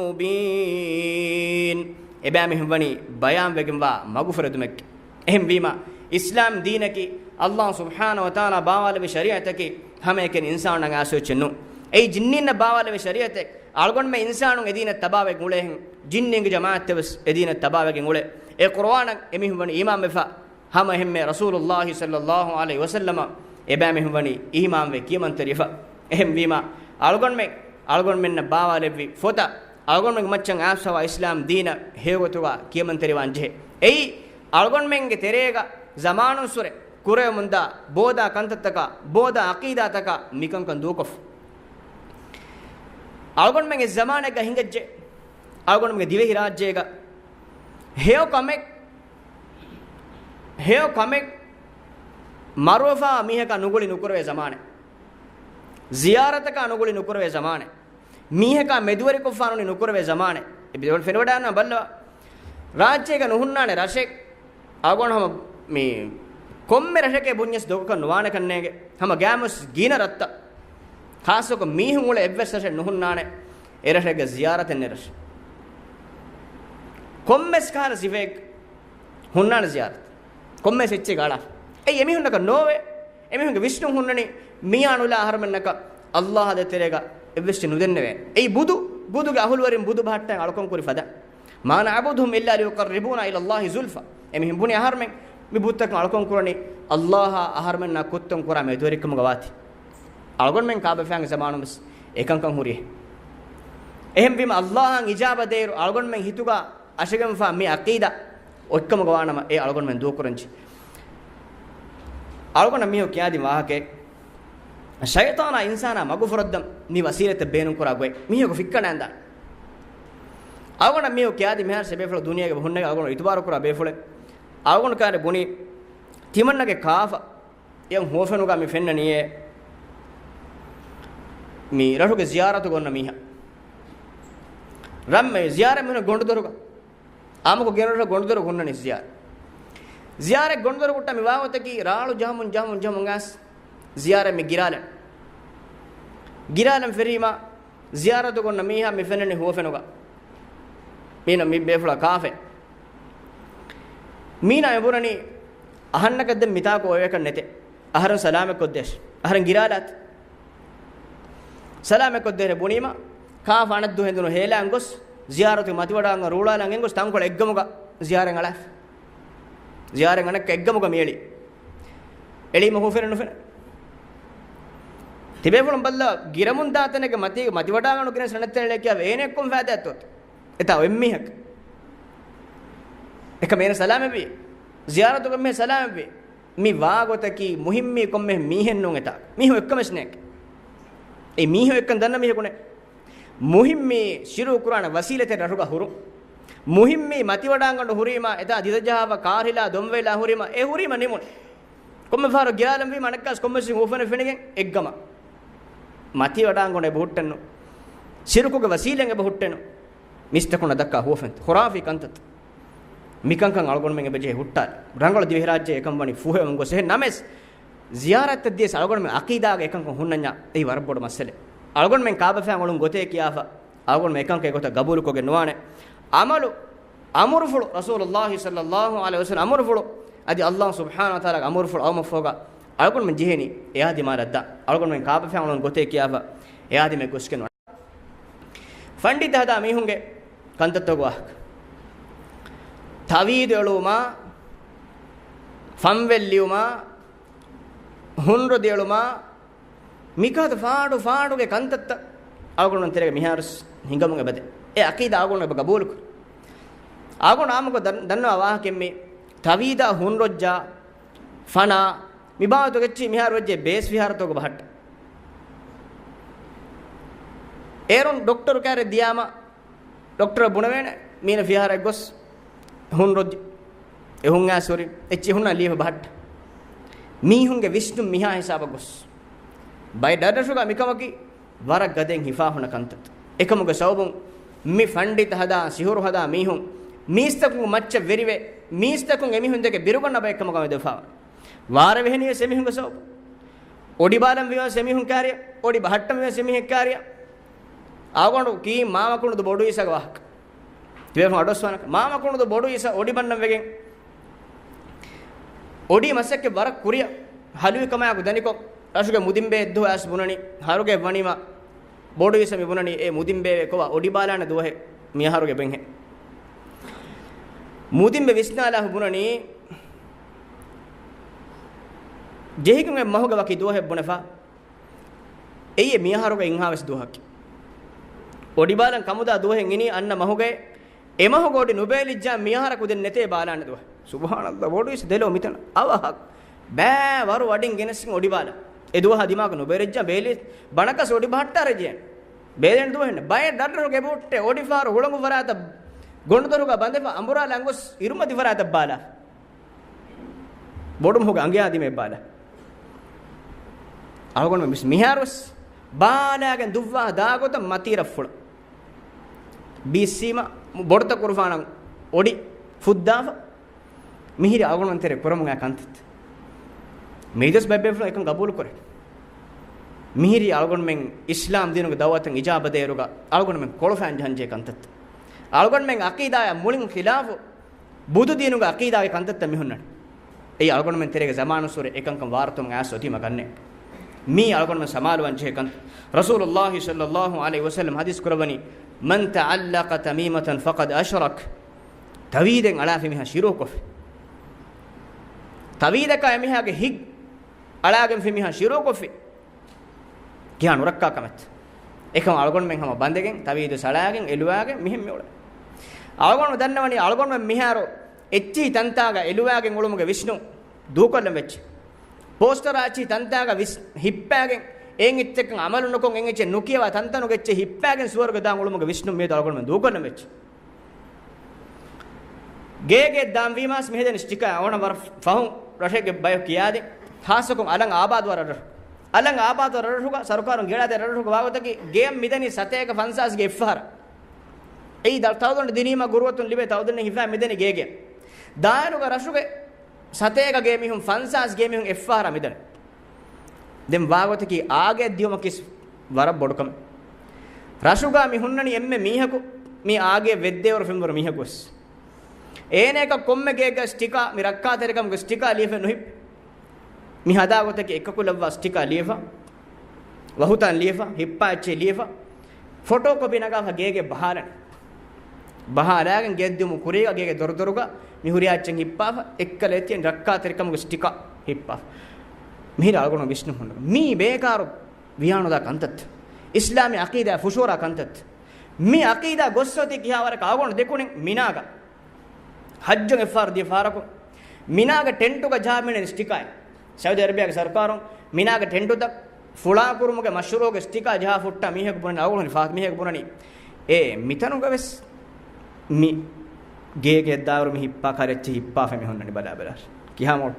مبين. އެބައިމީހުން ވަނީ ބަޔާންވެގެންވާ މަގުފުރެދުމެއްގެ. އެހެންވީމަ، އިސްލާމް ދީނަކީ، ﷲ ސުބްޙާނަހޫ ވަތަޢާލާ ބާވާލެއްވި ޝަރީޢަތަކީ، ހަމައެކަނި އިންސާނުންނަށް އައިސް އޮތް އެއް ނޫން. އެއީ ޖިންނީންނަށް ބާވާލެއްވި ޝަރީޢަތެއް. އަޅުގަނޑުމެން އިންސާނުން އެ ދީނަށް ތަބާވެގެން އުޅޭހެން، ޖިންނީންގެ ޖަމާޢަތެއް ވެސް އެ ދީނަށް ތަބާވެގެން އުޅޭ. އެ ޤުރުއާނަށް އެމީހުން ވަނީ އީމާންވެފަ. ހަމައެހެންމެ ރަސޫލުﷲ ޞައްލަﷲ ޢަލައިހި ވަސައްލަމަށް އެބައިމީހުން ވަނީ އީމާންވެ ކިޔަމަންތެރިވެފަ. އެހެންވީމަ، އަޅުގަނޑުމެން، އަޅުގަނޑުމެންނަށް ބާވާލެއްވި ފޮތަށް، އަޅުގަނޑުމެންގެ މައްޗަށް އައިސްފަވާ އިސްލާމް ދީނަށް ހެޔޮގޮތުގަ ކިޔަމަންތެރިވާން ޖެހޭ. އެއީ، އަޅުގަނޑުމެންގެ ތެރޭގަ ޒަމާނުންސުރެ ކުރެވެމުންދާ ބޯދާ ކަންތައްތަކާ، ބޯދާ ޢަޤީދާތަކާ މިކަންކަން ދޫކޮށްފަ. އަޅުގަނޑުމެންގެ ޒަމާނެއްގަ ހިނގައްޖެ، އަޅުގަނޑުމެންގެ ދިވެހިރާއްޖޭގަ ހެޔޮ ކަމެއް، ހެޔޮ ކަމެއް މަރުވެފާ މީހަކާ ނުގުޅި ނުކުރެވޭ ޒަމާނެއް. ޒިޔާރަތަކާ ނުގުޅި ނުކުރެވޭ ޒަމާނެއް. މީހަކާ މެދުވެރިކޮށްފާނުނި ނުކުރެވޭ ޒަމާނެއް. އެބިދެވަން ފެނިވަޑާން ބައްލަވާ. ރާއްޖޭގަ ނުހުންނާނެ ރަށެއް. އަޅުގަނޑު ހަމަ މި ކޮންމެ ރަށެކޭ ބުންޏަސް ދޮގަކަށް ނުވާނެ ކަންނޭނގެ. ހަމަ ގާމުސް ގިނަ ރަށްތައް. ޚާއްޞަކޮށް މީހުން އުޅޭ އެއްވެސް ރަށެއް ނުހުންނާނެ. އެ ރަށެއްގަ ޒިޔާރަތެއް ނެތް ރަށެއް. ކޮންމެސް ކަހަލަ ސިފައެއް ހުންނާނެ ޒިޔާރަތް. ކޮންމެސް އެއްޗެއް އަޅާފަ. އެއީ އެމީހުންނަކަށް ނޯވޭ. އެމީހުންގެ ވިސްނުން ހުންނަނީ މިޔާނުލާ އަހަރުމެންނަކަށް ﷲ އާ ދޭތެރޭގަ އެއްވެސް ނުދެންނެވޭ. އެއީ ބުދު، ބުދުގެ އަހުލުވެރިން ބުދު ބަހައްޓަން އަޅުކަން ކުރި ފަދަ. "ما نعبدهم إلا ليقربونا إلى الله زلفى." އެމީހުން ބުނި އަހަރުމެން މި ބުއްތަކަށް އަޅުކަން ކުރަނީ ﷲ އާ އަހަރުމެންނާ ކުއްތަން ކުރާ މެދުވެރިކަމުގަ ވާތީ. އަޅުގަނޑުމެން ކާބަފާންގެ ޒަމާނުން ވެސް އެކަންކަން ހުރި. އެހެންވީމަ ﷲ އާ އިޖާބަ ދޭއިރު އަޅުގަނޑުމެން ހިތުގަ އަށެގެންފާ މި ޢަޤީދާ އޮތްކަމުގަ ވާނަމަ، އެ އަޅުގަނޑުމެން ދޫކުރަންޖެ. އަޅުގަނޑަށް މީހުން ކިޔާދިން ވާހަކައެއް، ޝައިޠާނާ އިންސާނާ މަގުފުރައްދަން މި ވަސީލަތްތައް ބޭނުންކުރާ ގޮތް މީހަކު ފިއްކަނާންދާނެ. އަޅުގަނޑަށް މީހުން ކިޔާދިން މިހާރު އެބޭފުޅުން ދުނިޔޭގަ ހުންނަ އަޅުގަނޑު އިތުބާރުކުރާ ބޭފުޅެއް. އަޅުގަނޑު ކާރި ބުނީ ތިމަންނަގެ ކާފަ އެ ހުވަފެނުގަ މި ފެންނަނީއޭ މި ރަށުގެ ޒިޔާރަތުގަ އޮންނަ މީހާ. ރަށްމެ ޒިޔާރަތް މިހުން ގޮނޑުދޮރުގަ. އާމުކޮށް ގެންނަ ރަށު ގޮނޑުދޮރު ހުންނަނީ ޒިޔާރަތް. ޒިޔާރަތް ގޮނޑުދޮރު ހުއްޓާ މި ވާގޮތަކީ ރާޅު ޖަހަމުން ޖަހަމުން ޖަހަމުން އައިސް ޒިޔާރަތް މި ގިރާލަން. ގިރާލަން ފެށީމާ ޒިޔާރަތުގަ އޮންނަ މީހާ މި ފެންނަނީ ހުވަފެނުގަ. މީނަ މި ބޭފުޅާ ކާފަ. މީނަ އެބުނަނީ އަހަންނަކަށް ދެން މިތާކު އޮވޭކަށް ނެތޭ. އަހަރެން ސަލާމަތްކޮށްދޭށޭ. އަހަރެން ގިރާލާތި. ސަލާމަތްކޮށްދޭށޭ ބުނީމަ، ކާފަ އަނެއްދުވަހު ހެނދުނު ހޭލާން ގޮސް، ޒިޔާރަތުގެ މަތިވަޑާން ރޫޅާލަން ގެންގޮސް ތަންކޮޅެއް އެއްގަމުގަ ޒިޔާރަތް އަޅާފަ. ޒިޔާރަތް އަނެއްކާ އެއްގަމުގަ މިއެޅީ. އެޅީމަ ހުވަފެނު ނުފެނޭ. ތިބޭފުޅުން ބައްލަ ގިރަމުން ދާތަނެއްގެ މަތީގަ މަތިވަޑާން ގެނެސް ނަންނަތަނެއް ކިޔާފަ އޭނަ އެއްކޮން ފައިދާއެއްތޯ؟ އެތާ އޮތް މީހަކަށް. އެކަމަ އޭނަ ސަލާމަތްވީ. ޒިޔާރަތުގަ މީހާ ސަލާމަތްވީ. މި ވާގޮތަކީ މުހިއްމީ ކޮންމެ މީހެއް ނޫން އެތާ. މީހުން އެއްކަމެއް ނޭނގެ. އެ މީހުން އެއްކަން ދަންނަ މީހަކު ނެތް. މުހިއްމީ ޝިރުކު ކުރާނެ ވަސީލަތެއް ރަށުގަ ހުރުން. މުހިއްމީ މަތިވަޑާންގަނޑު ހުރީމާ، އެތާ ދިދަޖަހާފަ ކާރިލާ ދޮންވެލާ ހުރީމާ، އެ ހުރީމަ ނިމުން. ކޮންމެ ފަހަރު ގިރާލަން ވީމަ އަނެއްކާސް ކޮންމެސް ހުވަފެނެއް ފެނިގެން އެއްގަމަށް. މަތިވަޑާންގަނޑު އެބަ ހުއްޓެއްނު. ޝިރުކުގެ ވަސީލަތް އެބަ ހުއްޓެއްނު. މީސްތަކުންނަށް ދައްކާ ހުވަފެން. ޚުރާފީ ކަންތައް. މިކަންކަން އަޅުގަނޑުމެން އެބަޖެހޭ ހުއްޓާލަން. ރަނގަޅު ދިވެހިރާއްޖެ އެކަން ވަނީ ފުހެވެމުން ގޮސް އެހެން ނަމަވެސް، ޒިޔާރަތްތައް ދިޔަސް އަޅުގަނޑުމެން ޢަޤީދާގެ އެކަންކަން ހުންނަންޏާ އެއީ ވަރަށް ބޮޑު މައްސަލައެއް. އަޅުގަނޑުމެން ކާބަފާން އުޅުން ގޮތޭ ކިޔާފަ، އަޅުގަނޑުމެން އެކަންކަން އެގޮތަށް ގަބޫލުކޮށްގެން ނުވާނެ. އަމަލު، އަމުރުފުޅު، ރަސޫލުﷲ ޞައްލަﷲ ޢަލައިހި ވަސައްލަމް އަމުރުފުޅު، އަދި ﷲ ސުބްޙާނަހޫ ވަތަޢާލާގެ އަމުރުފުޅު އައުމަށްފަހުގަ އަޅުގަނޑުމެން ޖެހޭނީ އެއާ ދިމާލަށް ދާން. އަޅުގަނޑުމެން ކާބަފާން އުޅުން ގޮތޭ ކިޔާފަ، އެއާ ދިމާއަށް ގޮސްގެން ނުވާނެ. ފަންޑިތަ ހަދާ މީހުންގެ ކަންތައްތަކުގެ ވާހަކަ. ތަވީދު އެޅުވުމާ، ފަންވެލް ލިޔުމާ، ހުންރޮދި އެޅުމާ، މިކަހަލަ ފާޑު ފާޑުގެ ކަންތައްތައް އަޅުގަނޑު ތެރޭގަ މިހާރުސް ހިނގަމުން އެބަދޭ. އެ ޢަޤީދާ އަޅުގަނޑު އެބަ ގަބޫލުކުރޭ. އަޅުގަނޑު އާއްމުކޮށް ދަން-، ދަންނަވާ ވާހަކައެއް މީ. ތަވީދާ، ހުންރޮއްޖާ، ފަނާ، މި ބާވަތުގެ އެއްޗިހި މިހާރު ވެއްޖެ ބޭސް ފިހާރަތަކުގަ ބަހައްޓަން. އޭރުން ޑޮކްޓަރު ކާރެއް ދިޔާމަ، ޑޮކްޓަރަށް ބުނެވޭނެ، މީނަ ފިހާރައަށް ގޮސް، ހުން ރޮއްޖެ، އެ ހުން އައިސް ހުރި، އެއްޗިހި ހުންނަ ލިޔެފަ ބަހައްޓަން. މީހުންގެ ވިސްނުން މިހާ ހިސާބަށް ގޮސް. ބައެއް ޑަރަށުގަ މިކަމަކީ ވަރަށް ގަދައިން ހިފާ ހުންނަ ކަންތައް. އެކަމުގެ ސަބަބުން މި ފަންޑިތަ ހަދާ، ސިހުރު ހަދާ މީހުން، މީސްތަކުން މައްޗަށް ވެރިވެ، މީސްތަކުން އެމީހުން ދެކެ ބިރުގަންނަ ބައެއް ކަމަކަށް މެދުވެފާވަން. ވާރޭ ވެހެނީވެސް އެމީހުންގެ ސަބަބުން. އޮޑިބާލަން ވީމަސް އެމީހުން ކާރިޔަ، އޮޑި ބަހައްޓަން ވީމަސް އެމީހެއް ކާރިޔަ. އަޅުގަނޑު ކީ މާމަކުނުދު ބޮޑު އީސާގެ ވާހަކަ. ތިބޭފުޅުން އަޑުއައްސަވާނަކަ. މާމަކުނުދު ބޮޑު އީސާ އޮޑި ބަންނަން ވެގެން. އޮޑީ މަސައްކަތް ވަރަށް ކުރިއަށް ހަލުވި ކަމާއެކު ދަނިކޮށް، ރަށުގެ މުދިންބޭ އެއްދުވަހު އައިސް ބުނަނީ، ހަރުގެ ވަނީމަ ބޮޑު އީސާ މި ބުނަނީ، އޭ މުދިންބޭވެ ކޮބާ އޮޑި ބާލާނެ ދުވަހެއް މި އަހަރުގެ ބެންހެއް. މުދިންބެ ވިސްނާލާފަ ބުނަނީ، ޖެހިގެން އޮތް މަހުގެ ވަކި ދުވަހެއް ބުނެފަ. އެއީ މިއަހަރުގެ އިންހާވެސް ދުވަހަކީ. އޮޑިބާލަން ކަމުދާ ދުވަހެއް އިނީ އަންނަ މަހުގައި. އެމަހުގެ އޮޑި ނުބޭލިއްޖާ މިއަހަރަކު ދެން ނެތޭ ބާލާނެ ދުވަހެއް. ސުބްޙާނައްލާ، ބޮޑު އީސާ ދެލޯ މިތަނަށް. އަވަހަށް ބައިވަރު އަޑިން ގެނެސްގެން އޮޑިބާލަން. އެ ދުވަހާ ދިމާކު ނުބޭލިއްޖާ ބޭލި ބަނަކަސް އޮޑި ބަހައްޓާ ރެޖެއެއް. ބޭލެން ދުވަހެއް ނެތް. ބައެއް ދަށްރަށުގެ އެބަހުއްޓޭ އޮޑިފަހަރު ހުޅަނގު ފަރާތަށް ގޮނޑުދޮރުގަ ބަނދެފަ އަނބުރާލަން ގޮސް އިރުމަތި ފަރާތަށް ބާލާ. ބޮޑުމަހުގެ އަނގަޔާ ދިމައަށް ބާލާ. އަޅުގަނޑު މިސް މިހާރުވެސް ބާލާގެން ދުއްވާ ދާގޮތަށް މަތީ ރަށްފުޅަށް ބީއްސީމަ ބޮޑުތަކުރުފާނަށް އޮޑި ފުއްދާފަ. މިހިރީ އަޅުގަނޑުމެން ތެރޭ ކުރަމުން އައި ކަންތައްތައް. މިއިދަސް ބައެއް ބޭފުޅުން އެކަން ގަބޫލު ކުރޭ. މިހިރީ އަޅުގަނޑުމެން އިސްލާމް ދީނުގެ ދައުވަތަށް އިޖާބަ ދޭއިރުގަ އަޅުގަނޑުމެން ކޮޅުފައިން ޖަހަންޖެހޭ ކަންތައްތައް. އަޅުގަނޑުމެން އަޤީދާއަށް މުޅިން ޚިލާފު ބުދު ދީނުގެ އަޤީދާގެ ކަންތައްތައް މި ހުންނަނީ. އެއީ އަޅުގަނޑުމެން ތެރޭގެ ޒަމާނުއްސުރެ އެކަންކަން ވާރުތަމަ އައިސް އޮތީމަ ގަންނޭ. މީ އަޅުގަނޑުމެން ސަމާލުވާން ޖެހޭ ކަންތައް. ރަސޫލުﷲ ޞައްލަﷲ ޢަލައިހި ވަސައްލަމަ ޙަދީޘް ކުރައްވަނީ، "من تعلق تميمة فقد أشرك." ތަވީދެއް އަޅާފި މީހާ ޝިރުކު ކޮށްފި. ތަވީދަކާ އެމީހާގެ ހިތް އަޅާގެންފި މީހާ ޝިރުކު ކޮށްފި. ކިހާ ނުރައްކާ ކަމެއްތަ؟ އެކަމަށް އަޅުގަނޑުމެން ހަމަ ބަނދެގެން، ތަވީދު ސަޅާގެން، އެލުވާގެން މިހެން މިއުޅެނީ. އަޅުގަނޑު ދަންނަވަނީ އަޅުގަނޑުމެން މިހާރު އެއްޗިހި ތަންތާގަ އެލުވާގެން އުޅުމުގެ ވިސްނުން ދޫކޮށްލަން ވެއްޖެ. ޕޯސްޓަރާ އެއްޗިހި ތަންތާގަ ވިސް-، ހިއްޕާގެން، އެއްޗެއްކަން އަމަލު ނުކޮށް، އެއްޗެއް ނުކިޔަވާ ތަންތަނުގެ އެއްޗެއް ހިއްޕާގެން ސުވަރުގެ ދާން އުޅުމުގެ ވިސްނުން މިއަދު އަޅުގަނޑުމެން ދޫކޮށްލަން ވެއްޖެ. ގޭގެ ދާން ވީމާސް މިހެދެނީ ސްޓިކާ އޯނަ ވަރަށް ފަހުން ރަށެއްގެ ބަޔަކު ކިޔާދިން. ޚާއްޞަކޮށް އަލަން އާބާދުވާ ރަށްރަށު. އަލަން އާބާދުވާ ރަށްރަށުގަ ސަރުކާރުން ގެނެސްދޭ ރަށްރަށުގެ ވާގޮތަކީ ގެއަށް މިދަނީ ސަތޭކަ ފަންސާސްގެ އެއްފަހަރަށް. އެއީ ދަ-، ތައުދުން ދިނީމަ ގުރުއަތުން ލިބޭ ތައުދުން ހިފާ މިދަނީ ގޭގެ. ދާއިރުގަ ރަށުގެ ސަތޭކަ ގޭ މީހުން ފަންސާސް ގޭ މީހުން އެއްފަހަރާ މިދަނީ. ދެން ވާގޮތަކީ އާގެއަށް ދިޔުމަކީ ވަރަށް ބޮޑު ކަމެއް. ރަށުގަ މި ހުންނަނީ އެންމެ މީހަކު މި އާގެއަށް ވެއްދޭވަރު ފެންވަރު މީހަކުވެސް. އޭނައަކަށް ކޮންމެ ގޭގަ ސްޓިކާ، މި ރައްކާތެރިކަމުގެ ސްޓިކާ ލިޔެފަ ނުހިއްޕި. މި ހަދާ ގޮތަކީ އެއްކަކުލައްވާ ސްޓިކާ ލިޔެފަ، ވަހުތާން ލިޔެފަ، ހިއްޕާ އެއްޗެއް ލިޔެފަ، ފޮޓޯ ކޮޕީ ނަގާފަ ގޭގެ ބަހާލަނީ. ބަހާލާގެން ގެއަށް ދިޔުމުގެ ކުރީގަ ގޭގެ ދޮރުދޮރުގަ މި ހުރިހާ އެއްޗެއް ހިއްޕާފަ، އެއްކަލަ އެތިއެން ރައްކާތެރިކަމުގެ ސްޓިކާ ހިއްޕާފަ. މިހިރީ އަޅުގަނޑު ވިސްނުން ހުންނަ. މީ ބޭކާރު ވިޔާނުދާ ކަންތައްތައް. އިސްލާމީ އަޤީދާ ފުށުއަރާ ކަންތައްތައް. މި އަޤީދާ ގޮއްސަ އޮތީ ކިހާވަރަކަށް؟ އަޅުގަނޑު ދެކުނީ މިނާގަ. ޙައްޖުން އެއްފަހަރު ދިޔަ ފަހަރަކު މިނާގެ ޓެންޓުގަ ޖަހާ މިނެން ސްޓިކާއެއް. ސައުދި އަރަބިޔާގެ ސަރުކާރުން މިނާގެ ޓެންޓުތައް ފުޅާކުރުމުގެ މަޝްރޫޢުގެ ސްޓިކާ ޖަހާ ފުއްޓާ މީހަކު ބުނަނީ، އަޅުގަނޑު ފާ-، މީހަކު ބުނަނީ، އޭ މިތަނުގަވެސް މި ގޭގެ ދާއިރު މި ހިއްޕާ ކަހަލަ އެއްޗެއް ހިއްޕާފަ މި ހުންނަނީ ބަލާ ބަލާ. ކިހާ މޮޅު؟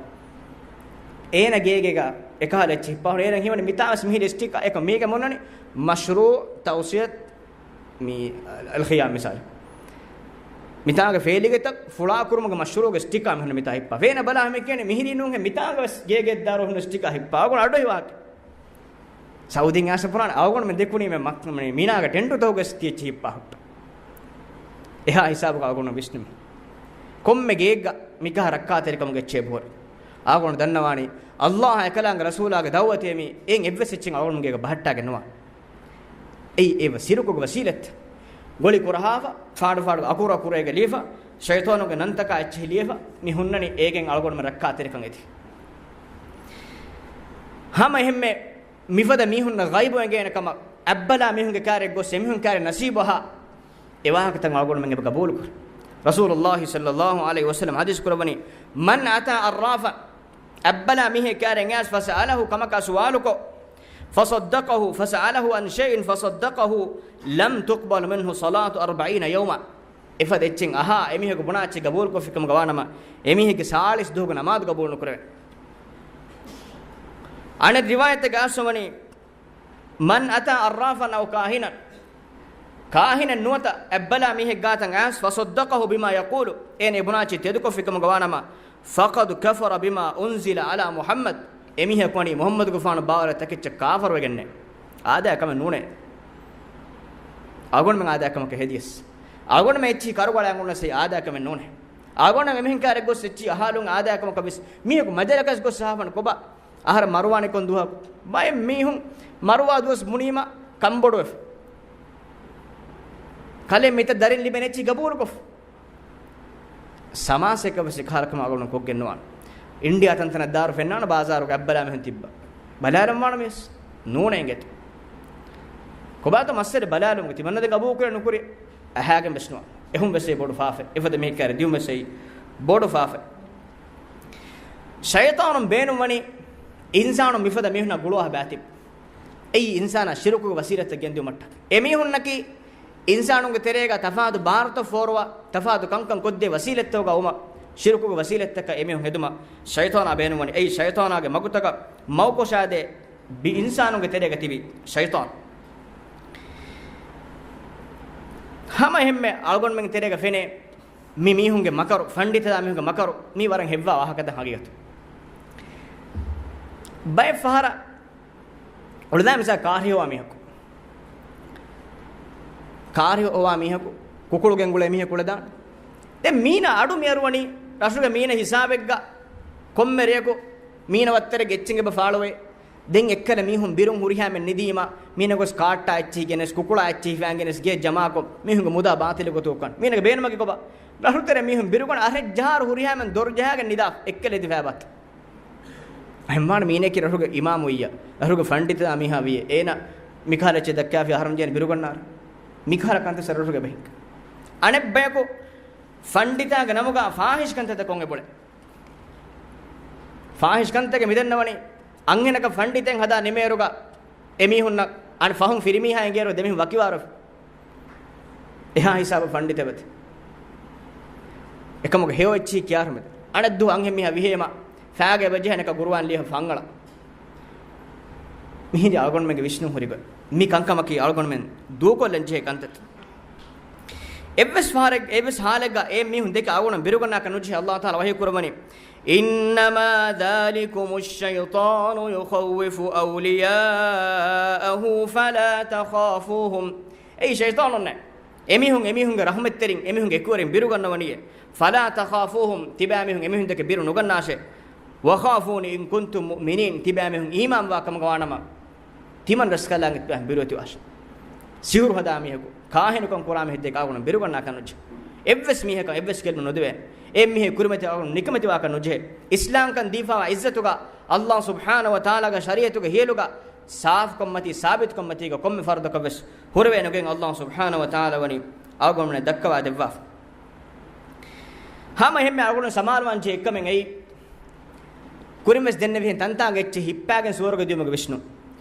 އޭނަ ގޭގޭގަ އެކަހަލަ އެއްޗެއް ހިއްޕާފަ. އޭނަ ހީވަނީ މިތާވެސް މިހިރީ ސްޓިކާ އެކަ މީގެ ބުނަނީ މަޝްރޫޢު ތައުސިއަތު މި އަލްޚިޔާމް މިސާލު. މިތާގެ ފޭލިގެތައް ފުޅާކުރުމުގެ މަޝްރޫޢުގެ ސްޓިކާ މިހުން މިތާ ހިއްޕާ. ފޭނަ ބަލާ ހަމެ ކިޔަނީ މިހިރީ ނޫންހޭ މިތާގަވެސް ގޭގެ ދާއިރު ހުންނަ ސްޓިކާ ހިއްޕާ. އަޅުގަނޑު އަޑު ހިވާކި. ސައުދީން އައިސް ފުރާނަ އަޅުގަނޑުމެން ދެކުނީމެ މަ-، މި މީނާގެ ޓެންޓުތަކުގެ ސްޓިއެއްޗި ހިއްޕާ ހުއްޓަ. އެހާ ހިސާބުގަ އަޅުގަނޑު ވިސްނުމި. ކޮންމެ ގޭގަ މިކަހަ ރައްކާތެރިކަމުގެ އެއްޗެއް ބޯރެ. އަޅުގަނޑު ދަންނަވާނީ ﷲ އާ އެކަލާނގެ ރަސޫލާގެ ދައުވަތޭ މީ އެއިން އެއްވެސް އެއްޗެއް އަޅުގަނޑުގޭގަ ބަހައްޓާގެން ނުވާ. އެއީ އެ ޝިރުކުގެ ވަސީލަތް. ގޮޅި ކުރަހާފަ، ފާޑު ފާޑު އަކުރު އަކުރޭގަ ލިޔެފަ، ޝައިޠާނުގެ ނަންތަކާ އެއްޗެހި ލިޔެފަ، މި ހުންނަނީ އޭގެން އަޅުގަނޑުމެން ރައްކާތެރިކަން އެދި. ހަމަ އެހެންމެ މިފަދަ މީހުންނަށް ޣައިބު އެނގޭނެ ކަމަށް އަތްބަލާ މީހުންގެ ކާރެއް ގޮސް އެމީހުން ކާރެއް ނަސީބު އަހާ އެ ވާހަކަތައް އަޅުގަނޑުމެން އެބަ ގަބޫލުކުރޭ. ރަސޫލުﷲ ޞައްލަﷲ ޢަލައިހި ވަސައްލަމަ ޙަދީޘް ކުރައްވަނީ، "މަން އަތާ ޢައްރާފަން." އަތްބަލާ މީހެއް ކާރެއް އައިސް، "ފަސައަލަހު" ކަމަކާ ސުވާލުކޮށް، "ފަޞައްދަޤަހު، ފަސައަލަހު ޢަން ޝައިއިން ފަޞައްދަޤަހު، ލަމް ތުޤްބަލް މިންހު ޞަލާތު އަރްބަޢީނަ ޔައުމާ." އެފަދަ އެއްޗެއް އަހާ، އެމީހަކު ބުނާ އެއްޗެއް ގަބޫލުކޮށްފި ކަމުގަ ވާނަމަ، އެމީހެއްގެ ސާޅީސް ދުވަހުގެ ނަމާދު ގަބޫލު ނުކުރެވޭ. އަނެއް ރިވާޔަތެއްގަ އައިސްވަނީ، "މަން އަތާ ޢައްރާފަން އައު ކާހިނަން." ކާހިނެއް ނުވަތަ އަތްބަލާ މީހެއް ގާތަށް އައިސް، "ފަޞައްދަޤަހު ބިމާ ޔަޤޫލު." އޭނަ އެ ބުނާ އެއްޗެއް ތެދުކޮށްފި ކަމުގަ ވާނަމަ، "ފަޤަދް ކަފަރަ ބިމާ އުންޒިލަ ޢަލާ މުޙައްމަދް." އެމީހަކު ވަނީ މުޙައްމަދުގެފާނު ބާވަރަށް ތަކެއްޗަށް ކާފަރުވެގެންނޭ. އާދައި ކަމެއް ނޫނޭ. އަޅުގަނޑުމެން އާދައި ކަމަކަށް ހެދިޔަސް، އަޅުގަނޑުމެން އެއްޗިހި ކަރުގަޅައިގަންނަސް އާދައި ކަމެއް ނޫނޭ. އަޅުގަނޑު އެމީހުން ކާރެއް ގޮސް އެއްޗިހި އަހާލުން އާދައި ކަމަކަށް ވެސް މީހަކު މަޖަލަކަށް ގޮސް އަހާފަން ކޮބާ؟ އަހަރެން މަރުވާނެ ކޮން ދުވަހަކު؟ ބައެއް މީހުން މަރުވާ ދުވަސް ބުނީމަ ކަންބޮޑުވެފަ. ކަލޭ މިތައް ދަރިން ލިބެން އެއްޗިހި ގަބޫލުކޮށްފަ. ސަމާސެކަށް ވެސް އެކަހަލަ ކަމަށް އަޅުގަނޑު ކޮށްގެން ނުވާނެ. އިންޑިއާ ތަންތަނަށް ދާރު ފެންނާނެ ބާޒާރުގަ އަތްބަލާ މީހުން ތިއްބާ. ބަލާލަން ވާނަމަ ވެސް ނޫނޭ އިނގޭތޯ. ކޮބާތޯ މައްސަލަ ބަލާލުމުގެ ތިމަންނަ ދެން ގަބޫލުކުރޭ ނުކުރޭ އަހާގެން ވެސް ނުވާ. އެހުން ވެސް އެ ބޮޑު ފާފަ. އެފަދަ މީހެއް ކާރެއް ދިޔުން ވެސް އެއީ ބޮޑު ފާފަ. ޝައިޠާނުން ބޭނުންވަނީ އިންސާނުން މިފަދަ މީހުންނާ ގުޅުވާ ބާތިބް. އެއީ އިންސާނާ ޝިރުކުގެ ވަސީލަތަށް ގެންދިއުމަށްޓަކައި. އެމީހުންނަކީ އިންސާނުންގެ ތެރޭގަ ތަފާތު ބާރުތައް ފޯރުވާ، ތަފާތު ކަންކަން ކޮށްދޭ ވަސީލަތްތަކުގަ ވުމަށް، ޝިރުކުގެ ވަސީލަތްތަކަށް އެމީހުން ހެދުމަށް ޝައިޠާނާ ބޭނުންވަނީ. އެއީ ޝައިޠާނާގެ މަގުތަކަށް މަގުކޮށާދޭ ބި-، އިންސާނުންގެ ތެރޭގަ ތިބި ޝައިޠާން. ހަމަ އެހެންމެ އަޅުގަނޑުމެންގެ ތެރޭގަ ފެނޭ މި މީހުންގެ މަކަރު، ފަންޑިތަދާ މީހުންގެ މަކަރު، މީ ވަރަށް ހެއްވާ ވާހަކަތައް ހަގީގަތު. ބައެއް ފަހަރަށް އުޅުދާ މިސާ ކާރިހޯވާ މީހަކު. ކާރިހޯވާ މީހަކު، ކުކުޅު ގެންގުޅޭ މީހަކު އުޅެދާނެ. ދެން މީނަ އަޑު މިއަރުވަނީ ރަށުގެ މީނަ ހިސާބެއްގަ ކޮންމެ ރެޔަކު މީނަ ވައްތަރެއްގެ އެއްޗެއް އެބަ ފާޅުވޭ. ދެން އެއްކަލަ މީހުން ބިރުން ހުރިހާމެން ނިދީމަ، މީނަ ގޮސް ކާއްޓާ އެއްޗިހި ގެނެސް، ކުކުޅާ އެއްޗިހި ފައިން ގެނެސް، ގެ ޖަމާކޮށް، މީހުންގެ މުދާ ބާތިލު ގޮތުގަ ކަން. މީނަގެ ބޭނުމަކީ ކޮބާ؟ ރަށުތެރެ މީހުން ބިރުގަން އަހަރެއްޖަހާރު ހުރިހާމެން ދޮރު ޖަހާގެން ނިދާ އެއްކަލެ ތި ފައިބާތަ. އެހެންވާން މީނައަކީ ރަށުގެ އިމާމު ވިއްޔާ، ރަށުގެ ފަންޑިތަ މީހާ ވިއްޔޭ، އޭނަ މިކަހަލަ އެއްޗެއް ދައްކާފި އަހަރެން ޖެހޭނެ ބިރުގަންނާރަ. މިކަހަލަ ކަންތައް ރަށުގެ ބަހިން. އަނެއްބަޔަކު ފަންޑިތާގެ ނަމުގަ ފާހިޝް ކަންތައް ކޮށް އެބުޅޭ. ފާހިޝް ކަންތަކެއް މިދެންނަވަނީ، އަންހެނަކަށް ފަންޑިތެއް ހަދާ ނިމޭއިރުގަ އެމީހުންނަށް އަނެއް ފަހުން ފިރިމީހާ އެނގޭއިރު ދެމީހުން ވަކިވާރު. އެހާ ހިސާބަށް ފަންޑިތެއް ވެތި. އެކަމުގެ ހެޔޮ އެއްޗިހި ކިޔާރުމެދެ. އަނެއްދުވަހު އަންހެން މީހާ ވިހޭމަ ފައިގަ އެބަޖެހޭނެކަ ގުރުއާން ލިޔެފަ ފަންގަޅަ. މިހިނދި އަޅުގަނޑުމެންގެ ވިސްނުން ހުރި ގޮތް. މި ކަންކަމަކީ އަޅުގަނޑުމެން ދޫކޮށްލަން ޖެހޭ ކަންތައް. އެއްވެސް ފަހަރެއް، އެއްވެސް ހާލެއްގަ އެ މީހުން ދެކެ އަޅުގަނޑު ބިރުގަންނާކަށް ނުޖެހޭ. އައްލާހު ތަޢާލާ ވަޙީ ކުރައްވަނީ، إنما ذلكم الشيطان يخوف أولياءه فلا تخافوهم. އެއީ ޝައިޠާނުންނޭ. އެމީހުން އެމީހުންގެ ރަޙުމަތްތެރިން، އެމީހުންގެ އެކުވެރިން ބިރުގަންނަވަނީއޭ. فلا تخافوهم، ތިބާމީހުން އެމީހުން ދެކެ ބިރު ނުގަންނާށޭ. وخافون إن كنتم مؤمنين، ތިބާމީހުން އީމާންވާ ކަމުގަ ވާނަމަ، ތިމަން ރަސްކަލާނގެ ތިބާ ބިރުވެތިވާށޭ. ސިހުރު ހަދާ މީހަކު، ކާހިނުކަން ކުރާ މީހެއް ދެކެ އަޅުގަނޑު ބިރުގަންނާކަށް ނުޖެހޭ. އެއްވެސް މީހަކަށް އެއްވެސް ކެލުމެއް ނުދެވޭނެ. އެ މީހެއް ކުރިމަތި އަޅުގަނޑު ނިކަމެތިވާކަށް ނުޖެހޭ. އިސްލާމްކަން ދީފާވާ އިއްޒަތުގަ އައްލާހު ސުބްޙާނަހު ވަ ތަޢާލާގެ ޝަރީޢަތުގެ ހިޔަލުގަ ސާފުކަންމަތީ، ސާބިތުކަންމަތީގަ ކޮންމެ ފަރުދަކަށްވެސް ހުރެވޭނެ ގޮތް އައްލާހު ސުބްޙާނަހު ވަ ތަޢާލާ ވަނީ އަޅުގަނޑުމެންނަށް ދައްކަވާ ދެއްވާފަ. ހަމަ އެހެންމެ އަޅުގަނޑު ސަމާލުވާން ޖެހޭ އެއްކަމެއް އެއީ، ކުރިންވެސް ދެންނެވިހެން ތަންތާނގެ އެއްޗެއް ހިއްޕާގެން ސުވަރުގެ ދިޔުމުގެ ވިސްނުން.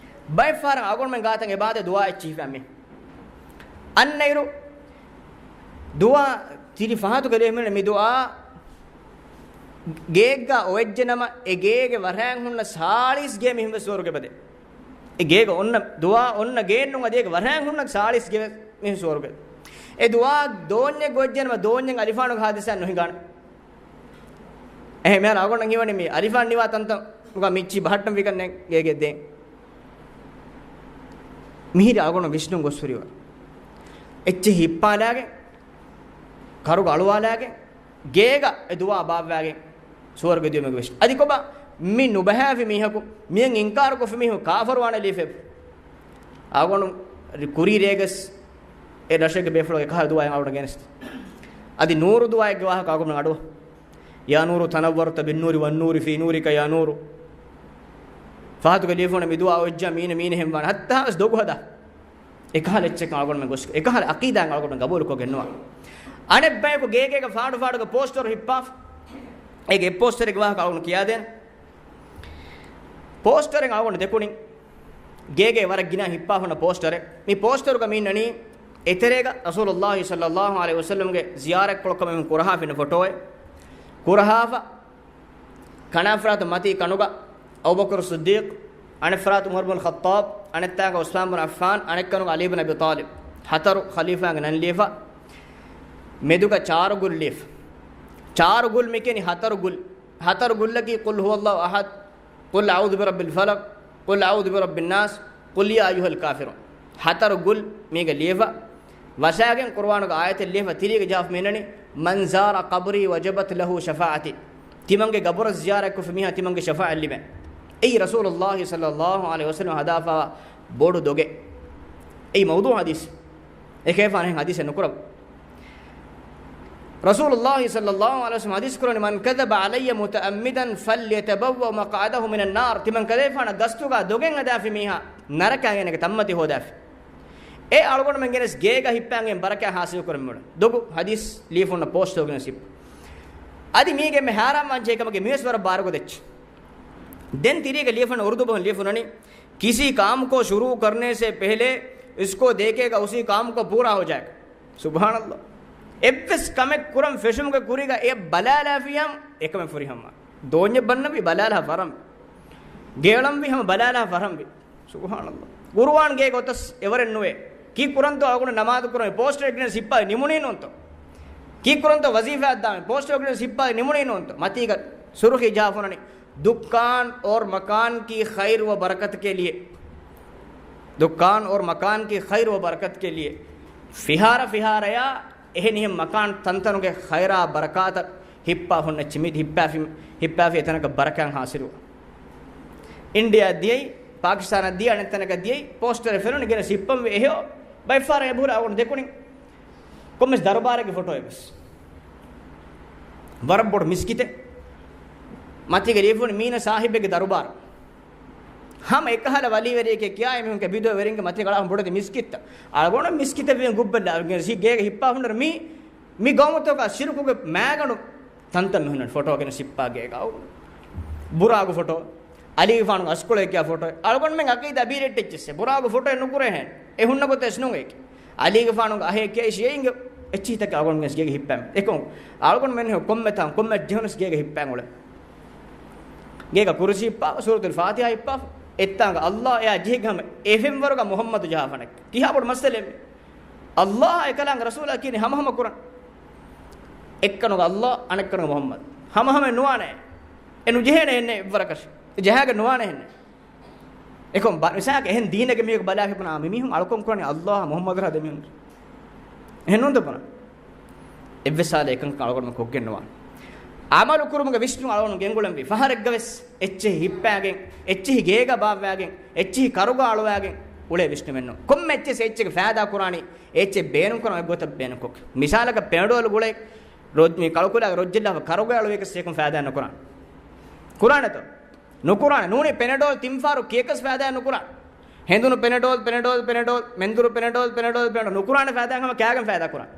ބައެއް ފަހަރަށް އަޅުގަނޑުމެން ގާތަށް އެބާދޭ ދުޢާ އެއްޗިހި ހިފާ މީހުން. އަންނައިރު ދުޢާ ތިރި ފަހަތުގެ ލިޔެމުން މި ދުޢާ ގޭގަ އޮވެއްޖެނަމަ، އެ ގޭގެ ވަރައިން ހުންނަ ސާޅީސް ގޭ މީހުން ވެސް ސުވަރުގެ އެބަދޭ. އެ ގޭގަ އޮންނަ ދުޢާ އޮންނަ ގޭން ނޫން އަދި އޭގެ ވަރައިން ހުންނަ ސާޅީސް ގޭ މީހުން ސުވަރުގެ. އެ ދުޢާ ދޯންޏެއް ގޮއްޖެނަމަ ދޯންޏެއް އަލިފާނުގެ ހާދިސާ ނުހިނގާނެ. އެހެން މިހާރު އަޅުގަނޑަށް ހީވަނީ މި އަލިފާން ނިވާ ތަންތަނުގަ މިއްޗި ބަހައްޓަން ފިކަންނެ ގޭގެ ދޭން. މިހިރި އަޅުގަނޑު ވިސްނުން ގޮސް ހުރިވަރު. އެއްޗެއް ހިއްޕާލާގެން، ކަރުގަ އަޅުވާލާގެން، ގޭގަ އެ ދުޢާ ބާއްވާގެން ސުވަރުގެ ދިޔުމެއްގެ ވެސް. އަދި ކޮބާ މި ނުބަހާފި މީހަކު، މިއަށް އިންކާރު ކޮށްފި މީހުން ކާފަރުވާނެ ލީފެއް. އަޅުގަނޑު ކުރީ ރޭގަސް އެ ރަށެއްގެ ބޭފުޅުގެ ކަހަލަ ދުޢާއެއް އަޅުގަނޑަށް ގެނެސް. އަދި ނޫރު ދުޢާއެއްގެ ވާހަކަ އަޅުގަނޑު އަޑު. يا نور تنورت بالنور والنور في نورك يا نور. ފަހަތުގެ ލިޔެފުން މި ދުޢާ އޮއްޖާ މީނަ މީނަ ހެން ވާނެ. ހައްތާވެސް ދޮގު ހަދާ. އެކަހަލަ އެއްޗަކަށް އަޅުގަނޑުމެން ގޮސް، އެކަހަލަ އަޤީދާއެއް އަޅުގަނޑު ގަބޫލުކޮށްގެން ނުވާ. އަނެއްބަޔަކު ގޭގޭގަ ފާޑު ފާޑުގެ ޕޯސްޓަރު ހިއްޕާފަ. އޭގެ އެއް ޕޯސްޓަރެއްގެ ވާހަކަ އަޅުގަނޑު ކިޔާދޭން. ޕޯސްޓަރެއް އަޅުގަނޑު ދެކުނިން. ގޭގޭ ވަރަށް ގިނަ ހިއްޕާފަ ހުންނަ ޕޯސްޓަރެއް. މި ޕޯސްޓަރުގަ މި އިންނަނީ އެތެރޭގަ ރަސޫލުﷲ ޞައްލަﷲ ޢަލައިހި ވަސައްލަމްގެ ޒިޔާރަތްކޮޅަކަށް މި ކުރަހާފަ އިންނަ ފޮޓޯއެއް. ކުރަހާފަ ކަނާފަރާތު މަތީ ކަނުގަ އަބޫބަކުރު ޞިއްދީޤް، އަނެއްފަރާތު ޢުމަރު ބިން ޚައްޠާބް، އަނެއްތާނގަ ޢުސްމާން ބިން ޢައްފާން، އަނެއްކަނުގަ ޢަލީ ބިން އަބީ ޠާލިބް. ހަތަރު ޚަލީފާގެ ނަން ލިޔެފަ، މެދުގަ ޗާރު ގުލް ލިޔެފަ. ޗާރު ގުލް މިކިޔަނީ ހަތަރު ގުލް. ހަތަރު ގުއްލަކީ قل هو الله أحد، قل أعوذ برب الفلق، قل أعوذ برب الناس، قل يا أيها الكافرون. ހަތަރު ގުލް މީގަ ލިޔެފަ، ވަށާގެން ޤުރުއާނުގެ އާޔަތެއް ލިޔެފަ ތިރީގަ ޖަހާފަ މިނަނީ، من زار قبري وجبت له شفاعتي. ތިމަންގެ ގަބުރަށް ޒިޔާރަތްކޮށްފި މީހާ ތިމަންގެ ޝަފާޢަތް ލިބޭ. އެއީ ރަސޫލުﷲ ޞައްލަﷲ ޢަލައިހި ވަސައްލަމަ ހަދާފަވާ ބޮޑު ދޮގެއް. އެއީ މައުޟޫޢު ޙަދީޘް. އެކަލޭގެފާނު އެހެން ޙަދީޘެއް ނުކުރައްވާ. ރަސޫލުﷲ ޞައްލަﷲ ޢަލައިހި ވަސައްލަމަ ޙަދީޘް ކުރަނީ، من كذب علي متعمدا فليتبوأ مقعده من النار. ތިމަން ކަލޭގެފާނަށް ގަސްތުގަ ދޮގެއް ހަދާފި މީހާ ނަރަކައިގެ ތަންމަތި ހޯދާފި. އެ އަޅުގަނޑުމެން ގެނެސް ގޭގަ ހިއްޕާގެން ބަރަކާތް ޙާޞިލު ކުރަން މިއުޅެނީ. ދޮގު ޙަދީޘް ލިޔެފަ ހުންނަ ޕޯސްޓްތަކުގެ ނަސީބު. އަދި މީގެ އެންމެ ހައިރާންވާންޖެހޭ ކަމަކީ މިވެސް ވަރަށް ބާރުގަދަ އެއްޗެއް. ދެން ތިރީގަ ލިޔެފަ ހުންނަ އުރުދޫ ބަހުން ލިޔެފަ ހުންނަނީ، کسی کام کو شروع کرنے سے پہلے اس کو دیکھے گا، اسی کام کو پورا ہو جائے گا. ސުބްޙާނަﷲ. އެއްވެސް ކަމެއް ކުރަން ފެށުމުގެ ކުރީގަ އެ ބަލާލާފިއްޔާ އެކަމެއް ފުރިހަމަ. ދޯންޏެއް ބަންނަންވީ ބަލާލާ ފަރަން. ގެއަޅަންވީ ހަމަ ބަލާލާ ފަރަންވީ. ސުބްޙާނަﷲ. ޤުރުއާން ގޭގަ އޮތަސް އެވަރެއް ނުވޭ. ކީއްކުރަންތޯ އަޅުގަނޑު ނަމާދު ކުރަން ޕޯސްޓަރެއް ގެނެސް ހިއްޕާ ނިމުނީ ނޫންތޯ؟ ކީއްކުރަންތޯ ވަޒީފާއަށް ދާން ޕޯސްޓަރެއް ގެނެސް ހިއްޕާ ނިމުނީ ނޫންތޯ؟ މަތީގަ ސުރުޚީ ޖަހާފަ ހުންނަނީ، دکان اور مکان کی خیر و برکت کے لیے. دکان اور مکان کی خیر و برکت کے لیے. ފިހާރަ ފިހާރަޔާ އެހެނިހެން މަކާން ތަންތަނުގެ ޚައިރާ ބަރަކާތަށް ހިއްޕާ ހުންނަ ޗިމިދި ހިއްޕާފި، ހިއްޕާފި އެތަނަކަށް ބަރަކާތް ޙާޞިލު. އިންޑިއާ ދިޔައީ، ޕާކިސްތާނަށް ދިޔަ އަނެއް ތަނަކަށް ދިޔައީ، ޕޯސްޓަރެއް ފެނުނީ ގެނެސް ހިއްޕަންވީ އެހެޔޮ. ބައެއްފަހަރަށް އެބަހުރި އަޅުގަނޑު ދެކުނީ ކޮންމެސް ދަރުބާރެއްގެ ފޮޓޯއެއް ވެސް. ވަރަށް ބޮޑު މިސްކިތެއް. މަތީގަ ލިޔެފަ ހުންނަ މީނަ ސާހިބެއްގެ ދަރުބާރު. ހަމަ އެކަހަލަ ވަލީވެރިއެކޭ ކިޔާ އެމީހުންގެ ބިދުވެރިންގެ މަތީގަ އަޅާ ބޮޑެތި މިސްކިތްތައް. އަޅުގަނޑު މިސްކިތެއް ވީ ގުއްބައްލަ ގޭގަ ހިއްޕާ ހުންނަރު މީ، މި ގައުމުތަކަށް ޝިރުކުގެ މައިގަނޑު ތަންތަން މި ހުންނަނީ ފޮޓޯ ގެނެސް ހިއްޕާ ގޭގަ. ބުރާގު ފޮޓޯ، އަލީގެފާނުގެ އަސްކޮޅެއް ކިޔާ ފޮޓޯ. އަޅުގަނޑުމެން އަގީދާ ބީރެއްޓެއްޗެއްސެ. ބުރާގު ފޮޓޯއެއް ނުކުރޭހެން. އެ ހުންނަ ގޮތެއް ނުގެ. އަލީގެފާނުގެ އަހޭ ކޭޝި އެއިންގެ އެއްޗިހިތަކެއް އަޅުގަނޑުގެ ގޭގަ ހިއްޕާމެ. އެކަމު އަޅުގަނޑުމެން ކޮންމެ ތާން ކޮންމެ ޖެހުނަސް ގޭގަ ހިއްޕާން އުޅެ. ގޭގަ ކުރުސީ ހިއްޕާފަ، ސޫރަތުލް ފާތިހާ ހިއްޕާފަ، އެއްތާނގަ އައްލާ އެއާ ޖެހިގެ ހަމަ އެ ފެންވަރުގަ މުޙައްމަދު ޖަހާފަނެއް. ކިހާ ބޮޑު މައްސަލައެއް މީ؟ އައްލާ އެކަލާނގެ ރަސޫލާ ކިޔަނީ ހަމަހަމަ ކުރަން. އެއްކަނުގަ އައްލާ، އަނެއްކަނުގަ މުޙައްމަދު. ހަމަހަމަ ނުވާނެ. އެ ނުޖެހޭނެ އެންނެ އެއްވަރަކަށް. އެ ޖަހާގެން ނުވާނެ އެންނެ. އެކަމު ބަ-، މިސާލަކަށް އެހެން ދީނެއްގެ މީހަކު ބަލާފި ބުނާ، މި މީހުން އަޅުކަން ކުރަނީ އައްލާހާ މުޙައްމަދު ހަދޭ މީހުން. އެހެން ނޫންތަ ބުނާ؟ އެއްވެސް ސާލެއް އެކަންކަން އަޅުގަނޑު ކޮށްގެން ނުވާނެ. ޢަމަލު ކުރުމުގެ ވިސްނުން އަޅުގަނޑު ގެންގުޅެންވީ. ފަހަރެއްގަވެސް އެއްޗެހި ހިއްޕާގެން، އެއްޗެހި ގޭގަ ބާއްވާގެން، އެއްޗެހި ކަރުގަ އަޅުވާގެން އުޅޭ ވިސްނުމެއް ނޫން. ކޮންމެ އެއްޗެއްސެއް އެއްޗެއްގެ ފައިދާ ކުރާނީ، އެއްޗެއް ބޭނުން ކުރަން އެއްގޮތަށް ބޭނުންކޮށް. މިސާލަކަށް ޕެނަޑޯލް ގުޅޭ ރޮއް-، މި ކަޅުކުލާގެ ރޮއްޖެއްލާފަ ކަރުގަ އަޅުވޭކަސް އެކުން ފައިދާ ނުކުރާނެ. ކުރާނެތޯ؟ ނުކުރާނެ. ނޫނީ ޕެނެޑޯލް ތިން ފަހަރު ކިޔަކަސް ފައިދާ ނުކުރާނެ. ހެނދުނު ޕެނެޑޯލް، ޕެނެޑޯލް، ޕެނެޑޯލް، މެންދުރު ޕެނެޑޯލް، ޕެނެޑޯލް، ޕެނެޑޯލް ނުކުރާނެ ފައިދާ ހަމަ ކާގެން ފައިދާ ކުރާނެ.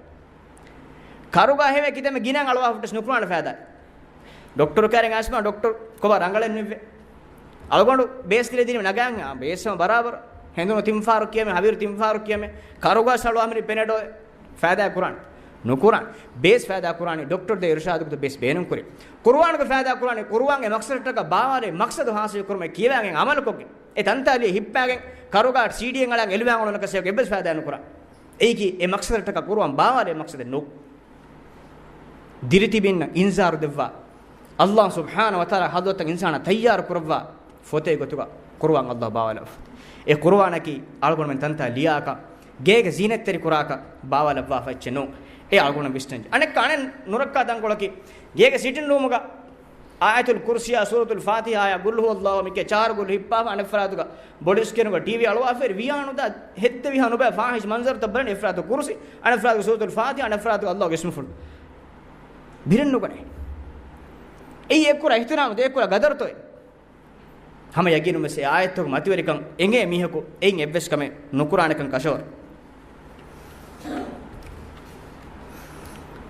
ކަރުގަ ހެވޭ ކިތަންމެ ގިނައިން އަޅުވާ ހުއްޓަސް ނުކުރާނެ ފައިދާ. ޑޮކްޓަރު ކާރިން އާސްމާ ޑޮކްޓަރު ކޮބާ ރަނގަޅެއް ނުވެ. އަޅުގަނޑު ބޭސް ދިރި ދިރި ނަގާން ބޭސް ހަމަ ބަރާބަރު. ހެނދުނު ތިން ފަހަރު ކިޔަމެ، ހަވީރު ތިން ފަހަރު ކިޔަމެ. ކަރުގަ ސަޅުވާ މިރި ޕެނެޑޯލް. ފައިދާ ކުރާނެ؟ ނުކުރާނެ. ބޭސް ފައިދާ ކުރާނީ ޑޮކްޓަރު ދޭ އިރުޝާދުގެ ބޭސް ބޭނުން ކުރި. ޤުރުއާނުގެ ފައިދާ ކުރާނީ ޤުރުއާންގެ މަޤްޞަދަށްޓަކާ ބާވާލޭ މަޤްޞަދު ޙާޞިލު ކުރުމަށް ކިޔަވާގެން ޢަމަލުކޮށްގެން. އެ ތަންތާލި ހިއްޕާގެން ކަރުގާ ސީޑީއެއް އަޅާން އެލުވާން އުޅުނަކަސް އެއްވެސް ފައިދާ ނުކުރާ. އެއީކީ އެ މަޤްޞަދަށްޓަކާ ޤުރުއާން ބާވާލޭ މަޤްޞަދެއް ނޫ. ދިރިތިބީންނަށް އިންޒާރު ދެއްވާ، ﷲ ސުބްޙާނަހޫ ވަތަޢާލާ ޙަޟްރަތަށް އިންސާނާ ތައްޔާރު ކުރައްވާ ފޮތެއް ގޮތުގަ ޤުރުއާން ﷲ ބާވާލައްވާފަ. އެ ޤުރުއާނަކީ އަޅުގަނޑުމެން ތަންތާ ލިޔާކަށް، ގޭގެ ޒީނަތްތެރި ކުރާކަށް ބާވާލައްވާފަ އެއްޗެއް ނޫން. އެ އަޅުގަނޑު ވިސްނަން. އަނެއްކާ އަނެއް ނުރައްކާ ތަންކޮޅަކީ، ގޭގެ ސިޓިން ރޫމުގަ އާޔަތުލް ކުރުސިއާ، ސޫރަތުލް ފާތިޙާއާ، ޤުލް ހުވައްލާހު މިކޭ ޗާރު ގުލް ހިއްޕާފަ، އަނެއް ފަރާތުގަ ބޮޑު ސްކްރީނުގަ ޓީވީ އަޅުވާފައި ވިޔާނުދާ ހެއްދެވިހާ ނުބައި ފާޙިޝް މަންޒަރުތައް ބަލަން، އެއް ފަރާތު ކުރުސި، އަނެއް ފަރާތު ސޫރަތުލް ފާތިޙާ، އަނެއް ފަރާތު ﷲގެ އިސްމުފުޅު. ބިރެއް ނުގަނޭ. އެއީ އެއްކުރާ އިޙްތިރާމުތޯ، އެއްކުރާ ގަދަރުތޯ؟ ހަމަ ޔަގީނުންވެސް އެ އާޔަތްތަކުގެ މަތިވެރިކަން އެނގޭ މީހަކު އެއިން އެއްވެސް ކަމެއް ނުކުރާނެކަން ކަށަވަރު.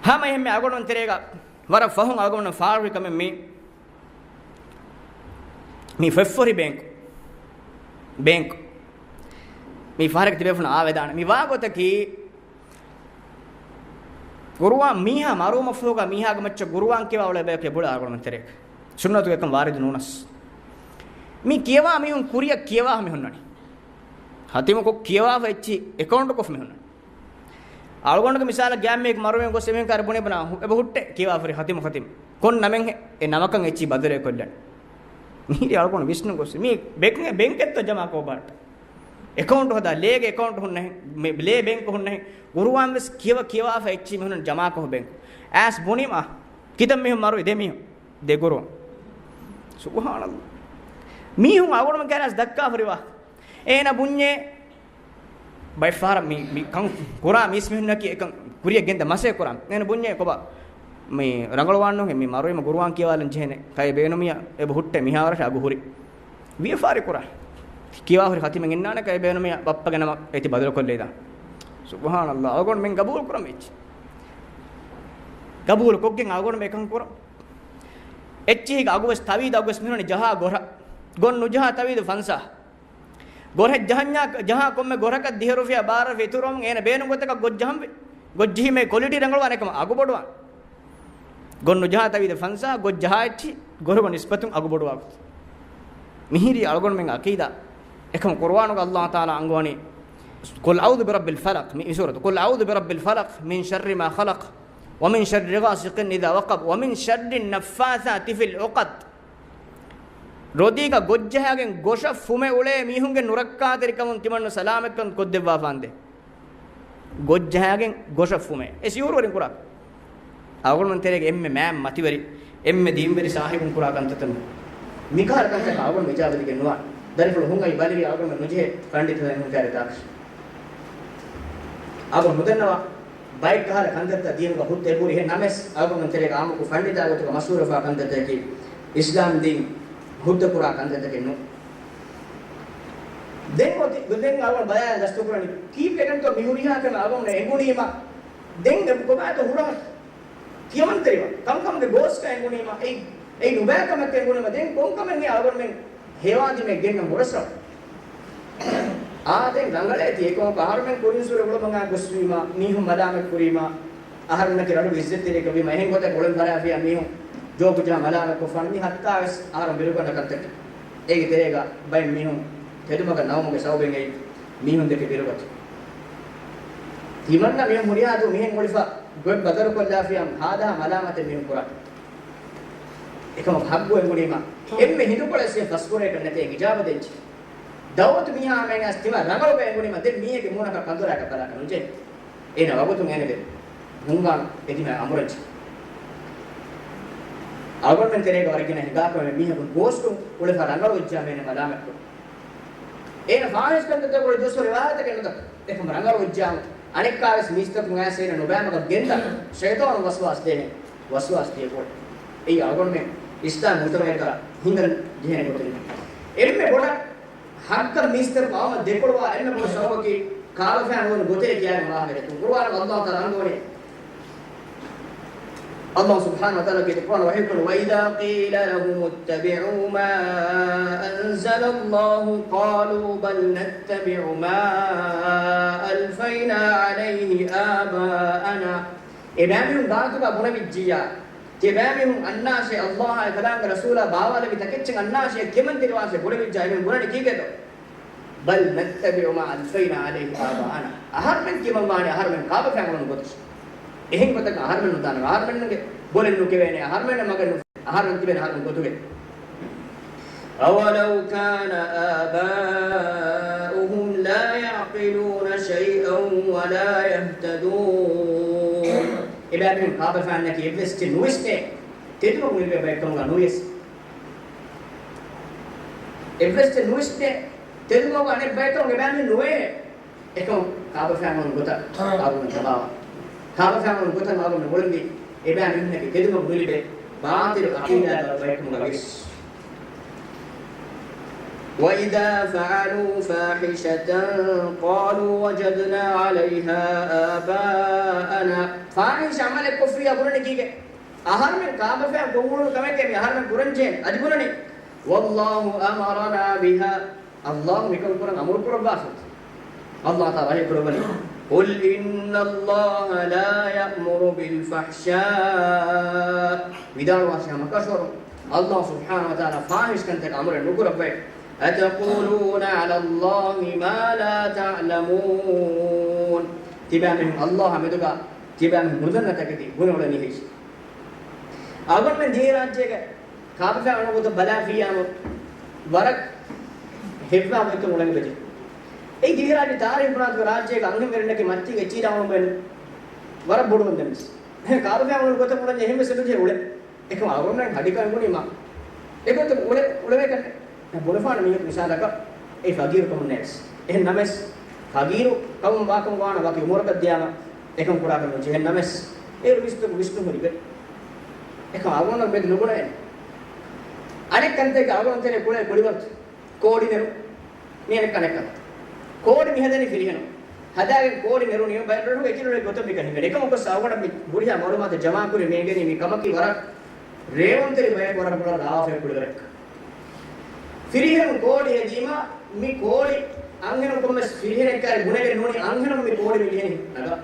ހަމަ އެހެންމެ އަޅުގަނޑުމެން ތެރޭގަ ވަރަށް ފަހުން އަޅުގަނޑުމެން ފާޅުވި ކަމެއް މީ، މީ ފޮތްފޮރި ބޭންކު. ބޭންކު. މީ ފަހަރަކަށް ތިބޭފުޅުން އާވެދާނެ. މި ވާގޮތަކީ، ޤުރުއާން މީހާ މަރުވުމަށްފަހުގަ މީހާގެ މައްޗަށް ޤުރުއާން ކިޔަވާ އުޅޭ ބަޔަކު އެބައުޅޭ އަޅުގަނޑުމެން ތެރޭގަ. ސުންނަތުގަ އެކަން ވާރިދު ނޫނަސް. މި ކިޔަވާ މީހުން ކުރިއަށް ކިޔަވާފަ މި ހުންނަނީ. ހަތިމުކޮށް ކިޔަވާފަ އެއްޗިހި އެކައުންޓުކޮށްފަ މި ހުންނަނީ. އަޅުގަނޑުގެ މިސާލަށް ގާތްމީހަކު މަރުވެގެން ގޮސް އެމީހުން ކާރި ބުނޭ ބުނާ ހު-، އެބަ ހުއްޓޭ ކިޔަވާފަ ހުރި ހަތިމު ހަތިމު. ކޮން ނަމެއްހޭ އެ ނަމަކަށް އެއްޗިހި ބަދަލު ކޮށްލަނީ. މިހިރީ އަޅުގަނޑު ވިސްނުން ގޮސް މީ ބެންކް، ބެންކެއްތޯ ޖަމާ ކޮށް ބާރަ. އެކައުންޓް ހަދާ، ލޭގެ އެކައުންޓް ހުންނަހެން، މި ލޭ ބެންކް ހުންނަހެން، ގުރުއާން ވެސް ކިޔަވަ ކިޔަވާފަ އެއްޗިހި މިހުން ޖަމާކޮށް ބެންކް. އައިސް ބުނީމާ، ކިތައް މީހުން މަރުވި؟ ދެ މީހުން. ދެ ގުރުއާން. ސުބްޙާނަﷲ. މީހުން އަޅުގަނޑުމެން ކައިރިވެސް ދައްކާފަ ރިވާ. އޭނަ ބުންޏޭ، ބައެއްފަހަރަށް މި، މި ކަން ކުރާ މީސްމީހުންނަކީ އެކަން ކުރިޔަށް ގެންދަ މަސޭ ކުރާ. އޭނަ ބުންޏޭ ކޮބާ؟ މި ރަނގަޅުވާންނޫން މި މަރުވީމަ ގުރުއާން ކިޔަވާލަން ޖެހޭނެ. ކައި ބޭނުމިޔާ އެބަ ހުއްޓޭ މިހާވަރަށް އަގު ހުރި. ވިޔަފާރި ކުރާ. ކިޔަވާ ހުރި ޚަތިމެއް އިންނާނެ ކައި ބޭނުމިޔާ ބައްޕަގެ ނަމަށް އޭތި ބަދަލުކޮށްލައިދާން. ސުބްޙާނަﷲ. އަޅުގަނޑުމެން ގަބޫލު ކުރަން ވެއްޖެ. ގަބޫލު ކޮށްގެން އަޅުގަނޑުމެން އެކަން ކުރަން. އެއްޗިހިގެ އަގު ވެސް ތަވީދު އަގު ވެސް މިހުން ޖަހާ ގޮރަ. ގޮން ނުޖަހާ ތަވީދު ފަންސާ. ގޮރެއް ޖަހަންޏާ، ޖަހާ ކޮންމެ ގޮރަކަށް ދިހަ ރުފިޔާ ބާރަ ރުފިޔާ އިތުރުވަމުން އޭނަ ބޭނުން ގޮތަކަށް ގޮށް ޖަހަންވީ. ގޮށް ޖެހީމޭ ކޮލިޓީ ރަނގަޅުވާނެ ކަމަށް އަގު ބޮޑުވާން. ގޮން ނުޖަހާ ތަވީދު ފަންސާ، ގޮށް ޖަހާ އެއްޗިހި ގޮރަކު ނިސްބަތުން އަގު ބޮޑުވާ ގޮތަށް. މިހިރީ އަޅުގަނޑުމެން އަކީދާ. އެކަމަ ޤުރުއާނުގަ ﷲ ތަޢާލާ އަންގަވަނީ، قل أعوذ برب الفلق، މި، މި ސޫރަތު، قل أعوذ برب الفلق، من شر ما خلق، ومن شر غاسق إذا وقب، ومن شر النفاثات في العقد. ރޮދީގަ ގޮށްޖަހާގެން ގޮށަށް ފުމެ އުޅޭ މީހުންގެ ނުރައްކާތެރިކަމުން ތިމަންނަ ސަލާމަތްކަން ކޮށްދެއްވާފާނދޭ. ގޮށްޖަހާގެން ގޮށަށް ފުމެ. އެ ސިހުރުވެރިން ކުރާ. އަޅުގަނޑުމެން ތެރޭގެ އެންމެ މާތް މަތިވެރި، އެންމެ ދީންވެރި ސާހިބުން ކުރާ ކަންތައްތައް ނޫން. މިކަހަލަ ކަންތަކަށް އަޅުގަނޑު އިޖާބަދިގެން ނުވާން. ދަރިފުޅު ހުން އައި ބަލިވި އަޅުގަނޑުމެން ނުޖެހޭ ފަންޑިތަ އެހުން ކާރި ދާކަށް. އަޅުގަނޑު ނުދަންނަވާ. ބައެއް ކަހަލަ ކަންތައްތައް ދީނުގަ ހުއްދަ އެބުރި ހެން ނަމަވެސް، އަޅުގަނޑު ތެރޭގަ އާއްމުކޮށް ފަންޑިތާ ގޮތުގަ މަޝްހޫރުވެފާ ކަންތައްތަކަކީ އިސްލާމް ދީން ހުއްދަ ކުރާ ކަންތައްތަކެއް ނޫން. ދެން އޮތީ، ދެން އަޅުގަނޑު ބަލާލަން ގަސްތުކުރަނީ. ކީއްވެގެންތޯ މި ހުރިހާ ކަމެއް އަޅުގަނޑު އެނގުނީމަ، ދެން އެ ކޮބާތޯ ހުރަން؟ ކިޔަމަންތެރިވާ ކަންކަމުގެ ގޯސްކަން އެނގުނީމަ، އެއީ، އެއީ ނުބައި ކަމެއް އެނގުނީމަ، ދެން ކޮންކަމެއް އަޅުގަނޑުމެން ހޭވާދިމެއް ގެންނަ ހުރަސްރަ. އާ، ދެން ރަނގަޅޭ ތި އެކަމަކު އަހަރުމެން ކުރިން ސުރެ އުޅުމަށް ގޮސްވީމާ، މީހުން މަލާމަތް ކުރީމާ، އަހަރުންނަކީ ރަނގަޅު އިއްޒަތްތެރިއެއްކަމުގަ އެހެން ގޮތަށް އުޅެން ފަރާފިޔާ މީހުން ޖޯކު ޖަހާ މަލާމަތް ކޮށްފާނީ ހައްތާވެސް އަހަރުން ބިރުގަންނަ ކަންތައް. އޭގެ ތެރޭގަ ބައެއް މީހުން ތެދުމަގަށް ނައުމުގެ ސަބަބެއް އެއީ މީހުން ދެކެ ބިރުގަތު. ތިމަންނަ މީހުން ހުރިހާ ދުވަހު މިހެން އުޅިފަ ގޮތް ބަދަލުކޮށްލާފިޔާ ހާދަހާ މަލާމަތެއް މީހުން ކުރާ. އެކަމަކު ހައްގު އެނގުނީމަ، އެންމެ ހިނދުކޮޅެއް ސިޔަ ފަސްކުރޭކަށް ނެތޭ އިޖާބަ ދެންޖެ. ދައުވަތު މީހާ ހަމައިނާސް ތިމާ ރަނގަޅުގަ އެނގުނީމަ، ދެން މީހެއްގެ މޫނަކަށް ކަނދުރާކަށް ބަލާކަށް ނުޖެހޭ. އޭނަ ވަގުތުން އޭނަގެ ހުންގާން އެދިމާ އަމުރަންޖެ. އަޅުގަނޑުމެން ތެރޭގަ ވަރަށް ގިނަ ހިނގާކަމެއް މީހަކު ގޯސްކޮށް އުޅެފަ ރަނގަޅު ވެއްޖާމޭނެ މަލާމަތްކޮށް. އޭނަ ފާހިޝް ކަންތައްތަކުގެ ދުވަސްވަރު ރިވާޔަތަކެއް ނުދައްކާ. އެކަމަ ރަނގަޅު ވެއްޖާމު އަނެއްކާވެސް މީސްތަކުން އައިސް އޭނަ ނުބައިމަގަށް ގެންދާ ޝައިޠާނު ވަސްވާސް ދޭނެ. ވަސްވާސް ދިޔަ ކޯޅެ. އެއީ އަޅުގަނޑުމެން އިސްލާމް މުޖުތަމަޢުގަ ހިނގަން ޖެހޭނެ ގޮތެއް. އެންމެ ބޮޑަށް ހައްގަށް މީސްތަކު އަވަމަށް ދެކޮޅުވާ އެންމެ ބޮޑު ސަބަބަކީ ކާބަފައިން ނުވަން ގޮތެއް ކިޔާގެން ވާހަކަ ދެއްކުން. ޤުރުއާނުގަ ﷲ ތަޢާލާ އަންގަވަނީ، ﷲ ސުބްޙާނަހޫ ވަތަޢާލާ ގެ ޤުރުއާން ވަޙީކުރަން، وَإِذَا قِيلَ لَهُمُ اتَّبِعُوا مَا أَنزَلَ اللَّهُ قَالُوا بَلْ نَتَّبِعُ مَا أَلْفَيْنَا عَلَيْهِ آبَاءَنَا. އެބައިމީހުން ގާތުގަ ބުނެވިއްޖިއްޔާ، ތިޔަބައިމީހުން އަންނާށޭ، ﷲ އާއި ކަލާމުގެ ރަސޫލާ ބާވާލެއްވި ތަކެއްޗެއް އަންނާށޭ، ކިޔަމަންތެރިވާށޭ ބުނެވިއްޖާ، އެމީހުން ބުނަނީ ކީކޭތޯ؟ بَلْ نَتَّبِعُ مَا أَلْفَيْنَا عَلَيْهِ آبَاءَنَا. އަހަރުމެން ކިޔަމަންވާނީ އަހަރުމެން ކާބަފައިން އުޅުނު ގޮތަށް. އެހެން ގޮތަކަށް އަހަރުމެން ނުދާނަމޭ، އަހަރުމެންގެ ބޮލެއް ނުކެވޭނެ، އަހަރުމެންނަށް މަގެއް ނު، އަހަރުމެން ތިބޭނެ އަހަރުމެން ގޮތުގައި. أَوَلَوْ كَانَ آبَاؤُهُمْ لَا يَعْقِلُونَ شَيْئًا وَلَا يَهْتَدُونَ. އެބައިމީހުން ކާބަފައިންނަކީ އެއްވެސް އެއްޗެއް ނުވިސްނޭ، ތެދުމަގު ނުލިބޭ ބައެއްކަމުގަ ނުވިޔަސް. އެއްވެސް އެއްޗެއް ނުވިސްނޭ، ތެދުމަގު އަނެއް ބައެއްކަމުގަ އެބައިމީހުން ނުވޭނެ. އެކަމަކު ކާބަފައިން އުޅުނު ގޮތަށް އަޅުގަނޑު ތަބާވާ. ކާބަފައިން އުޅުނު ގޮތަށް އަޅުގަނޑު އުޅެންވީ، އެބައިމީހުންނަކީ ތެދުމަގު ނުލިބޭ ބާޠިލު ޢަޤީދާގަ ބައެއްކަމުގަ ވިޔަސް. وَإِذَا فَعَلُوا فَاحِشَةً قَالُوا وَجَدْنَا عَلَيْهَا آبَاءَنَا. ފާޙިޝް ޢަމަލެއް ކޮށްފިއްޔާ ބުނަނީ ކީކޭ؟ އަހަރުމެން ކާބަފައިން ކޮށްއުޅުނު ކަމެކޭ މި އަހަރުމެން ކުރަންޖެހޭނީ. އަދި ބުނަނީ، وَاللَّهُ أَمَرَنَا بِهَا. ﷲ މިކަން ކުރަން އަމުރު ކުރައްވާފަ. ﷲ ތަޢާލާ ވަޙީ ކުރައްވަނީ، قُلْ إِنَّ اللَّهَ لَا يَأْمُرُ بِالْفَحْشَاءِ. ވިދާޅުވާށޭ ހަމަކަށަވަރުން، ﷲ ސުބްޙާނަހޫ ވަތަޢާލާ ފާޙިޝް ކަންތަކަށް އަމުރެއް ނުކުރައްވައޭ. أَتَقُولُونَ عَلَى اللَّهِ مَا لَا تَعْلَمُونَ. ތިބާމީހުން ﷲ އާ މެދުގަ ތިބާމީހުން ނުދަންނަ ތަކެތި ބުނެ އުޅެނީ ހެއްޔޭ؟ އަޅުގަނޑުމެން ދިވެހިރާއްޖޭގެ ކާބަފައިން އުޅުނު ގޮތަށް ބަލާފިއްޔާމު، ވަރަށް ހެއްވާ ގޮތްތައް އުޅެން ވެއްޖެ. އެއީ ދިވެހިރާއްޖެ ތާރީޚު ބުނާތުގަ ރާއްޖޭގެ އަންހެންވެރިންނަކީ މައްޗީގެ އެއްޗިހި ރާވަނު ބޭނު ވަރަށް ބޮޑުވަން ދެންވެސް. ކާބަފައިން އުޅުނު ގޮތަށް އުޅެން އެހެންވެސް އެބަޖެހޭ އުޅެން. އެކަމަކު އަޅުގަނޑުމެން ހަޑިކަން ބުނީމާ އެގޮތަށް އުޅެ، އުޅެވޭ ކަންނޭ. ބުނެފާނެ މީހަކު މިސާލަކަށް އެ ފަގީރު ކަމުން ނޭވެސް. އެހެން ނަމަވެސް، ފަގީރު ކަމުން ވާކަމުގަ ވާނަ ވަކި އުމުރަކަށް ދިޔާމަ އެކަން ކުރާކަށް ނުޖެހޭ ނަމަވެސް، އޭރު ވިސްނު، ވިސްނުން ހުރި ބެ. އެކަމަކު އަޅުގަނޑު މެދު ނުބުނެވޭނެ. އަނެއް ކަންތައް އަޅުގަނޑު ތެރޭ ކުޅޭ ކުޅިވަރުތައް. ކޯޑި ނެރުން. މި އަނެއް ކަންތައް. ކޯޑި މި ހަދަނީ ފިރިހެނުން. ހަދާގެން ކޯޑި ނެރުނީ ބައެއް ރަށުގަ އެކި ރަށެއް ގޮތަށް މިކަން ހިނގަނީ. އެކަމަކު އަޅުގަނޑަށް މި ހުރިހާ މައުލޫމާތު ޖަމާކުރި މި ހިނގަނީ މި ކަމަކީ ވަރަށް ރޭވުންތެރި ބަޔަކު ވަރަށް ބޮޑަށް ރާވާފައި ކުޅިވަރެއް. ފިރިހެނުން ކޯޑި ހެދީމަ، މި ކޯޑި އަންހެނުން ކޮންމެސް ފިރިހެނެއްކާއި ބުނެގެން ނޫނީ އަންހެނުން މި ކޯޑި މި ލިޔެނީ ނަގާ.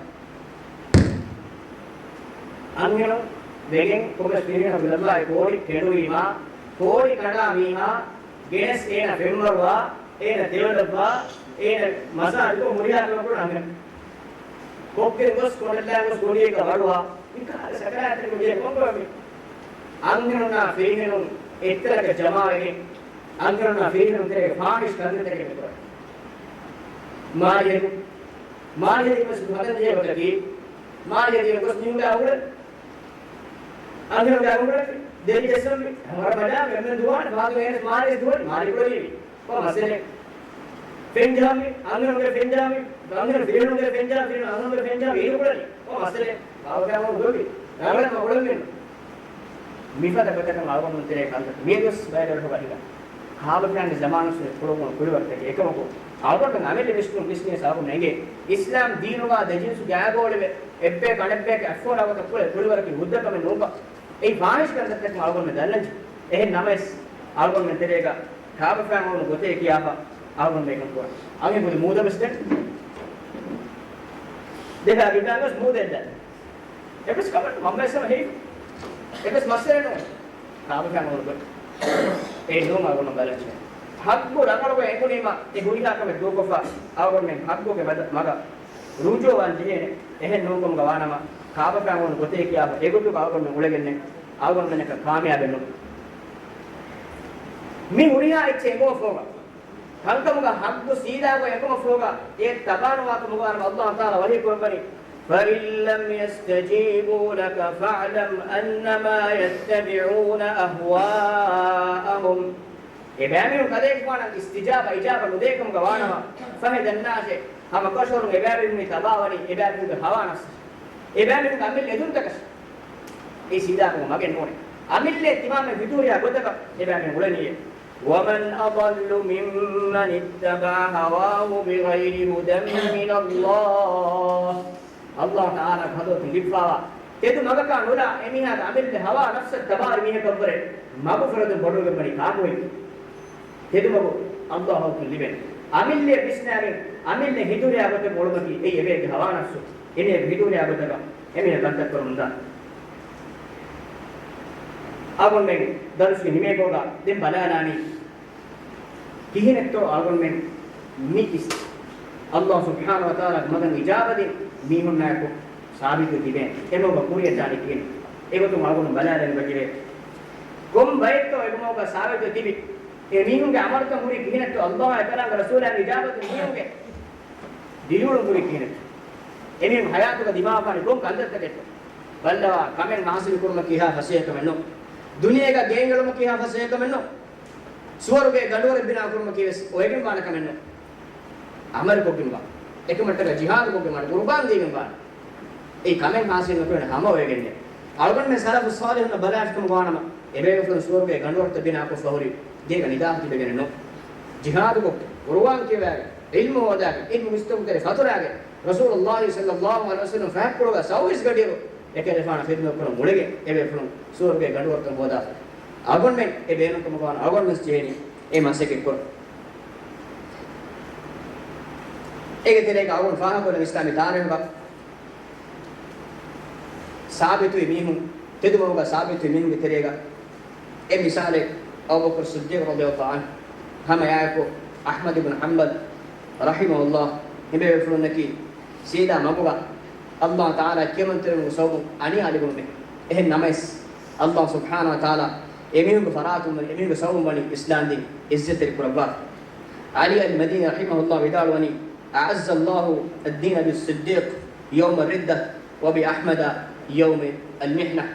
އަންހެނުން ވެގެން ކޮންމެސް ފިރިހެނަކު ލައްވާ އެ ކޯޑި ކެނޑުވީމާ، ކޯޑި ކަނޑާ މީހާ ގެނެސް އޭނަ ފެންވަރުވާ، އޭނަ ތެޔޮލައްވާ، އޭނަ މަސާޖުކޮށް ހުރިހާ ކަމެއް ކުރާ އަންހެނުން. ކޮށްގެން ގޮސް ކޮނޑަށްލާ ގޮސް ގޮނޑިއެއްގަ ވަޅުވާ، މި ކާލަ ސަކަރާތެއް ނުޖެހޭ ކޮންކަމެއް މި؟ އަންހެނުންނާ ފިރިހެނުން އެއްތަނަކަށް ޖަމާވެގެން، އަންހެނުންނާ ފިރިހެނުން ތެރޭގެ ފާހިޝް ކަންތައްތަކެއް މި ކުރަނީ. މާލި ހެދުން، މާލި ހެދީމަ ހަދަން ޖެހޭ ގޮތަކީ، މާލި ހެދީމަ ގޮސް މީހުންގެ އަނގުރަށް، އަންހެނުންގެ އަނގުރަށް ދެރި ޖެއްސަންވީ. ވަރަށް މަޖާ އެންމެން ދުވާނެ، ފާދު އޭނަސް މާލި ދުވަނީ، މާލި ކުޅެނީވީ. ކޮން މައްސަލައެއް؟ ފެންޖަހަންވީ، އަންހެނުންގެ ފެންޖަހަންވީ، އަންހެނު ފިރިހެނުންގެ ފެންޖަހަން، ފިރިހެނުން އަންހެނުންގެ ފެންޖަހަންވީ، އިރު ކުޅެނީ. ކޮން މައްސަލައެއް؟ ކާބަފައިން އުޅުނު ގޮތްވީ. ރަނގަޅަށް އުޅެންވީނު. މިފަދަ ގޮތަކަށް އަޅުގަނޑުމެން ތެރޭ ކަންތައް މިއަދުވެސް ބައެއް ރަށުގަ ހިނގާ. ކާބަފައިންގެ ޒަމާނުގަ ކުޅުވުނު ކުޅިވަރުތަކެއް އެކަމަކު، އަޅުގަނޑު އަމިއްލަ ވިސްނުން ވިސްނިޔަސް އަޅުގަނޑު އެނގޭ، އިސްލާމް ދީނުގަ ދެޖިންސު ގާގޯޅިވެ، އެއްބަޔަކު އަނެއްބަޔަކަށް އަތްފޯރާ ގޮތަށް ކުޅޭ ކުޅިވަރަކީ ހުއްދަ ކަމެއް ނޫންބާ. އެއީ ފާހިޝް ކަންތައްތަކެއް އަޅުގަނޑުމެން ދަންނަންޖެ. އެހެން ނަމަވެސް، އަޅުގަނޑުމެން ތެރޭގަ ކާބަފައިން އުޅުނު ގޮތޭ ކިޔާފަ، އަޅުގަނޑު އެކަން ކުރަން. އަނގި ބުދި މޫދަ ވެސް ދެން. ދެފާ ބިބާން ވެސް މޫދެއް ދެން. އެއްވެސް ކަމެއް ނޫން. ހަމައެއްސަމަ ހެޔޮ. އެއްވެސް މައްސަލައެއް ނޫން. ކާބަފައިން އުޅުނު ގޮތް. އެއީ ނޫން އަޅުގަނޑު ބަލަންޖެ. ހައްގު ރަނގަޅުގޮތް އެނގުނީމަ، އެ ހުރިހާ ކަމެއް ދޫކޮށްފަ، އަޅުގަނޑުމެން ހައްގުގެ މަދަ-، މަގަށް ރުޖޫޢަވާން ޖެހޭނެ. އެހެން ނޫންކަމުގަ ވާނަމަ، ކާބަފައިން އުޅުނު ގޮތޭ ކިޔާފަ، އެގޮތުގަ އަޅުގަނޑުމެން އުޅެގެންނެއް، އަޅުގަނޑުމެންނަކަށް ކާމިޔާބެއް ނޫން. މި ހުރިހާ އެއްޗެއް އެނގުމަށްފަހުގަ، ކަންކަމުގަ ހައްގު ސީދާގޮތް އެނގުމަށްފަހުގަ، އެ ތަބާނުވާކަމުގަ ވާނަމަ، ﷲ ތަޢާލާ ވަޙީ ކުރައްވަނީ، فَإِنْ لَمْ يَسْتَجِيبُوا لَكَ فَاعْلَمْ أَنَّمَا يَتَّبِعُونَ أَهْوَاءَهُمْ. އެބައިމީހުން ކަލޭގެފާނަށް އިސްތިޖާބަ، އިޖާބަ ނުދޭކަމުގަ ވާނަމަ، ފަހެ ދަންނާށޭ، ހަމަކަށަވަރުން އެބައިމީހުން ތަބާވަނީ އެބައިމީހުންގެ ހަވާ ނަފްސަށް، އެބައިމީހުންގެ އަމިއްލަ އެދުންތަކަށް. އެ ސީދާކަމުގެ މަގެއް ނޫނޭ. އަމިއްލައަށް ތިމާމެން ހިތުހުރިހާ ގޮތަކަށް އެބައިމީހުން އުޅެނީއޭ. وَمَنْ أَضَلُّ مِمَّنِ اتَّبَعَ هَوَاهُ بِغَيْرِ هُدًى مِنَ اللَّهِ. ﷲ ތަޢާލާގެ ޙަޟްރަތުން ލިބިފައިވާ ތެދު މަގަކާ ނުލާ، އެމީހާގެ އަމިއްލަ ހަވާ ނަފްސަށް ތަބާވި މީހަކަށްވުރެ މަގުފުރެދުން ބޮޑުވެގެންވަނީ ކާކުހެއް؟ ތެދުމަގު ﷲ ޙަޟްރަތުން ލިބޭނެ. އަމިއްލައަށް ވިސްނާގެން، އަމިއްލަ ހިތުހުރިހާ ގޮތެއް އުޅުމަކީ އެއީ އެބައެއްގެ ހަވާ ނަފްސު. އެމީހަކު ހިތުހުރިހާ ގޮތަކަށް އެމީހާ ކަންތައް ކުރަމުންދާ. އަޅުގަނޑުމެން ދަރުސްގެ ނިމޭކޮށްގަ ދެން ބަލާލާނީ، ކިހިނެއްތޯ އަޅުގަނޑުމެން މި އިސް-، ﷲ ސުބްޙާނަހޫ ވަތަޢާލާގެ މަގަށް އިޖާބަދިން މީހުންނާއެކު ސާބިތު ތިބޭނެ. އެމަގު ކުރިއަށް ދާނީ ކިހިނެއް؟ އެގޮތުން އަޅުގަނޑު ބަލާލަން ބަޖެވޭ. ކޮން ބައެއްތޯ އެކަމަކު ސާބިތު ތިބި؟ އެ މީހުންގެ އަމަލުތައް ހުރީ ކިހިނެއްތޯ؟ ﷲ އާއި ކަލާނގެ ރަސޫލާގެ އިޖާބަދިން މީހުންގެ ދިރިއުޅުން ހުރީ ކިހިނެއް؟ އެމީހުން ހަޔާތުގަ ދިމާވާނެ ކޮން ކަންތައްތަކެއްތޯ؟ ބައްލަވާ، ކަމެއް ހާސިލު ކުރުމަކީ ހާ ފަސޭހަ ކަމެއް ނޫން. ދުނިޔޭގަ ގެއިން އެޅުމަކީ ހާ ފަސޭހަ ކަމެއް ނޫން. ސުވަރުގޭ ގަނޑުވަރެއް ބިނާ ކުރުމަކީ ވެސް އޮވެގެން ވާނެ ކަމެއް ނޫން. އަމަލު ކޮށްގެން ވާ. އެކަމަށްޓަކައި ޖިހާދު ކޮށްގެން ވާނެ، ޤުރުބާން ދީގެން ވާނެ. އެއީ ކަމެއް ހާސިލް ނުކުރެން ހަމަ އޮވެގެންނޭ. އަޅުގަނޑުމެން ސަލަފު ޞާލިޙުންނަށް ބަލާފިކަމުގަ ވާނަމަ، އެބޭފުޅުން ސުވަރުގޭ ގަނޑުވަރުތައް ބިނާކޮށްފަ ހުރި ގޭގަ ނިދާފަ ތިބެގެނެއް ނޫން. ޖިހާދުކޮށް، ޤުރުއާން ކިޔަވާގެން، ޢިލްމު ހޯދާގެން، ޢިލްމު ވިސްނުންތެރި ފަތުރާގެން، ރަސޫލުﷲ ޞައްލަﷲ ޢަލައިހި ވަސައްލަމަ ފަހަތްޕުޅުގަ ސައުވީސް ގަޑިއިރު އެކަލޭގެފާނަށް ޚިދުމަތްކުރަން އުޅެގެން، އެބޭފުޅުން ސުވަރުގޭ ގަނޑުވަރުތައް ހޯދާފަ. އަޅުގަނޑުމެން އެ ބޭނުންކަމުގަ ވާނަމަ އަޅުގަނޑުމެން ޖެހޭނީ އެ މަސައްކަތް ކުރަން. އޭގެ ތެރޭގަ އަޅުގަނޑު ފާހަގަކޮށްލަން އިސްލާމީ ތާރީޚުގަ ސާބިތުވި މީހުން، ތެދުމަގުގަ ސާބިތުވި މީހުންގެ ތެރޭގަ އެއް މިސާލެއް، އަބޫބަކުރު ޞިއްދީޤު ރަޟިޔަﷲ ޢަންހު، ހަމައެއާއެކު އަޙްމަދު ބިން ޙަންބަލް ރަޙިމަހުﷲ، އެބޭފުޅުންނަކީ ސީދާ މަގުގަ ﷲ ތަޢާލާ ކިޔަމަންތެރިވުމުގެ ސަބަބުން އަނިޔާ ލިބުނު މީހެއް. އެހެން ނަމަވެސް، ﷲ ސުބްޙާނަހޫ ވަތަޢާލާ އެމީހުންގެ ފަރާތުން ވަނީ، އެމީހުންގެ ސަބަބުން ވަނީ އިސްލާމް ދީން އިއްޒަތްތެރި ކުރައްވާފަ. ޢަލީ އަލް މަދީނީ ރަޙިމަހުﷲ ވިދާޅުވަނީ، أعز الله الدين بالصديق يوم الردة وبأحمد يوم المحنة.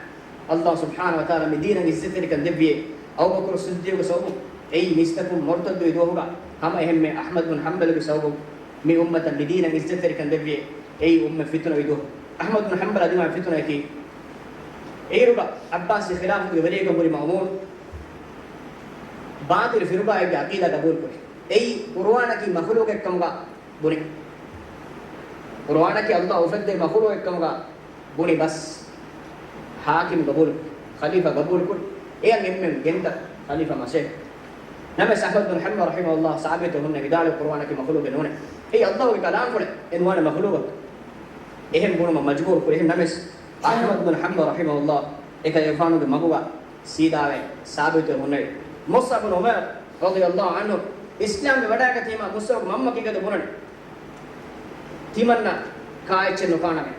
ﷲ ސުބްޙާނަހޫ ވަތަޢާލާ މި ދީނަށް އިއްޒަތްތެރިކަން ދެއްވިއޭ އަބޫބަކުރު ޞިއްދީޤުގެ ސަބަބުން. އެއީ މީސްތަކުން މުރުތައްދުވި ދުވަހުގަ ހަމަ އެހެންމެ އަޙްމަދު ބިން ޙަންބަލުގެ ސަބަބުން މި އުއްމަތަށް މި ދީނަށް އިއްޒަތްތެރިކަން ދެއްވިއޭ. އެއީ އުއްމަތް ފިތުނަވި ދުވަހު. އަޙްމަދު ބިން ޙަންބަލާ ދިމާވި ފިތުނައަކީ، އޭރުގަ ޢައްބާސީ ޚިލާފަތުގެ ވެރިއެއްގަ ހުރި މައުމޫނު ބާޠިލު ފިރުޤާއެއްގެ ޢަޤީދާ ގަބޫލުކުރި. އެއީ ޤުރުއާނަކީ މަޚުލޫޤެއްކަމުގަ ބުނި. ޤުރުއާނަކީ ﷲ އުފެއްދޭ މަޚުލޫޤެއްކަމުގަ ބުނި ބަސް ޙާކިމް ގަބޫލު، ޚަލީފާ ގަބޫލުކުރި. އެޔަށް އެންމެން ގެންދަ ޚަލީފާ މަސޭހަ. ނަމަވެސް އަޙްމަދު ބިން ޙަންބަލް ރަޙިމަހުﷲ ސާބިތު ހުންނަ ވިދާޅުވި ޤުރުއާނަކީ މަޚުލޫޤެއް ނޫނޭ. އެއީ ﷲގެ ކަލާމްފުޅެއް، އެ ނުވާނެ މަޚުލޫޤަކީ. އެހެން ބުނުމަށް މަޖުބޫރު ކުރި. އެހެން ނަމަވެސް އަޙްމަދު ބިން ޙަންބަލް ރަޙިމަހުﷲ އެކަލޭގެފާނުގެ މަގުގަ ސީދާވެ ސާބިތުވެ ހުންނެވި. މުޞްޢަބު ބިން ޢުމައިރު ރަޟިޔަﷲ ޢަންހު އިސްލާމްވެ ވަޑައިގަތީމާ މުޞްޢަބުގެ މަންމަ ކީކޭތޯ ބުނަނީ. ތިމަންނަ ކާއެއްޗެއް ނުކާނަމޭ.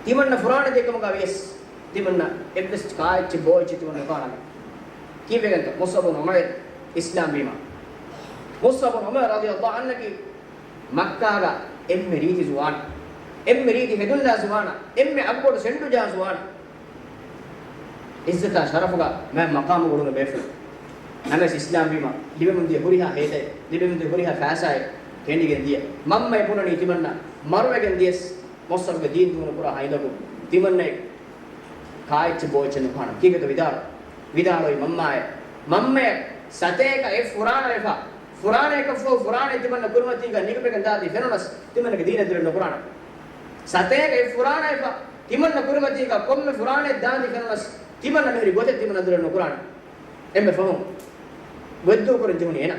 ތިމަންނަ ފުރާނަ ދެކުމުގަ ވިޔަސް ތިމަންނަ އެއްވެސް ކާއެއްޗެއް ބޯއެއްޗެއް ތިމަން ނުކާނަމޭ. ކީއްވެގެންތޯ؟ މުޞްޢަބު ބިން ޢުމައިރު އިސްލާމް ވީމާ. މުޞްޢަބު ބިން ޢުމައިރު ރަޟިޔަﷲ ޢަންހަކީ މައްކާގަ އެންމެ ރީތި ޒުވާނާ، އެންމެ ރީތި ހެދުންލާ ޒުވާނާ، އެންމެ އަގުބޮޑު ސެންޓު ޖާ ޒުވާނާ. އިއްޒަތާ ޝަރަފުގަ މާތް މަޤާމު ގުޅުނު ބޭފުޅު. ނަމަވެސް އިސްލާމް ވީމަ، ލިބެމުންދިޔަ ހުރިހާ ހޭދައެއް، ލިބެމުންދިޔަ ހުރިހާ ފައިސާއެއް ކެނޑިގެން ދިޔަ. މަންމައެއް ބުނަނީ ތިމަންނަ މަރުވެގެން ދިޔަސް، މުޞްޢަބުގެ ދީން ދޫނު ކުރާ ހައިނދަކު ތިމަންނަ ކާއެއްޗެއް ބޯއެއްޗެއް ނުކާނަ. ކީކޭތޯ ވިދާޅު، ވިދާޅުވީ މަންމާއޭ. މަންމައޭ، ސަތޭކަ އެއް ފުރާނަވެފަ، ފުރާނައަކަށްފަހު ފުރާނައެއް ތިމަންނަ ކުރިމަތީގަ ނިކުމެގެން ދާތީ ފެނުނަސް، ތިމަންނަގެ ދީނަށް ދިރިއުޅުން ނުކުރާނަ. ސަތޭކަ އެއް ފުރާނަވެފަ، ތިމަންނަ ކުރިމަތީގަ ކޮންމެ ފުރާނައެއް ދާން ތި ފެނުނަސް، ތިމަންނަ މިހުރި ގޮތެއް ތިމަންނަ ދުރެއް ނުކުރާނެ. އެންމެ ފަހުން ގޮތްދޫކުރަން ޖެހުނީ އޭނަ.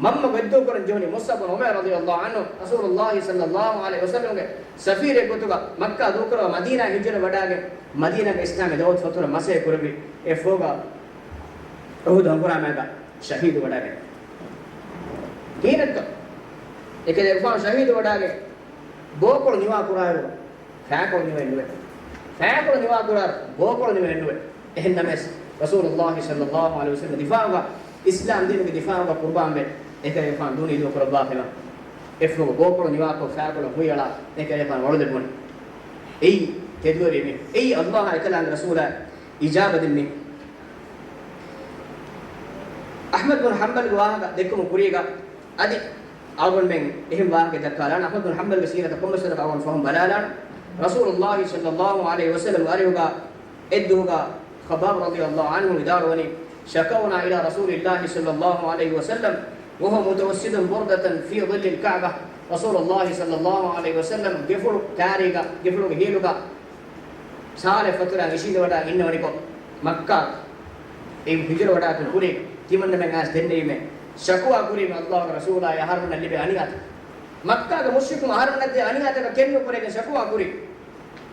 މަންމަ ގޮތްދޫކުރަން ޖެހުނީ މުޞްޢަބު ބިން ޢުމައިރު ރަޟިޔަﷲ ޢަންހު، ރަސޫލުﷲ ޞައްލަﷲ ޢަލައިހި ވަސައްލަމްގެ ސަފީރެއް ގޮތުގަ މައްކާ ދޫކުރައްވާ މަދީނާ ހިޖުރަ ވަޑައިގެން، މަދީނާގެ އިސްލާމީ ދަޢުވަތު ފަތުރަށް މަސައްކަތް ކުރެއްވި އެއް ފަހުގަ އުޙުދު ހަނގުރާމައިގަ ޝަހީދު ވަޑައިގެން. ކީއްވެގެންތޯ؟ އެކަލޭގެފާނު ޝަހީދު ވަޑައިގެން ބޯކޮޅު ނިވާ ކުރާއިރު، ފައިކޮޅު ނިވެން ނުވޭ. ފައިކޮޅު ނިވާ ކުރާ، ބޯކޮޅު ނިވެން ނުވޭ. އެހެން ނަމަވެސް، ރަސޫލުﷲ ޞައްލަﷲ ޢަލައިހި ވަސައްލަމްގެ ދިފާޢުގަ، އިސްލާމް ދީނުގެ ދިފާޢުގަ ޤުރުބާންވެ، އެކަލޭގެފާނު ދޫނި ދޫކުރައްވާފައިވާ. އެއްފަހު ބޯކޮޅު ނިވާކޮށް، ފައިކޮޅު ހުއިއަޅާ، އެކަލޭގެފާނު ވަޅުލެއްވުނީ. އެއީ ތެދުވެރި މީހުން. އެއީ ﷲ އާ އެކަލާނގެ ރަސޫލާ އިޖާބަ ދިން މީހުން. އަޙްމަދު ބިން ޙަންބަލްގެ ވާހަކަ ދެއްކުމުގެ ކުރީގަ އަދި އަޅުގަނޑުމެން އެހެން ވާހަކަ ދައްކާލާނަން. އަޙްމަދު ބިން ޙަންބަލްގެ ސީރަތަށް ކޮންމެސް ވަރަކަށް އަޅުގަނޑު ފަހުން ބަލާލާނަން. ރަސޫލުﷲ ޞައްލަﷲ ޢަލައިހި ވަސައްލަމްގެ އަރިހުގަ އެއްދުވަހުގަ ޚައްބާބު ރަޟިޔަﷲ ޢަންހު ވިދާޅުވަނީ، شكونا إلى رسول الله صلى الله عليه وسلم وهو متوسد بردة في ظل الكعبة. ރަސޫލުﷲ ޞައްލަﷲ ޢަލައިހި ވަސައްލަމް ގެފުޅު ކާރީގަ، ގެފުޅުގެ ހީލުގަ ސާޅެ ފަތުރާ އިށީނދެވަޑައި އިންނަވަނިކޮށް، މައްކާ އެ ހިޖުރަ ވަޑާތުން ކުރިން ތިމަންނަމެން އައިސް ދެންނެވީމޭ، ޝަކުވާ ކުރީމޭ ﷲގެ ރަސޫލާއި އަހަރުމެންނަށް ލިބޭ އަނިޔާތައް. މައްކާގެ މުޝްރިކުން އަހަރުމެންނަށް ދޭ އަނިޔާތަކަށް ކެތްނުކުރެވިގެން ޝަކުވާ ކުރި.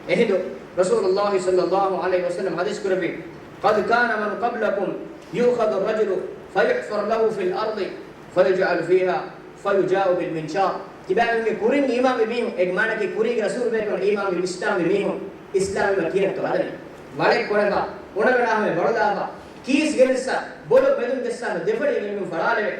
އެހިނދު ރަސޫލުﷲ ޞައްލަﷲ ޢަލައިހި ވަސައްލަމް ޙަދީޘް ކުރެއްވި، قد كان من قبلكم يؤخذ الرجل فيحفر له في الأرض فيجعل فيها فيجاء بالمنشار. ތިބާގެ ކުރިން އީމާންވި މީހުން، އޭގެ މާނައަކީ ކުރީގެ ރަސޫލުބޭކަލުން އީމާންވި ވިސްނާވި މީހުން އިސްލާމްވީމަ ކިހިނެއްތޯ ވަދެނީ؟ ވަޅެއް ކޮޅެފަ، އުނަގަނާ ހަމަ ވަޅުލާފަ، ކީސް ގެނެއްސާ، ބޮލު މެދުން ޖެއްސާ، ދެފަޅި އެމީހުން ފަޅާލެވޭ.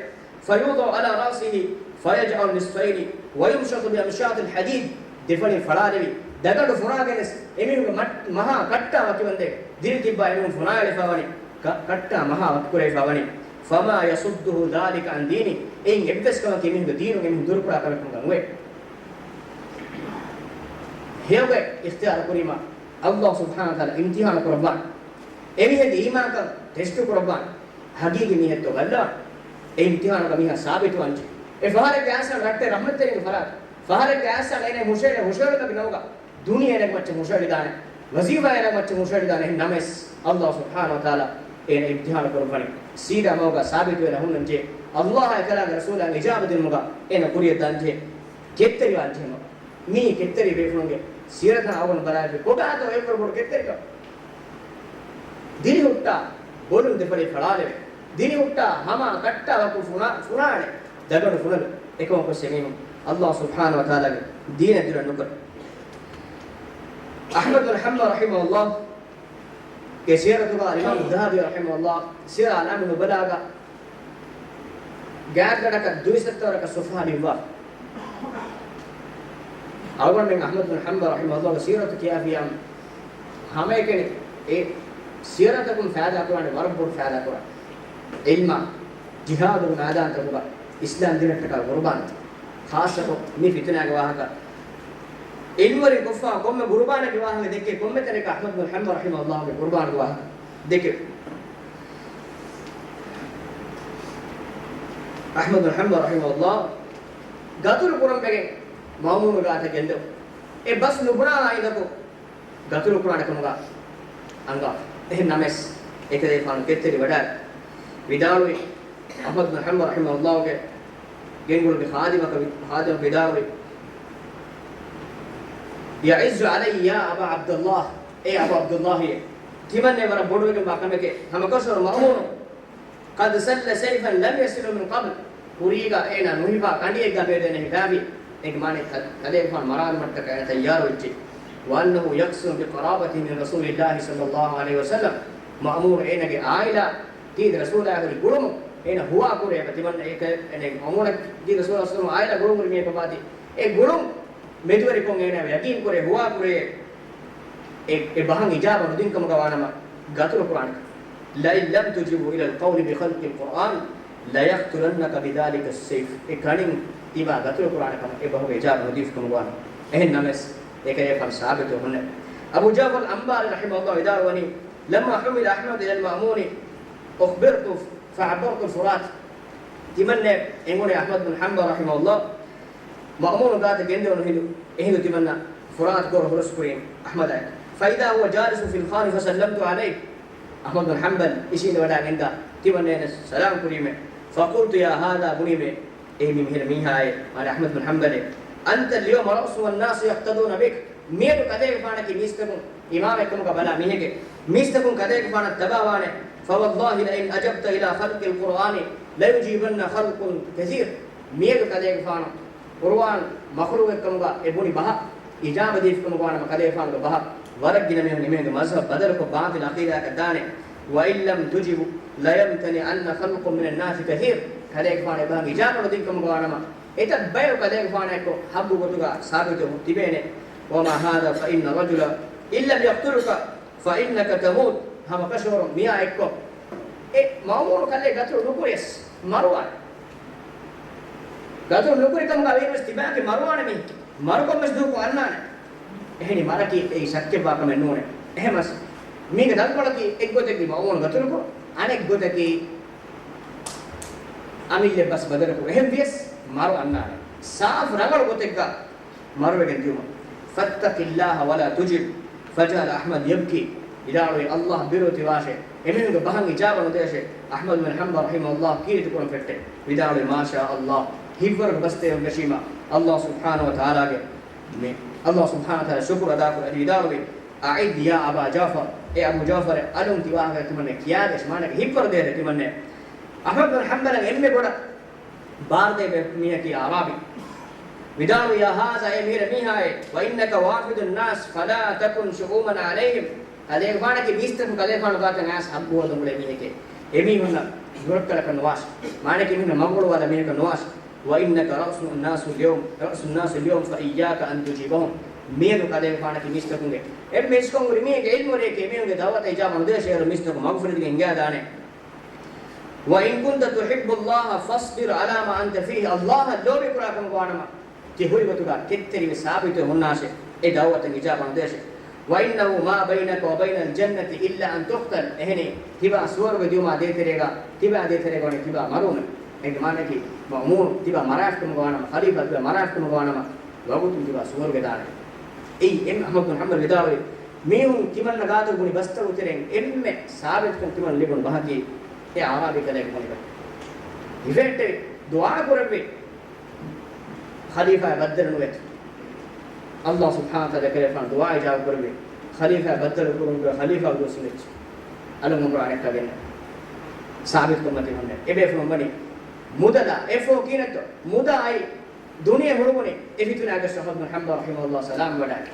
فيوضع على رأسه فيجعل نصفين ويمشط بأمشاط الحديد. ދެފަޅި ފަޅާލެވި، ދަގަނޑު ފުނާގެނެސް އެމީހުންގެ މަ-، މަހާ ކައްޓާ ވަކިވަންދެން ދިރި ތިއްބާ އެމީހުން ފުނާއެޅިފަ ވަނީ. ކަ-، ކައްޓާ މަހާ ވަކިކުރެވިފަ ވަނީ. فما يصده ذلك عن دينه. އެއިން އެއްވެސް ކަމަކީ އެމީހުންގެ ދީނުން އެމީހުން ދުރުކުރާ ކަމެއް ކަމުގަ ނުވޭ. ހެޔޮގޮތް އިޚްތިޔާރު ކުރީމާ، ﷲ ސުބްޙާނަހޫ ވަތަޢާލާ އިމްތިޙާނު ކުރައްވާނެ. އެމީހެއްގެ އީމާންކަން ޓެސްޓު ކުރައްވާނެ. ޙަޤީޤީ މީހެއްތޯ ބައްލަވާނެ. އެ އިމްތިޙާނުގަ މީހާ ސާބިތުވާންޖެހޭ. އެ ފަހަރެއްގެ އައިސް ރައްޓެއް ރަޙްމަތްތެރިންގެ ފަރާތު. ފަހަރެއްގެ އައިސް އޭނަ ހުށައެޅޭ ހުށައެޅުމެއްގެ ނަމުގަ ދުނިޔެ އޭނަގެ މައްޗަށް ހުށައެޅިދާނެ، ވަޒީފާ އޭނަގެ މައްޗަށް ހުށައެޅިދާނެ. އެހެން ނަމަވެސް، ﷲ ސުބްޙާނަހޫ ވަތަޢާލާ އޭނަ އިމްތިޙާނު ކުރައްވަނީ. ސީދާ މަގުގަ ސާބިތުވެލަ ހުންނަންޖެހޭ. ﷲ އާ އެކަލާނގެ ރަސޫލާ އިޖާބަ ދިނުމުގަ އޭނަ ކުރިޔަށް ދާންޖެހޭ. ކެތްތެރިވާންޖެހޭ މަގު. މިއީ ކެތްތެރި ބޭފުޅުންގެ ސީރަތާ އަޅުގަނޑު ބަލާލައިފި. ކޮބާތޯ އެވަރު ބޮޑު ކެތްތެރިކަން؟ ދިރިހުއްޓާ ބޮލުން ދެފަޅި ފަޅާލެވޭ. ދިރިހުއްޓާ ހަމަ ކައްޓާ ވަކު ފުނާ-، ފުނާނެ. ދަގަނޑު ފުނަލު. އެކަމަކު ސެމީހުން ﷲ ސުބްޙާނަހޫ ވަތަޢާލާގެ ދީނަށް ދިރިއުޅުން ނުކުރޭ. އަޙްމަދު ބިން ޙަންބަލް ރަޙިމަހުﷲ ގެ ސިޔަރަތުގަ އިމާމު ޛަހަބީ ރަޙިމަހުﷲ ސިޔަރު އަޢްލާމި ނުބަލާގަ ގާތްގަނޑަކަށް ދުވިސައްތަ ވަރަކަށް ސޮފްޙާ ލިޔުއްވާ. އަޅުގަނޑުމެން އަޙްމަދު ބިން ޙަންބަލް ރަޙިމަހުﷲގެ ސީރަތު ކިޔާފިއްޔާ، ހަމައެކަނި އެ ސީރަތަކުން ފައިދާ ކުރާނެ ވަރަށް ބޮޑު ފައިދާ ކުރާ. ޢިލްމާ، ޖިހާދުގެ މައިދާންތަކުގަ އިސްލާމް ދީނަށްޓަކާ ޤުރުބާން. ޚާއްޞަކޮށް މި ފިތުނާގެ ވާހަކަ، ޢިލްމުވެރިން ކޮށްފާ ކޮންމެ ޤުރުބާނެއްގެ ވާހަކަ ދެއްކޭ ކޮންމެ ތަނެއްގަ އަޙްމަދު ބިން ޙަންބަލް ރަޙިމަހުﷲގެ ޤުރުބާނުގެ ވާހަކަ ދެކެވި. އަޙްމަދު ބިން ޙަންބަލް ރަޙިމަހުﷲ ގަތުރު ކުރަން ވެގެން މައުމޫނު ގާތަށް ގެންދެވުނު. އެ ބަސް ނުބުނާ އިނދަކު ގަތުރު ކުރާނެ ކަމުގަ އަންގާފަ. އެހެން ނަމަވެސް، އެކަލޭގެފާނު ކެތްތެރިވަޑައި ވިދާޅުވި، އަޙްމަދު ބިން ޙަންބަލް ރަޙިމަހުﷲގެ ގެންގުޅުގެ ޚާދިމަކަށް ވި-، ޚާދިމަކު ވިދާޅުވި، يعز علي يا أبا عبد الله، އޭ އަބޫ ޢަބްދުﷲއޭ، ތިމަންނޭ ވަރަށް ބޮޑުވެގެންވާ ކަމެކޭ، ހަމަކަށަވަރު މައުމޫނު، قد سل سيفا لم يسله من قبل، ކުރީގަ އޭނާ ނުހިފާ ކަނޑިއެއްގަ ބޭދޭނެ ހިފާފި. އޭގެ މާނަ ކަ-، ކަލޭގެފާނު މަރާލުމަށްޓަކައި ތައްޔާރުވެއްޖެ. وأنه يكثر بقرابته من رسول الله صلى الله عليه وسلم، މައުމޫނު އޭނާގެ އާއިލާ ތީ ރަސޫލާ ހުރި ގުޅުމު އޭނަ ހުވާ ކުރޭ، ތިމަން އޭކަ-، އެނެ މައުމޫނަށް ތީ ރަސޫލާ ސަލަމް އާއިލާ ގުޅުމު ހުރި މީހަކަށް ވާތީ. އެ ގުޅުން މެދުވެރިކޮށް އޭނާ ޔަގީން ކުރޭ، ހުވާ ކުރޭ، އެ، އެ ބަހަށް އިޖާބަ ނުދިން ކަމުގަ ވާނަމަ، ގަތުރު ކުރާނެ. لئن لم تجبه إلى القول بخلق القرآن ليقتلنك بذلك السيف. އެ ކަނިން ތިބާ ގަތުރު ކުރާނެ ކަމަށް އެ ބަހުގެ އިޖާބަ ނުދީފި ކަމުގަ ވާނަމަ، އެހެން ނަމަވެސް، އެކަލޭގެފާނު ސާބިތު ހުންނެވި. އަބޫ ޖަޢްފަރު އަންބާރީ ރަޙިމަހުﷲ ވިދާޅުވަނީ، لما حمل أحمد إلى المأمون أخبرت فعبرت الفرات. ތިމަންނެ އެނގުނެ އަޙްމަދު ބިން ޙަންބަލް ރަޙިމަހުﷲ މައުމޫނު ގާތަށް ގެންދެވުނު ހިނދު، އެހިނދު ތިމަންނަ ފުރާތު ގޮރު ހުރަސްކުރީ އަޙްމަދާއެކު. فإذا هو جالس في الخان فسلمت عليه. އަޙްމަދު ބިން ޙަންބަލް އިށީނދެވަޑައިގެންދާ ތިމަންނައަށް ސަލާމް ކުރީމޭ. فقلت يا هذا، ބުނީމޭ، އޭ މި މިހިރަ މީހާއޭ، މާނަ އަޙްމަދު ބިން ޙަންބަލޭ، أنت اليوم رأس والناس يقتدون بك. މިއަދު ކަލޭގެފާނަކީ މީސްތަކުން އިމާމެއްކަމުގަ ބަލާ މީހެކޭ، މީސްތަކުން ކަލޭގެފާނަށް ތަބާވާނެ. فوالله لئن أجبت إلى خلق القرآن ليجيبن خلق كثير. މިއަދު ކަލޭގެފާނު ޤުރުއާން މަޚްލޫޤެއްކަމުގަ އެ ބުނި ބަހަށް އިޖާބަ ދީފިކަމުގަ ވާނަމަ، ކަލޭގެފާނުގެ ބަހަށް ވަރަށް ގިނަ މީހުން އެމީހުންގެ މަޒްހަބް ބަދަލުކޮށް ބާޠިލް ޢަޤީދާއަކަށް ދާނެ. وإن لم تجب ليمتنعن خلق من الناس كثير. ކަލޭގެފާނު އެ ބަހަށް އިޖާބަ ނުދިންކަމުގަ ވާނަމަ، އެތައް ބަޔަކު ކަލޭގެފާނާއެކު ޙައްޤު ގޮތުގަ ސާބިތުވެ ތިބޭނެ. وما هذا فإن الرجل إن لم يقتلك فإنك تموت. ހަމަކަށަވަރުން މިއާ އެއްކޮށް، އެ މައުމޫނު ކަލޭ ގަތުރު ނުކުރިޔަސް މަރުވާނެ. ގަތުރު ނުކުރި ކަމުގަ ވީނަމަވެސް ތިބާގެ މަރުވާނެ މީ. މަރުކޮށްވެސް ދޫކޮށް އަންނާނެ. އެހެނީ މަރަކީ އެއީ ޝައްކެއްވާ ކަމެއް ނޫނޭ. އެހެންވެސް މީގެ ދަންކޮޅަކީ އެއްގޮތަކީ މައުމޫނު ގަތުރުކޮށް، އަނެއްގޮތަކީ އަމިއްލަ ބަސް ބަދަލުކޮށް. އެހެންވިޔަސް މަރު އަންނާނެ. ސާފު ރަނގަޅު ގޮތެއްގަ މަރުވެގެން ދިޔުމަށް. فاتق الله ولا تجب. فجعل أحمد يبكي. ވިދާޅުވީ، ﷲ ބިރު ތިވާށޭ، އެމީހުންގެ ބަހަށް އިޖާބަ ނުދޭށޭ. އަޙްމަދު ބިން ޙަންބަލް ރަޙިމަހުﷲ ކީރިތި ކުރަން ފެއްޓެ. ވިދާޅުވީ، ما شاء الله. ހިތްވަރުގެ ބަސްތެރިވެ ވެށީމަ، ﷲ ސުބްޙާނަހޫ ވަތަޢާލާގެ މި، ﷲ ސުބްޙާނަހޫ ވަތަޢާލާ ޝުކުރު އަދާކުރަން އަދި ވިދާޅުވީ، أعد يا أبا جعفر. އޭ އަބޫ ޖަޢުފަރޭ، އަލުން ތި ވާހަކަ ތިމަންނަ ކިޔާދޭށޭ، މާނަ ހިތްވަރު ދޭށޭ ތިމަންނަ. އަޙްމަދު ބިން ޙަންބަލަށް އެންމެ ބޮޑަށް ބާރުދޭ މީހަކީ އަޢްރާބީ. ވިދާޅުވި، يا هذا، އޭ މިހިރަ މީހާއޭ، وإنك وافد الناس فلا تكن شؤوما عليهم. ކަލޭގެފާނަކީ މީސްތަކުން ކަލޭގެފާނު ގާތަށް އައިސް ޙައްޤު ހޯދަން އުޅޭ މީހެކޭ. އެމީހުންނަށް ދުރަށްކަލަކަށް ނުވާށޭ. މާނައަކީ އެމީހުންނަށް މަގު އަޅާ މީހަކަށް ނުވާށޭ. وإنك رأس الناس اليوم، رأس الناس اليوم فإياك أن تجيبهم. މިއަދު ކަލޭގެފާނަކީ މީސްތަކުންގެ އެންމެ އިސްކޮށް ހުރި މީހެކޭ، ޢިލްމުވެރިއެކޭ، އެމީހުންގެ ދަޢުވަތަށް އިޖާބަ ނުދޭށޭ، އޭރު މީސްތަކުން މަގުފުރެދިގެން އިނގާދާނެ. وإن كنت تحب الله فاصبر على ما أنت فيه. ﷲ އަށް ލޯބިކުރާ ކަމުގަ ވާނަމަ، ތި ހުރި ގޮތުގަ ކެތްތެރިވެ ސާބިތުވެ ހުންނާށޭ، އެ ދަޢުވަތަށް އިޖާބަ ނުދޭށޭ. وإنه ما بينك وبين الجنة إلا أن تقتل. އެހެނީ، ތިބާ ސުވަރުގެ ދިޔުމާ ދޭތެރޭގަ، ތިބާ ދޭތެރޭގަ ވަނީ ތިބާ މަރުވުމޭ. އޭގެ މާނައަކީ، މައުމޫނު ތިބާ މަރާފިކަމުގަ ވާނަމަ، ޚަލީފާ ތިބާ މަރާފިކަމުގަ ވާނަމަ، ވަގުތުން ތިބާ ސުވަރުގެ ދާނެ. އެއީ، އެންމެ އަޙްމަދު ބިން ޙަންބަލް ވިދާޅުވި، މީހުން ތިމަންނަ ގާތު ބުނި ބަސްތަކު ތެރެއިން އެންމެ ސާބިތުކަން ތިމަން ލިބުނު ބަހަކީ، އެ އަޢްރާބީ ކަލޭގެ ބުނި ބަސް. ހިފެހެއްޓެވި، ދުޢާ ކުރެއްވި، ޚަލީފާއާ ބައްދަލު ނުވޭތޯ. ﷲ ސުބްޙާނަހޫ ވަތަޢާލާ ކަލޭގެފާނު ދުޢާ އިޖާބަ ކުރެއްވި، ޚަލީފާއާ ބައްދަލު ކުރުމުގެ ޚަލީފާ ދުވަސް ވެއްޖެ. އަލުން އުމުރާ އަނެއްކާ ގެންނަ. ސާބިތުކަން މަތި ހުންނެވި. އެބޭފުޅުން ވަނީ މުދަލާ، އެފްއޯ ކީނެއްތޯ؟ މުދާ އައި ދުނިޔެ ހުޅުވުނީ އެ ފިތުނާގެ އަޙްމަދު ބިން ޙަންބަލް ރަޙިމަހުﷲ ސަލާމް ވަޑައި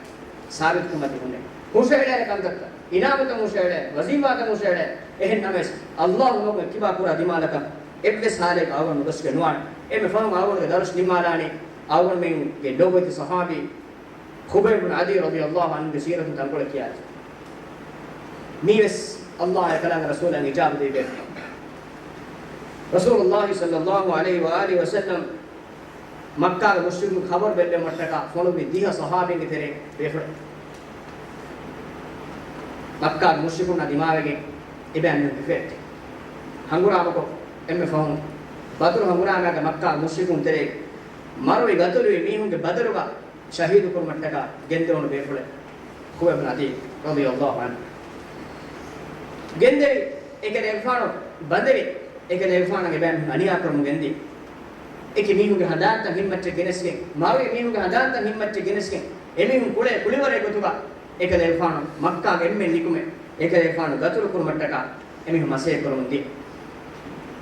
ސާބިތުކަން މަތި ހުންނެވި. ހުށައެޅޭނެ ކަންތައްތައް، އިނާމުތައް ހުށައެޅޭ، ވަޒީފާތައް ހުށައެޅޭ. އެހެން ނަމަވެސް، ﷲ މަގުން އެއްކިބާ ކުރާ ދިމާލަކަށް އެއްވެސް ހާލެއްގަ އަޅުގަނޑު ގޮސްގެން ނުވާނެ. އެންމެ ފަހުން އަޅުގަނޑުގެ ދަރުސް ނިންމާލާނީ، އަޅުގަނޑުމެންގެ ލޮބުވެތި ޞަޙާބީ ޚުބައިބު ބިން ޢަދީ ރަޟިޔަﷲ ޢަންހުގެ ސީރަތުން ތަންކޮޅެއް ކިޔާދީ. މީވެސް ﷲ އާއި ކަލާނގެ ރަސޫލަށް އިޖާބަ ދީ ބޭފުޅެއް. ރަސޫލުﷲ ޞައްލަﷲ ޢަލައިހި ވައާލިހި ވަސައްލަމް މައްކާގެ މުޝްރިކުން ޚަބަރު ބެއްލެވުމަށްޓަކާ ފޮނުއްވި ދިހަ ޞަޙާބީންގެ ތެރެއިން ބޭފުޅެއް. މައްކާގެ މުޝްރިކުންނާ ދިމާވެގެން އެބައިމީހުން ހިފެއްޓި. ހަނގުރާމަކޮށް، އެންމެ ފަހުން ބަދުރު ހަނގުރާމައިގަ މައްކާގެ މުޝްރިކުން ތެރޭގަ މަރުވި ގަތުލުވި މީހުންގެ ބަދަލުގަ ޝަހީދު ކުރުމަށްޓަކާ ގެންދެވުނު ބޭފުޅެއް ޚުބައިބު ބިން ޢަދީ ރަޟިޔަﷲ ޢަންހު. ގެންދެވި، އެކަލޭގެފާނު ބަނދެވި، އެކަލޭގެފާނަށް އެބައިމީހުން އަނިޔާކުރަމުން ގެންދި. އެކި މީހުންގެ ހަނދާންތައް ހިތްމައްޗަށް ގެނެސްގެން، މަރުވި މީހުންގެ ހަނދާންތައް ހިތްމައްޗަށް ގެނެސްގެން، އެމީހުން ކުޅޭ ކުޅިވަރެއް ގޮތުގަ އެކަލޭގެފާނު މައްކާގެ އެންމެން ނިކުމެ، އެކަލޭގެފާނު ގަތުލު ކުރުމަށްޓަކާ އެމީހުން މަސައްކަތް ކުރަމުން ދި.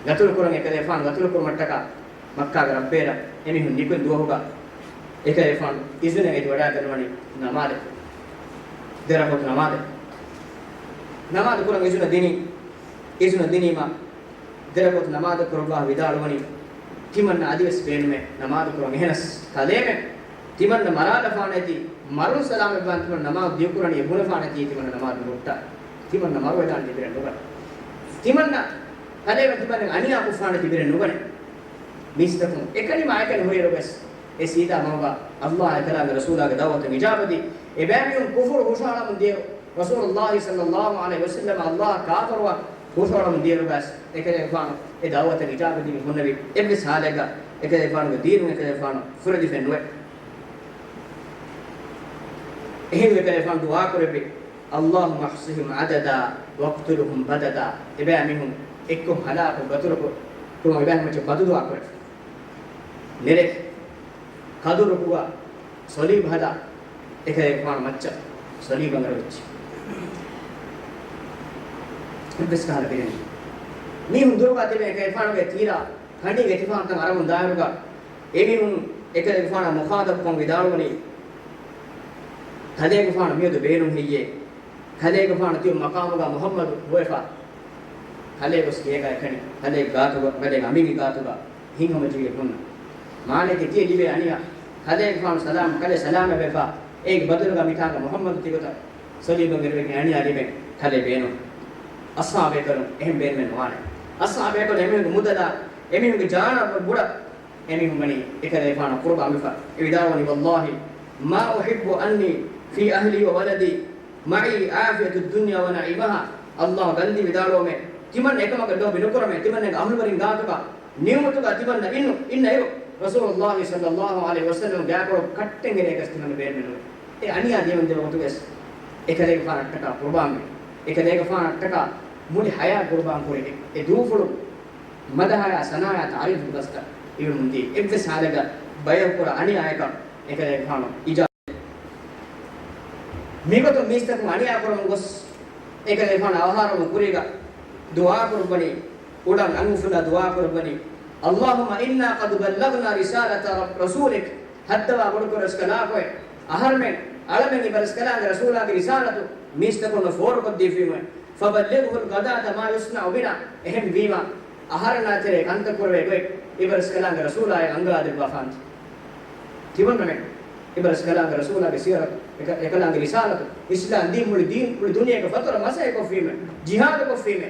ގަތުލު ކުރަން އެކަލޭގެފާނު ގަތުލު ކުރުމަށްޓަކާ މައްކާގެ ރަށްބޭރަށް އެމީހުން ނިކުތް ދުވަހުގަ އެކަލޭގެފާނު އިޒުނަށް އެދިވަޑައިގަންނަވަނީ ނަމާދެއް. ދެ ރަކުޢަތު ނަމާދެއް. ނަމާދު ކުރަން އިޒުނަ ދިނީ، އިޒުނަ ދިނީމަ، ދެ ރަކުޢަތު ނަމާދު ކުރައްވާ ވިދާޅުވަނީ، ތިމަންނަ އަދިވެސް ބޭނުމޭ ނަމާދު ކުރަން. އެހެނަސް ކަލޭމެން ތިމަންނަ މަރާލަފާނެތީ، މަރުން ސަލާމަތްވާން ތިމަން ނަމާދު ދިޔުކުރަނީ ބުނެފާނެތީ، ތިމަންނަ ނަމާދު ނުހުއްޓާ. ތިމަންނަ މަރުވެދާނެ ތިބިރެއް ނުގަނެ. ތިމަންނަ ކަލޭމެން ތިމަންނަ އަނިޔާ ކޮށްފާނެ ތިބިރެއް ނުގަނެ. މީސްތަކުން އެކަނި މާ އެކަނި ހުރިއިރުވެސް، އެ ސީދާ މަގުގަ ﷲ އާއި ކަލާނގެ ރަސޫލާގެ ދަޢުވަތަށް އިޖާބަދީ، އެބައިމީހުން ކުފުރު ހުށަހަޅަމުން ދިޔަ ރަސޫލުﷲ ޞައްލަﷲ ޢަލައިހި ވަސައްލަމަ ﷲ ކާފަރުވާ ހުށަހަޅަމުން ދިޔައިރުވެސް، އެކަލޭގެފާނު އެ ދަޢުވަތަށް އިޖާބަދީގެން ހުންނެވި އެއްވެސް ހާލެއްގަ އެކަލޭގެފާނުގެ ދީނުން އެކަލޭގެފާނު ފުރެދިފެއް ނުވޭ. އެހިނދު އެކަލޭގެފާނު ދުޢާ ކުރެއްވި، اللهم احصهم عددا واقتلهم بددا. އެބައިމީހުން އެއްކޮށް ހަލާކު ގަތުރުކު، ކުރުމަށް އެބައިމީހުން ބަދުދުޢާ ކުރެއްވި. ނެރެ ކަދުރުކުގަ ސޮލީބު ހަދާ، އެކަލޭގެފާނު މައްޗަށް ސޮލީބު އަނގަރަވެއްޖެ. އެއްވެސް ކަހަލަ ބިރެއް ނުވޭ. މީހުން ދުރުގަ ތިބެ އެކަލޭގެފާނުގެ ތީރާ ކަނޑީގެ ތިފާންތައް އަރަމުން ދާއިރުގަ، އެމީހުން އެކަލޭގެފާނަށް މުޚާޠަބުކޮށް ވިދާޅުވަނީ، ކަލޭގެފާނު މިއަދު ބޭނުން ހެއްޔޭ؟ ކަލޭގެފާނު ތިބި މަޤާމުގަ މުޙައްމަދު ހޮވެފަ. ކަލޭ ގޮސް ގޭގަ އެކަނި، ކަލޭގެ ގާތުގަ، ކަލޭގެ އަނބިންގެ ގާތުގަ ހިތްހަމަޖެހިގެން ހުންނަ. މާނައަކީ ތިޔަ ލިބޭ އަނިޔާ. ކަލޭގެފާނު ސަލާމް، ކަލޭ ސަލާމަތްވެފަ. އޭގެ ބަދަލުގަ މިތާނގަ މުޙައްމަދު ތިގޮތަށް ސޮލީބުން އެރުވެގެން އަނިޔާ ލިބެން ކަލޭ ބޭނުން. އަޞްޙާބޭކަލުން އެހެން ބޭނުމެއް ނުވާނެ. އަޞްޙާބޭކަލުން އެމީހުންގެ މުދަލާ، އެމީހުންގެ ޖާނަށް ބުޑަށް އެމީހުން ވަނީ އެކަލޭގެފާނަށް ޤުރުބާންވެފަ. އެ ވިދާޅުވަނީ، والله ما أحب أني في أهلي وولدي معي عافية الدنيا ونعيمها. ﷲ ގަންދީ ވިދާޅުވަމޭ، ތިމަން އެކަމަކަށް ލޯބި ނުކުރަމޭ، ތިމަންނަގެ އަހުލުވެރިން ގާތުގަ ނިޢުމަތުގަ ތިމަންނަ އިންނު، އިންނައިރު، ރަސޫލުﷲ ޞައްލަﷲ ޢަލައިހި ވަސައްލަމް ގާކޮޅު ކައްޓެން އެރޭގަސް ތިމަންނަ ބޭނުމެއް ނުވޭ. އެ އަނިޔާ ދިޔަމަން ދެވަގުތުވެސް އެކަލޭގެފާނަށްޓަކާ ޤުރުބާންވި. އެކަލޭގެފާނަށްޓަކާ މުޅި ޙަޔާތް ޤުރުބާން ކުރި އެ، އެ ދޫފުޅު މަދަޙަޔާ ސަނާޔާ ތާރީފުގެ ބަސްތައް އިވެމުންދީ. އެއްވެސް ހާލެއްގަ ބަޔަކު ކުރާ އަނިޔާއަކަށް އެކަލޭގެފާނު އިޖާ މިގޮތުން މީސްތަކުން އަނިޔާ ކުރަމުން ގޮސް، އެކަލޭގެފާނު އަވަހާރަވުމުން ކުރީގަ ދުޢާ ކުރައްވަނީ، އުޑަން އަނގުފުލާ ދުޢާ ކުރައްވަނީ، اللهم إنا قد بلغنا رسالة رسولك. ހައްދަވާ ބޮޑުކުރަސްކަލާކޮއެ، އަހަރުމެން އަޅަމެން އިބަރަސްކަލާނގެ ރަސޫލާގެ ރިސާލަތު މީސްތަކުންނަށް ފޯރުކޮށްދީފީމެ. فبلغه الغداة ما يصنع بنا. އެހެންވީމާ، އަހަރެންނާ ތެރޭ ކަންތައް ކުރެވޭ ގޮތް އިބަރަސްކަލާނގެ ރަސޫލާއަށް އަންގާދެއްވާފާންތި. ތިމަންނަމެން އިބަރަސްކަލާނގެ ރަސޫލާގެ ސީރަތު، އެކަ-، އެކަލާނގެ ރިސާލަތު، އިސްލާމް ދީން މުޅި ދީން، މުޅި ދުނިޔޭގެ ފަތުރަށް މަސައްކަތްކޮށްފީމެ، ޖިހާދުކޮށްފީމެ.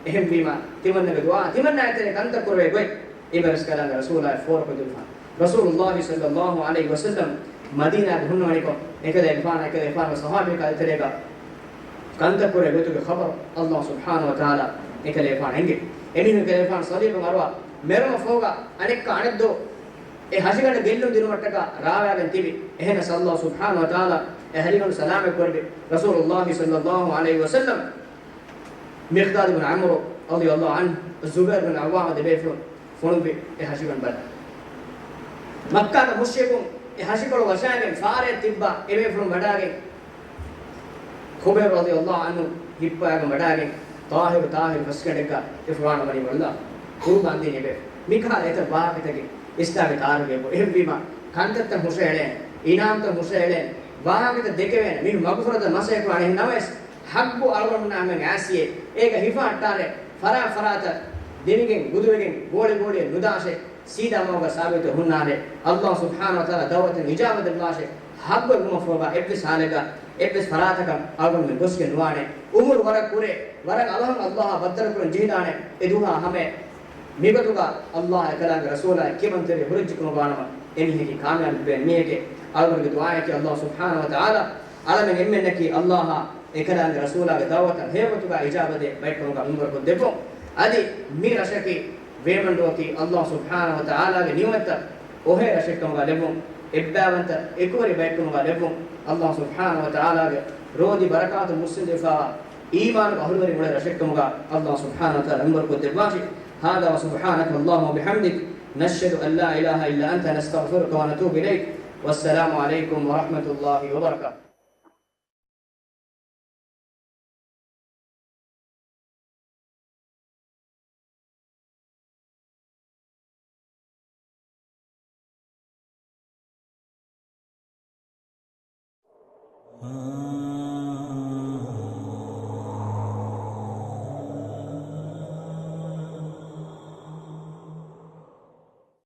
އެހެންވީމާ، ތިމަންނަގެ ދުޢާ، ތިމަންނާ ތެރޭ ކަންތައް ކުރެވޭ ގޮތް އިބަރަސްކަލާނގެ ރަސޫލާއަށް ފޯރުކޮށްދެއްވާ. ރަސޫލުﷲ ޞައްލަﷲ ޢަލައިހި ވަސައްލަމް މަދީނާގަ ހުންނަވަނިކޮށް، އެކަލޭގެފާނަށް، އެކަލޭގެފާނުގެ ޞަޙާބީ ކަލޭ ތެރޭގަ ކަންތައް ކުރޭ ގޮތުގެ ޚަބަރު ﷲ ސުބްޙާނަހޫ ވަތަޢާލާ އެކަލޭގެފާނަށް އެނގޭ. އެމީހުން އެކަލޭގެފާނު ޞަލީބުން އަރުވާ މެރުމަށް ފަހުގަ އަނެއްކާ އަނެއްދުވަހު އެ ހަށިގަނޑަށް ގެއްލުން ދިނުމަށްޓަކާ ރާވާގެން ތިބި. އެހެނަސް ﷲ ސުބްޙާނަހޫ ވަތަޢާލާ އެ ހަށިގަނޑު ސަލާމަތް ކުރެއްވި. ރަސޫލުﷲ ޞައްލަﷲ ޢަލައިހި ވަސައްލަމް މިޤްދާދު ބިން ޢަމްރު ރަޟިޔަﷲ ޢަންހު، ޒުބައިރު ބިން ޢައްވާމް ދެބޭފުޅުން ފޮނުއްވި އެ ހަށިގަނޑު ބަލަ. މައްކާގެ މުޝްރިކުން އެ ހަށިކޮޅު ވަށާގެން ފާރައެއް ތިއްބާ އެބޭފުޅުން ވަޑާގެން، ޚުބައިބު ރަޟިޔަﷲ ޢަންހު ހިއްޕާގެން ވަޑާގެން، ޠާހިރު، ޠާހިރު ފަސްގަނޑެއްގަ އެ ފުރާނަ ވަނީ ވަޅުލާ ޤުރުބާން ދިނީ އެބޭފުޅުން. މިކަހަލަ އެތައް ވާހަކަތަކެއް އިސްލާމީ ތާރީޚުގައި އެބަ އެހެންވީމާ، ކަންތައްތައް ހުށައެޅޭނެ، އިނާމްތައް ހުށައެޅޭނެ، ވާހަކަތައް ދެކެވޭނެ. މީހުން މަގުފުރަތައް މަސައްކަތް ކުރާނެ. އެހެން ނަމަވެސް، ޙައްޤު އަޅުގަނޑުމެންނާ ހަމައަށް އައިސް، އޭގަ ހިފާއްޓާލެ، ފަރާތް ފަރާތަށް ދެމިގެން، ގުދުވެގެން، ގޯޅި ގޯޅިއަށް ނުދާށޭ، ސީދާ މަގުގަ ސާބިތު ހުންނާނެ. ﷲ ސުބްޙާނަހޫ ވަތަޢާލާ ދަޢުވަތަށް އިޖާބަ ދެއްވާށޭ. ޙައްޤު އެނގުމަށްފަހުގަ އެއްވެސް ޙާލެއްގަ، އެއްވެސް ފަރާތަކަށް އަޅުގަނޑުމެން ގޮސްގެން ނުވާނެ. އުމުރު ވަރަށް ކުރޭ، ވަރަށް އަވަހަށް ﷲ އާ ބައްދަލުކުރަން ޖެހިދާނެ. އެދުވަހާ ހަމަޔަށް މިގޮތުގަ ﷲ އާ އެކަލާނގެ ރަސޫލާ އެކި މަންތިރި ހުރެއްޖެކަމަށްވާނަމަ، އެމީހަކީ ކާމިޔާބު ވެބޭ މީހެކޭ. އަޅުގަނޑުގެ ދުޢާއަކީ ﷲ ސުބްޙާނަހޫ ވަތަޢާލާ އަޅަމެން އެންމެންނަކީ ﷲ އާ އެކަލާނގެ ރަސޫލާގެ ދަޢުވަތަށް ހެޔޮގޮތުގަ އިޖާބަދޭ ބައެއްކަމުގަ މިންވަރުކޮށްދެއްވުން. އަދި މި ރަށަކީ ވޭމަންޑުއަކީ ﷲ ސުބްޙާނަހޫ ވަތަޢާލާގެ ނިޢުމަތްތައް އޮހޭ ރަށެއްކަމުގަ ލެއްވުން، އެއްބައިވަންތަ އެކުވެރި ބައެއްކަމުގަ ލެއްވުން، ﷲ ސުބްޙާނަހޫ ވަތަޢާލާގެ ރޯދި ބަރަކާތު މުއްސަނދިވެފާވާ އީމާނުގެ އަހުލުވެރިން އުޅޭ ރަށެއްކަމުގަ ﷲ ސުބްޙާނަހޫ ވަތަޢާލާ މިންވަރުކޮށްދެއްވާށި. هذا وسبحانك اللهم وبحمدك، نشهد أن لا إله إلا أنت، نستغفرك ونتوب إليك. والسلام عليكم ورحمة الله وبركاته.